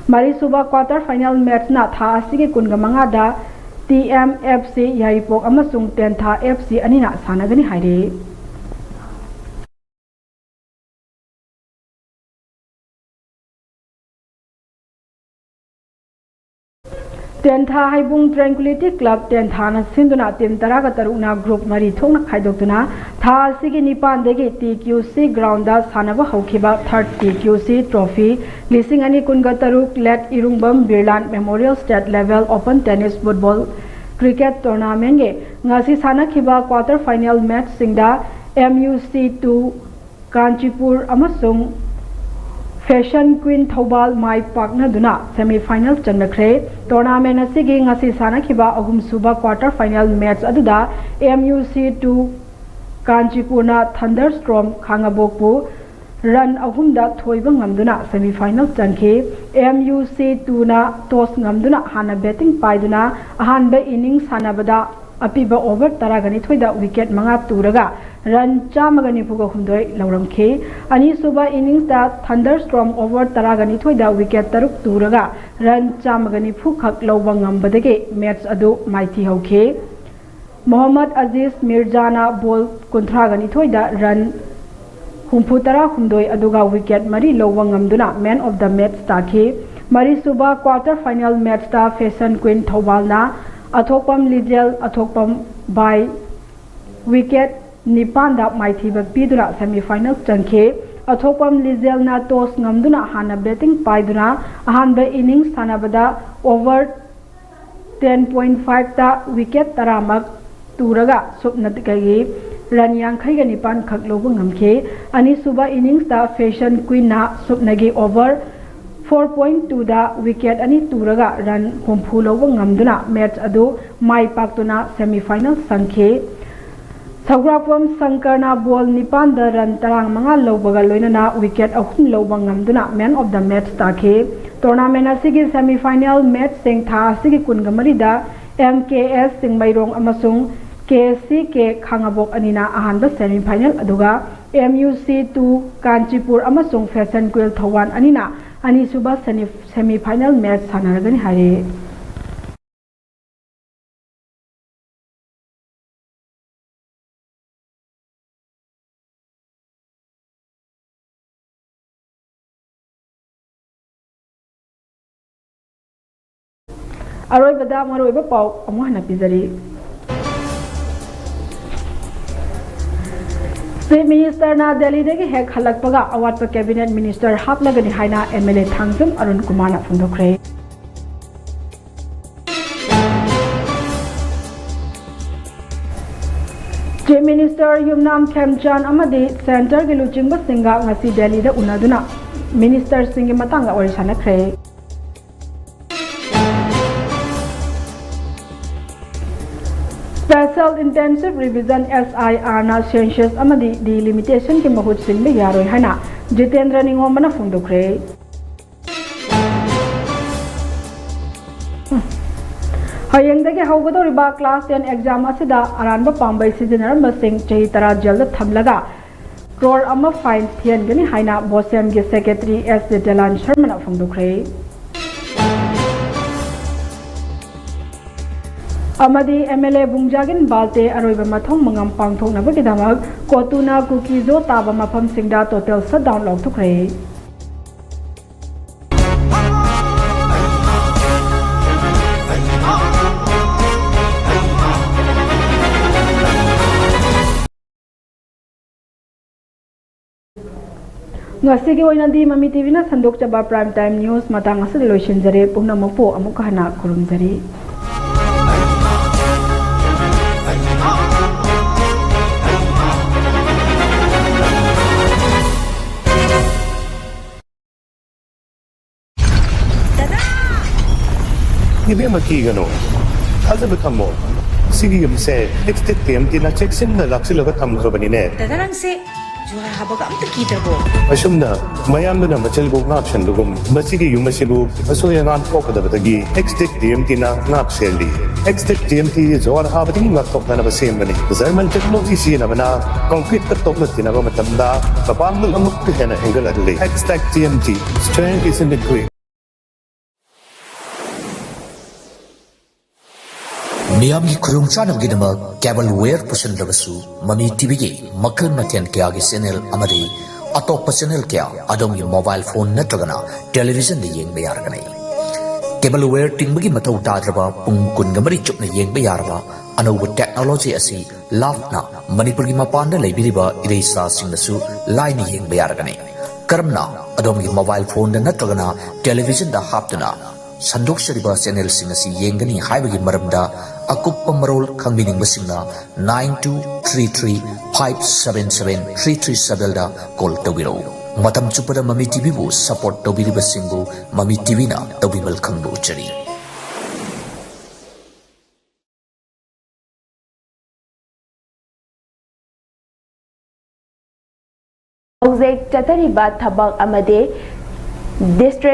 ꯃꯔꯤꯁꯨꯕ quarter final matchꯅ ꯊꯥ ꯑꯁꯤꯒꯤ ꯀꯨꯟꯒ ꯃꯉꯥꯗ T M F C ꯌꯥꯏꯔꯤꯄꯣꯛ ꯑꯃꯁꯨꯡ ꯇꯦꯟꯊꯥ F C ꯑꯅꯤꯅ ꯁꯥꯟꯅꯒꯅꯤ ꯍꯥꯏꯔꯤ꯫ ꯇꯦꯟꯊꯥ ꯍꯩꯕꯨꯡ Tranquility Club ꯇꯦꯟꯊꯥꯅ ꯁꯤꯟꯗꯨꯅ team ꯇꯔꯥꯒ ꯇꯔꯨꯛꯅ group ꯃꯔꯤ ꯊꯣꯛꯅ ꯈꯥꯏꯗꯣꯛꯇꯨꯅ ꯊꯥ ꯑꯁꯤꯒꯤ ꯅꯤꯄꯥꯟꯗꯒꯤ T Q C groundꯗ ꯁꯥꯟꯅꯕ ꯍꯧꯈꯤꯕ third T Q C trophy ꯂꯤꯁꯤꯡ ꯑꯅꯤ ꯀꯨꯟꯒ ꯇꯔꯨꯛ Late ꯏꯔꯨꯡꯕꯝ ꯕꯤꯔꯂꯥꯟ Memorial State Level Open Tennis Football Cricket Tournamentꯒꯤ ꯉꯁꯤ ꯁꯥꯟꯅꯈꯤꯕ quarter final matchꯁꯤꯡꯗ M U C two Kanchipur ꯑꯃꯁꯨꯡ Fashion Queen ꯊꯧꯕꯥꯜ ꯃꯥꯏ ꯄꯥꯛꯅꯗꯨꯅ semi final ꯆꯪꯅꯈ꯭ꯔꯦ꯫ Tournament ꯑꯁꯤꯒꯤ ꯉꯁꯤ ꯁꯥꯟꯅꯈꯤꯕ ꯑꯍꯨꯝꯁꯨꯕ quarter final match ꯑꯗꯨꯗ M U C two ꯀꯥꯟꯆꯤꯄꯨꯔꯅ Thunderstorm ꯈꯥꯉꯕꯣꯛꯄꯨ run ꯑꯍꯨꯝꯗ ꯊꯣꯏꯕ ꯉꯝꯗꯨꯅ semi final ꯆꯪꯈꯤ꯫ M U C twoꯅ toss ꯉꯝꯗꯨꯅ ꯍꯥꯟꯅ batting ꯄꯥꯏꯗꯨꯅ ꯑꯍꯥꯟꯕ innings ꯁꯥꯟꯅꯕꯗ ꯑꯄꯤꯕ over ꯇꯔꯥꯒ ꯅꯤꯊꯣꯏꯗ wicket ꯃꯉꯥ ꯇꯨꯔꯒ run ꯆꯥꯝꯃꯒ ꯅꯤꯐꯨꯒ ꯍꯨꯝꯗꯣꯏ ꯂꯧꯔꯝꯈꯤ꯫ ꯑꯅꯤꯁꯨꯕ inningsꯇ Thunderstorm over ꯇꯔꯥꯒ ꯅꯤꯊꯣꯏꯗ wicket ꯇꯔꯨꯛ ꯇꯨꯔꯒ run ꯆꯥꯝꯃꯒ ꯅꯤꯐꯨ ꯈꯛ ꯂꯧꯕ ꯉꯝꯕꯗꯒꯤ match ꯑꯗꯨ ꯃꯥꯏꯊꯤ ꯍꯧꯈꯤ꯫ ꯃꯣꯍꯝꯃꯗ ꯑꯖꯤꯖ ꯃꯤꯔꯖꯥꯅ ball ꯀꯨꯟꯊ꯭ꯔꯥꯒ ꯅꯤꯊꯣꯏꯗ run ꯍꯨꯝꯐꯨ ꯇꯔꯥ ꯍꯨꯝꯗꯣꯏ ꯑꯗꯨꯒ wicket ꯃꯔꯤ ꯂꯧꯕ ꯉꯝꯗꯨꯅ man of the match ꯇꯥꯈꯤ꯫ ꯃꯔꯤꯁꯨꯕ quarter final matchꯇ Fashion Queen ꯊꯧꯕꯥꯜꯅ ꯑꯊꯣꯛꯄꯝ ꯂꯤꯖꯦꯜ ꯑꯊꯣꯛꯄꯝ by wicket ꯅꯤꯄꯥꯟꯗ ꯃꯥꯏꯊꯤꯕ ꯄꯤꯗꯨꯅ semi final ꯆꯪꯈꯤ꯫ ꯑꯊꯣꯛꯄꯝ ꯂꯤꯖꯦꯜꯅ toss ꯉꯝꯗꯨꯅ ꯍꯥꯟꯅ batting ꯄꯥꯏꯗꯨꯅ ꯑꯍꯥꯟꯕ innings ꯁꯥꯟꯅꯕꯗ over ten point fiveꯇ wicket ꯇꯔꯥꯃꯛ ꯇꯨꯔꯒ ꯁꯨꯞꯅꯇꯒꯤ run ꯌꯥꯡꯈꯩꯒ ꯅꯤꯄꯥꯟ ꯈꯛ ꯂꯧꯕ ꯉꯝꯈꯤ꯫ ꯑꯅꯤꯁꯨꯕ inningsꯇ Fashion Queenꯅ ꯁꯨꯞꯅꯒꯤ over four point twoꯗ wicket ꯑꯅꯤ ꯇꯨꯔꯒ run ꯍꯨꯝꯐꯨ ꯂꯧꯕ ꯉꯝꯗꯨꯅ match ꯑꯗꯨ ꯃꯥꯏ ꯄꯥꯛꯇꯨꯅ semi final ꯆꯪꯈꯤ꯫ ꯁꯧꯒ꯭ꯔꯥꯛꯄꯝ ꯁꯪꯀꯔꯅ ball ꯅꯤꯄꯥꯟꯗ run ꯇꯔꯥꯃꯉꯥ ꯂꯧꯕꯒ ꯂꯣꯏꯅꯅ wicket ꯑꯍꯨꯝ ꯂꯧꯕ ꯉꯝꯗꯨꯅ man of the match ꯇꯥꯈꯤ꯫ Tournament ꯑꯁꯤꯒꯤ semi final matchꯁꯤꯡ ꯊꯥ ꯑꯁꯤꯒꯤ ꯀꯨꯟꯒ ꯃꯔꯤꯗ M K S ꯆꯤꯡꯃꯩꯔꯣꯡ ꯑꯃꯁꯨꯡ K C K ꯈꯥꯉꯕꯣꯛ ꯑꯅꯤꯅ ꯑꯍꯥꯟꯕ semi final ꯑꯗꯨꯒ M U C two Kanchipur ꯑꯃꯁꯨꯡ Fashion Queen ꯊꯧꯕꯥꯜ ꯑꯅꯤꯅ ꯑꯅꯤꯁꯨꯕ semi final match ꯁꯥꯟꯅꯔꯒꯅꯤ ꯍꯥꯏꯔꯤ꯫ ꯑꯔꯣꯏꯕꯗ ꯃꯔꯨꯑꯣꯏꯕ ꯄꯥꯎ ꯑꯃꯨꯛ ꯍꯟꯅ ꯄꯤꯖꯔꯤ꯫ ꯆꯤꯐ ꯃꯤꯅꯤꯁꯇꯔꯅ ꯗꯦꯜꯂꯤꯗꯒꯤ ꯍꯦꯛ ꯍꯜꯂꯛꯄꯒ ꯑꯋꯥꯠꯄ ꯀꯦꯕꯤꯅꯦꯠ ꯃꯤꯅꯤꯁꯇꯔ ꯍꯥꯞꯂꯒꯅꯤ ꯍꯥꯏꯅ M L A Thangjam Arun ꯀꯨꯃꯥꯔꯅ ꯐꯣꯡꯗꯣꯛꯈ꯭ꯔꯦ꯫ ꯆꯤꯐ ꯃꯤꯅꯤꯁꯇꯔ ꯌꯨꯝꯅꯥꯝ ꯈꯦꯝꯆꯥꯟ ꯑꯃꯗꯤ ꯁꯦꯟꯇꯔꯒꯤ ꯂꯨꯆꯤꯡꯕꯁꯤꯡꯒ ꯉꯁꯤ ꯗꯦꯜꯂꯤꯗ ꯎꯅꯗꯨꯅ ꯃꯤꯅꯤꯁꯇꯔꯁꯤꯡꯒꯤ ꯃꯇꯥꯡꯗ ꯋꯥꯔꯤ ꯁꯥꯟꯅꯈ꯭ꯔꯦ꯫ Special Intensive Revision, S I R ꯅ census ꯑꯃꯗꯤ delimitation ꯀꯤ ꯃꯍꯨꯠ ꯁꯤꯟꯕ ꯌꯥꯔꯣꯏ ꯍꯥꯏꯅ ꯖꯤꯇꯦꯟꯗ꯭ꯔ ꯅꯤꯡꯉꯣꯝꯕꯅ ꯐꯣꯡꯗꯣꯛꯈ꯭ꯔꯦ꯫ ꯍꯌꯦꯡꯗꯒꯤ ꯍꯧꯒꯗꯧꯔꯤꯕ class ten exam ꯑꯁꯤꯗ ꯑꯔꯥꯟꯕ ꯄꯥꯝꯕꯩ ꯁꯤꯖꯤꯟꯅꯔꯝꯕꯁꯤꯡ ꯆꯍꯤ ꯇꯔꯥ ꯖꯦꯜꯗ ꯊꯝꯂꯒ ꯀ꯭ꯔꯣꯔ ꯑꯃ fine ꯊꯤꯍꯟꯒꯅꯤ ꯍꯥꯏꯅ ꯕꯣꯁꯦꯝꯒꯤ secretary ꯑꯦꯁ ꯖꯤꯇꯦꯂꯥꯟ ꯁꯔꯃꯅ ꯐꯣꯡꯗꯣꯛꯈ꯭ꯔꯦ꯫ ꯑꯃꯗꯤ ꯑꯦꯝ ꯑꯦꯜ ꯑꯦ ꯕꯨꯡꯖꯥꯒꯤꯟ ꯕꯥꯜꯇꯦ ꯑꯔꯣꯏꯕ ꯃꯊꯧ ꯃꯉꯝ ꯄꯥꯡꯊꯣꯛꯅꯕꯒꯤꯗꯃꯛ ꯀꯣꯇꯨꯅ ꯀꯨꯀꯤꯖꯣ ꯇꯥꯕ ꯃꯐꯝꯁꯤꯡꯗ total shutdown ꯂꯥꯎꯊꯣꯛꯈ꯭ꯔꯦ꯫ ꯉꯁꯤꯒꯤ ꯑꯣꯏꯅꯗꯤ ꯃꯃꯤ ꯇꯤꯚꯤꯅ ꯁꯟꯗꯣꯛꯆꯕ Prime Time News ꯃꯇꯥꯡ ꯑꯁꯤꯗ ꯂꯣꯏꯁꯤꯟꯖꯔꯦ꯫ ꯄꯨꯝꯅꯃꯛꯄꯨ ꯑꯃꯨꯛꯀ ꯍꯟꯅ ꯈꯨꯔꯨꯝꯖꯔꯤ꯫ ꯏꯕꯦꯝꯃ, ꯀꯤꯒꯅꯨ, ꯊꯥꯖꯕ ꯊꯝꯃꯣ꯫ ꯁꯤꯒꯤ ꯌꯨꯝꯁꯦ ꯑꯦꯛꯁꯇꯦꯛ ꯇꯤ ꯑꯦꯝ ꯇꯤꯅ ꯆꯦꯛꯁꯤꯟꯅ ꯂꯥꯛꯁꯤꯜꯂꯒ ꯊꯝꯈ꯭ꯔꯕꯅꯤꯅꯦ꯫ ꯗꯗꯥ, ꯅꯪꯁꯦ ꯖꯨꯍꯥꯔ ꯍꯥꯕꯒ ꯑꯝꯇ ꯀꯤꯗ꯭ꯔꯕꯣ? ꯑꯁꯨꯝꯅ ꯃꯌꯥꯝꯗꯨꯅ ꯃꯆꯤꯜꯕꯨ ꯉꯥꯛꯁꯟꯕꯒꯨꯝ, ꯃꯁꯤꯒꯤ ꯌꯨꯝ ꯑꯁꯤꯕꯨ ꯑꯁꯣꯏ ꯑꯉꯥꯝ ꯊꯣꯛꯀꯗꯕꯗꯒꯤ ꯑꯦꯛꯁꯇꯦꯛ ꯇꯤ ꯑꯦꯝ ꯇꯤꯅ ꯉꯥꯛ ꯁꯦꯜꯂꯤ꯫ ꯑꯦꯛꯁꯇꯦꯛ ꯇꯤ ꯑꯦꯝ ꯇꯤ ꯖꯨꯍꯥꯔ ꯍꯥꯕꯗꯒꯤ ꯉꯥꯛꯊꯣꯛꯅꯅꯕ ꯁꯦꯝꯕꯅꯤ꯫ ꯖꯔꯃꯟ ꯇꯦꯛꯅꯣꯂꯣꯖꯤ ꯁꯤꯖꯤꯟꯅꯕꯅ ꯀꯪꯀ꯭ꯔꯤꯠꯇ ꯇꯣꯛꯅ ꯇꯤꯟꯅꯕ ꯃꯇꯝꯗ ꯃꯄꯥꯡꯒꯜ ꯑꯃꯨꯛꯀ ꯍꯦꯟꯅ ꯍꯦꯟꯒꯠꯍꯜꯂꯤ꯫ Xtech T M T, strength is in the grit. ꯃꯤꯌꯥꯝꯒꯤ ꯈꯨꯗꯣꯡꯆꯥꯅꯕꯒꯤꯗꯃꯛ cable wire ꯄꯨꯁꯤꯟꯗ꯭ꯔꯕꯁꯨ, ꯃꯃꯤ ꯇꯤꯚꯤꯒꯤ ꯃꯈꯜ ꯃꯊꯦꯜ ꯀꯌꯥꯒꯤ channel ꯑꯃꯗꯤ ꯑꯇꯣꯞꯄ channel ꯀꯌꯥ ꯑꯗꯣꯝꯒꯤ mobile phone ꯅꯠꯇ꯭ꯔꯒꯅ televisionꯗ ꯌꯦꯡꯕ ꯌꯥꯔꯒꯅꯤ꯫ Cable wire ꯇꯤꯡꯕꯒꯤ ꯃꯊꯧ ꯇꯥꯗ꯭ꯔꯕ, ꯄꯨꯡ ꯀꯨꯟꯒ ꯃꯔꯤ ꯆꯨꯞꯅ ꯌꯦꯡꯕ ꯌꯥꯔꯕ ꯑꯅꯧꯕ technology ꯑꯁꯤ ꯂꯥꯞꯅ ꯃꯅꯤꯄꯨꯔꯒꯤ ꯃꯄꯥꯟꯗ ꯂꯩꯕꯤꯔꯤꯕ ꯏꯔꯩꯆꯥꯁꯤꯡꯅꯁꯨ ꯂꯥꯏꯅ ꯌꯦꯡꯕ ꯌꯥꯔꯒꯅꯤ꯫ ꯀꯔꯝꯅ? ꯑꯗꯣꯝꯒꯤ mobile phoneꯗ ꯅꯠꯇ꯭ꯔꯒꯅ televisionꯗ ꯍꯥꯞꯇꯨꯅ ꯁꯟꯗꯣꯛꯆꯔꯤꯕ channelꯁꯤꯡ ꯑꯁꯤ ꯌꯦꯡꯒꯅꯤ ꯍꯥꯏꯕꯒꯤ ꯃꯔꯝꯗ ꯑꯀꯨꯞꯄ ꯃꯔꯣꯜ ꯈꯪꯕꯤꯅꯤꯡꯕꯁꯤꯡꯅ nine two three three five seven seven three three sevenꯗ call ꯇꯧꯕꯤꯔꯛꯎ꯫ ꯃꯇꯝ ꯆꯨꯞꯄꯗ ꯃꯃꯤ TVꯕꯨ support ꯇꯧꯕꯤꯔꯤꯕꯁꯤꯡꯕꯨ ꯃꯃꯤ TVꯅ ꯇꯧꯕꯤꯃꯜ ꯈꯪꯕ ꯎꯠꯆꯔꯤ꯫ ꯍꯧꯖꯤꯛ ꯆꯠꯊꯔꯤꯕ ꯊꯕꯛ ꯑꯃꯗꯤ district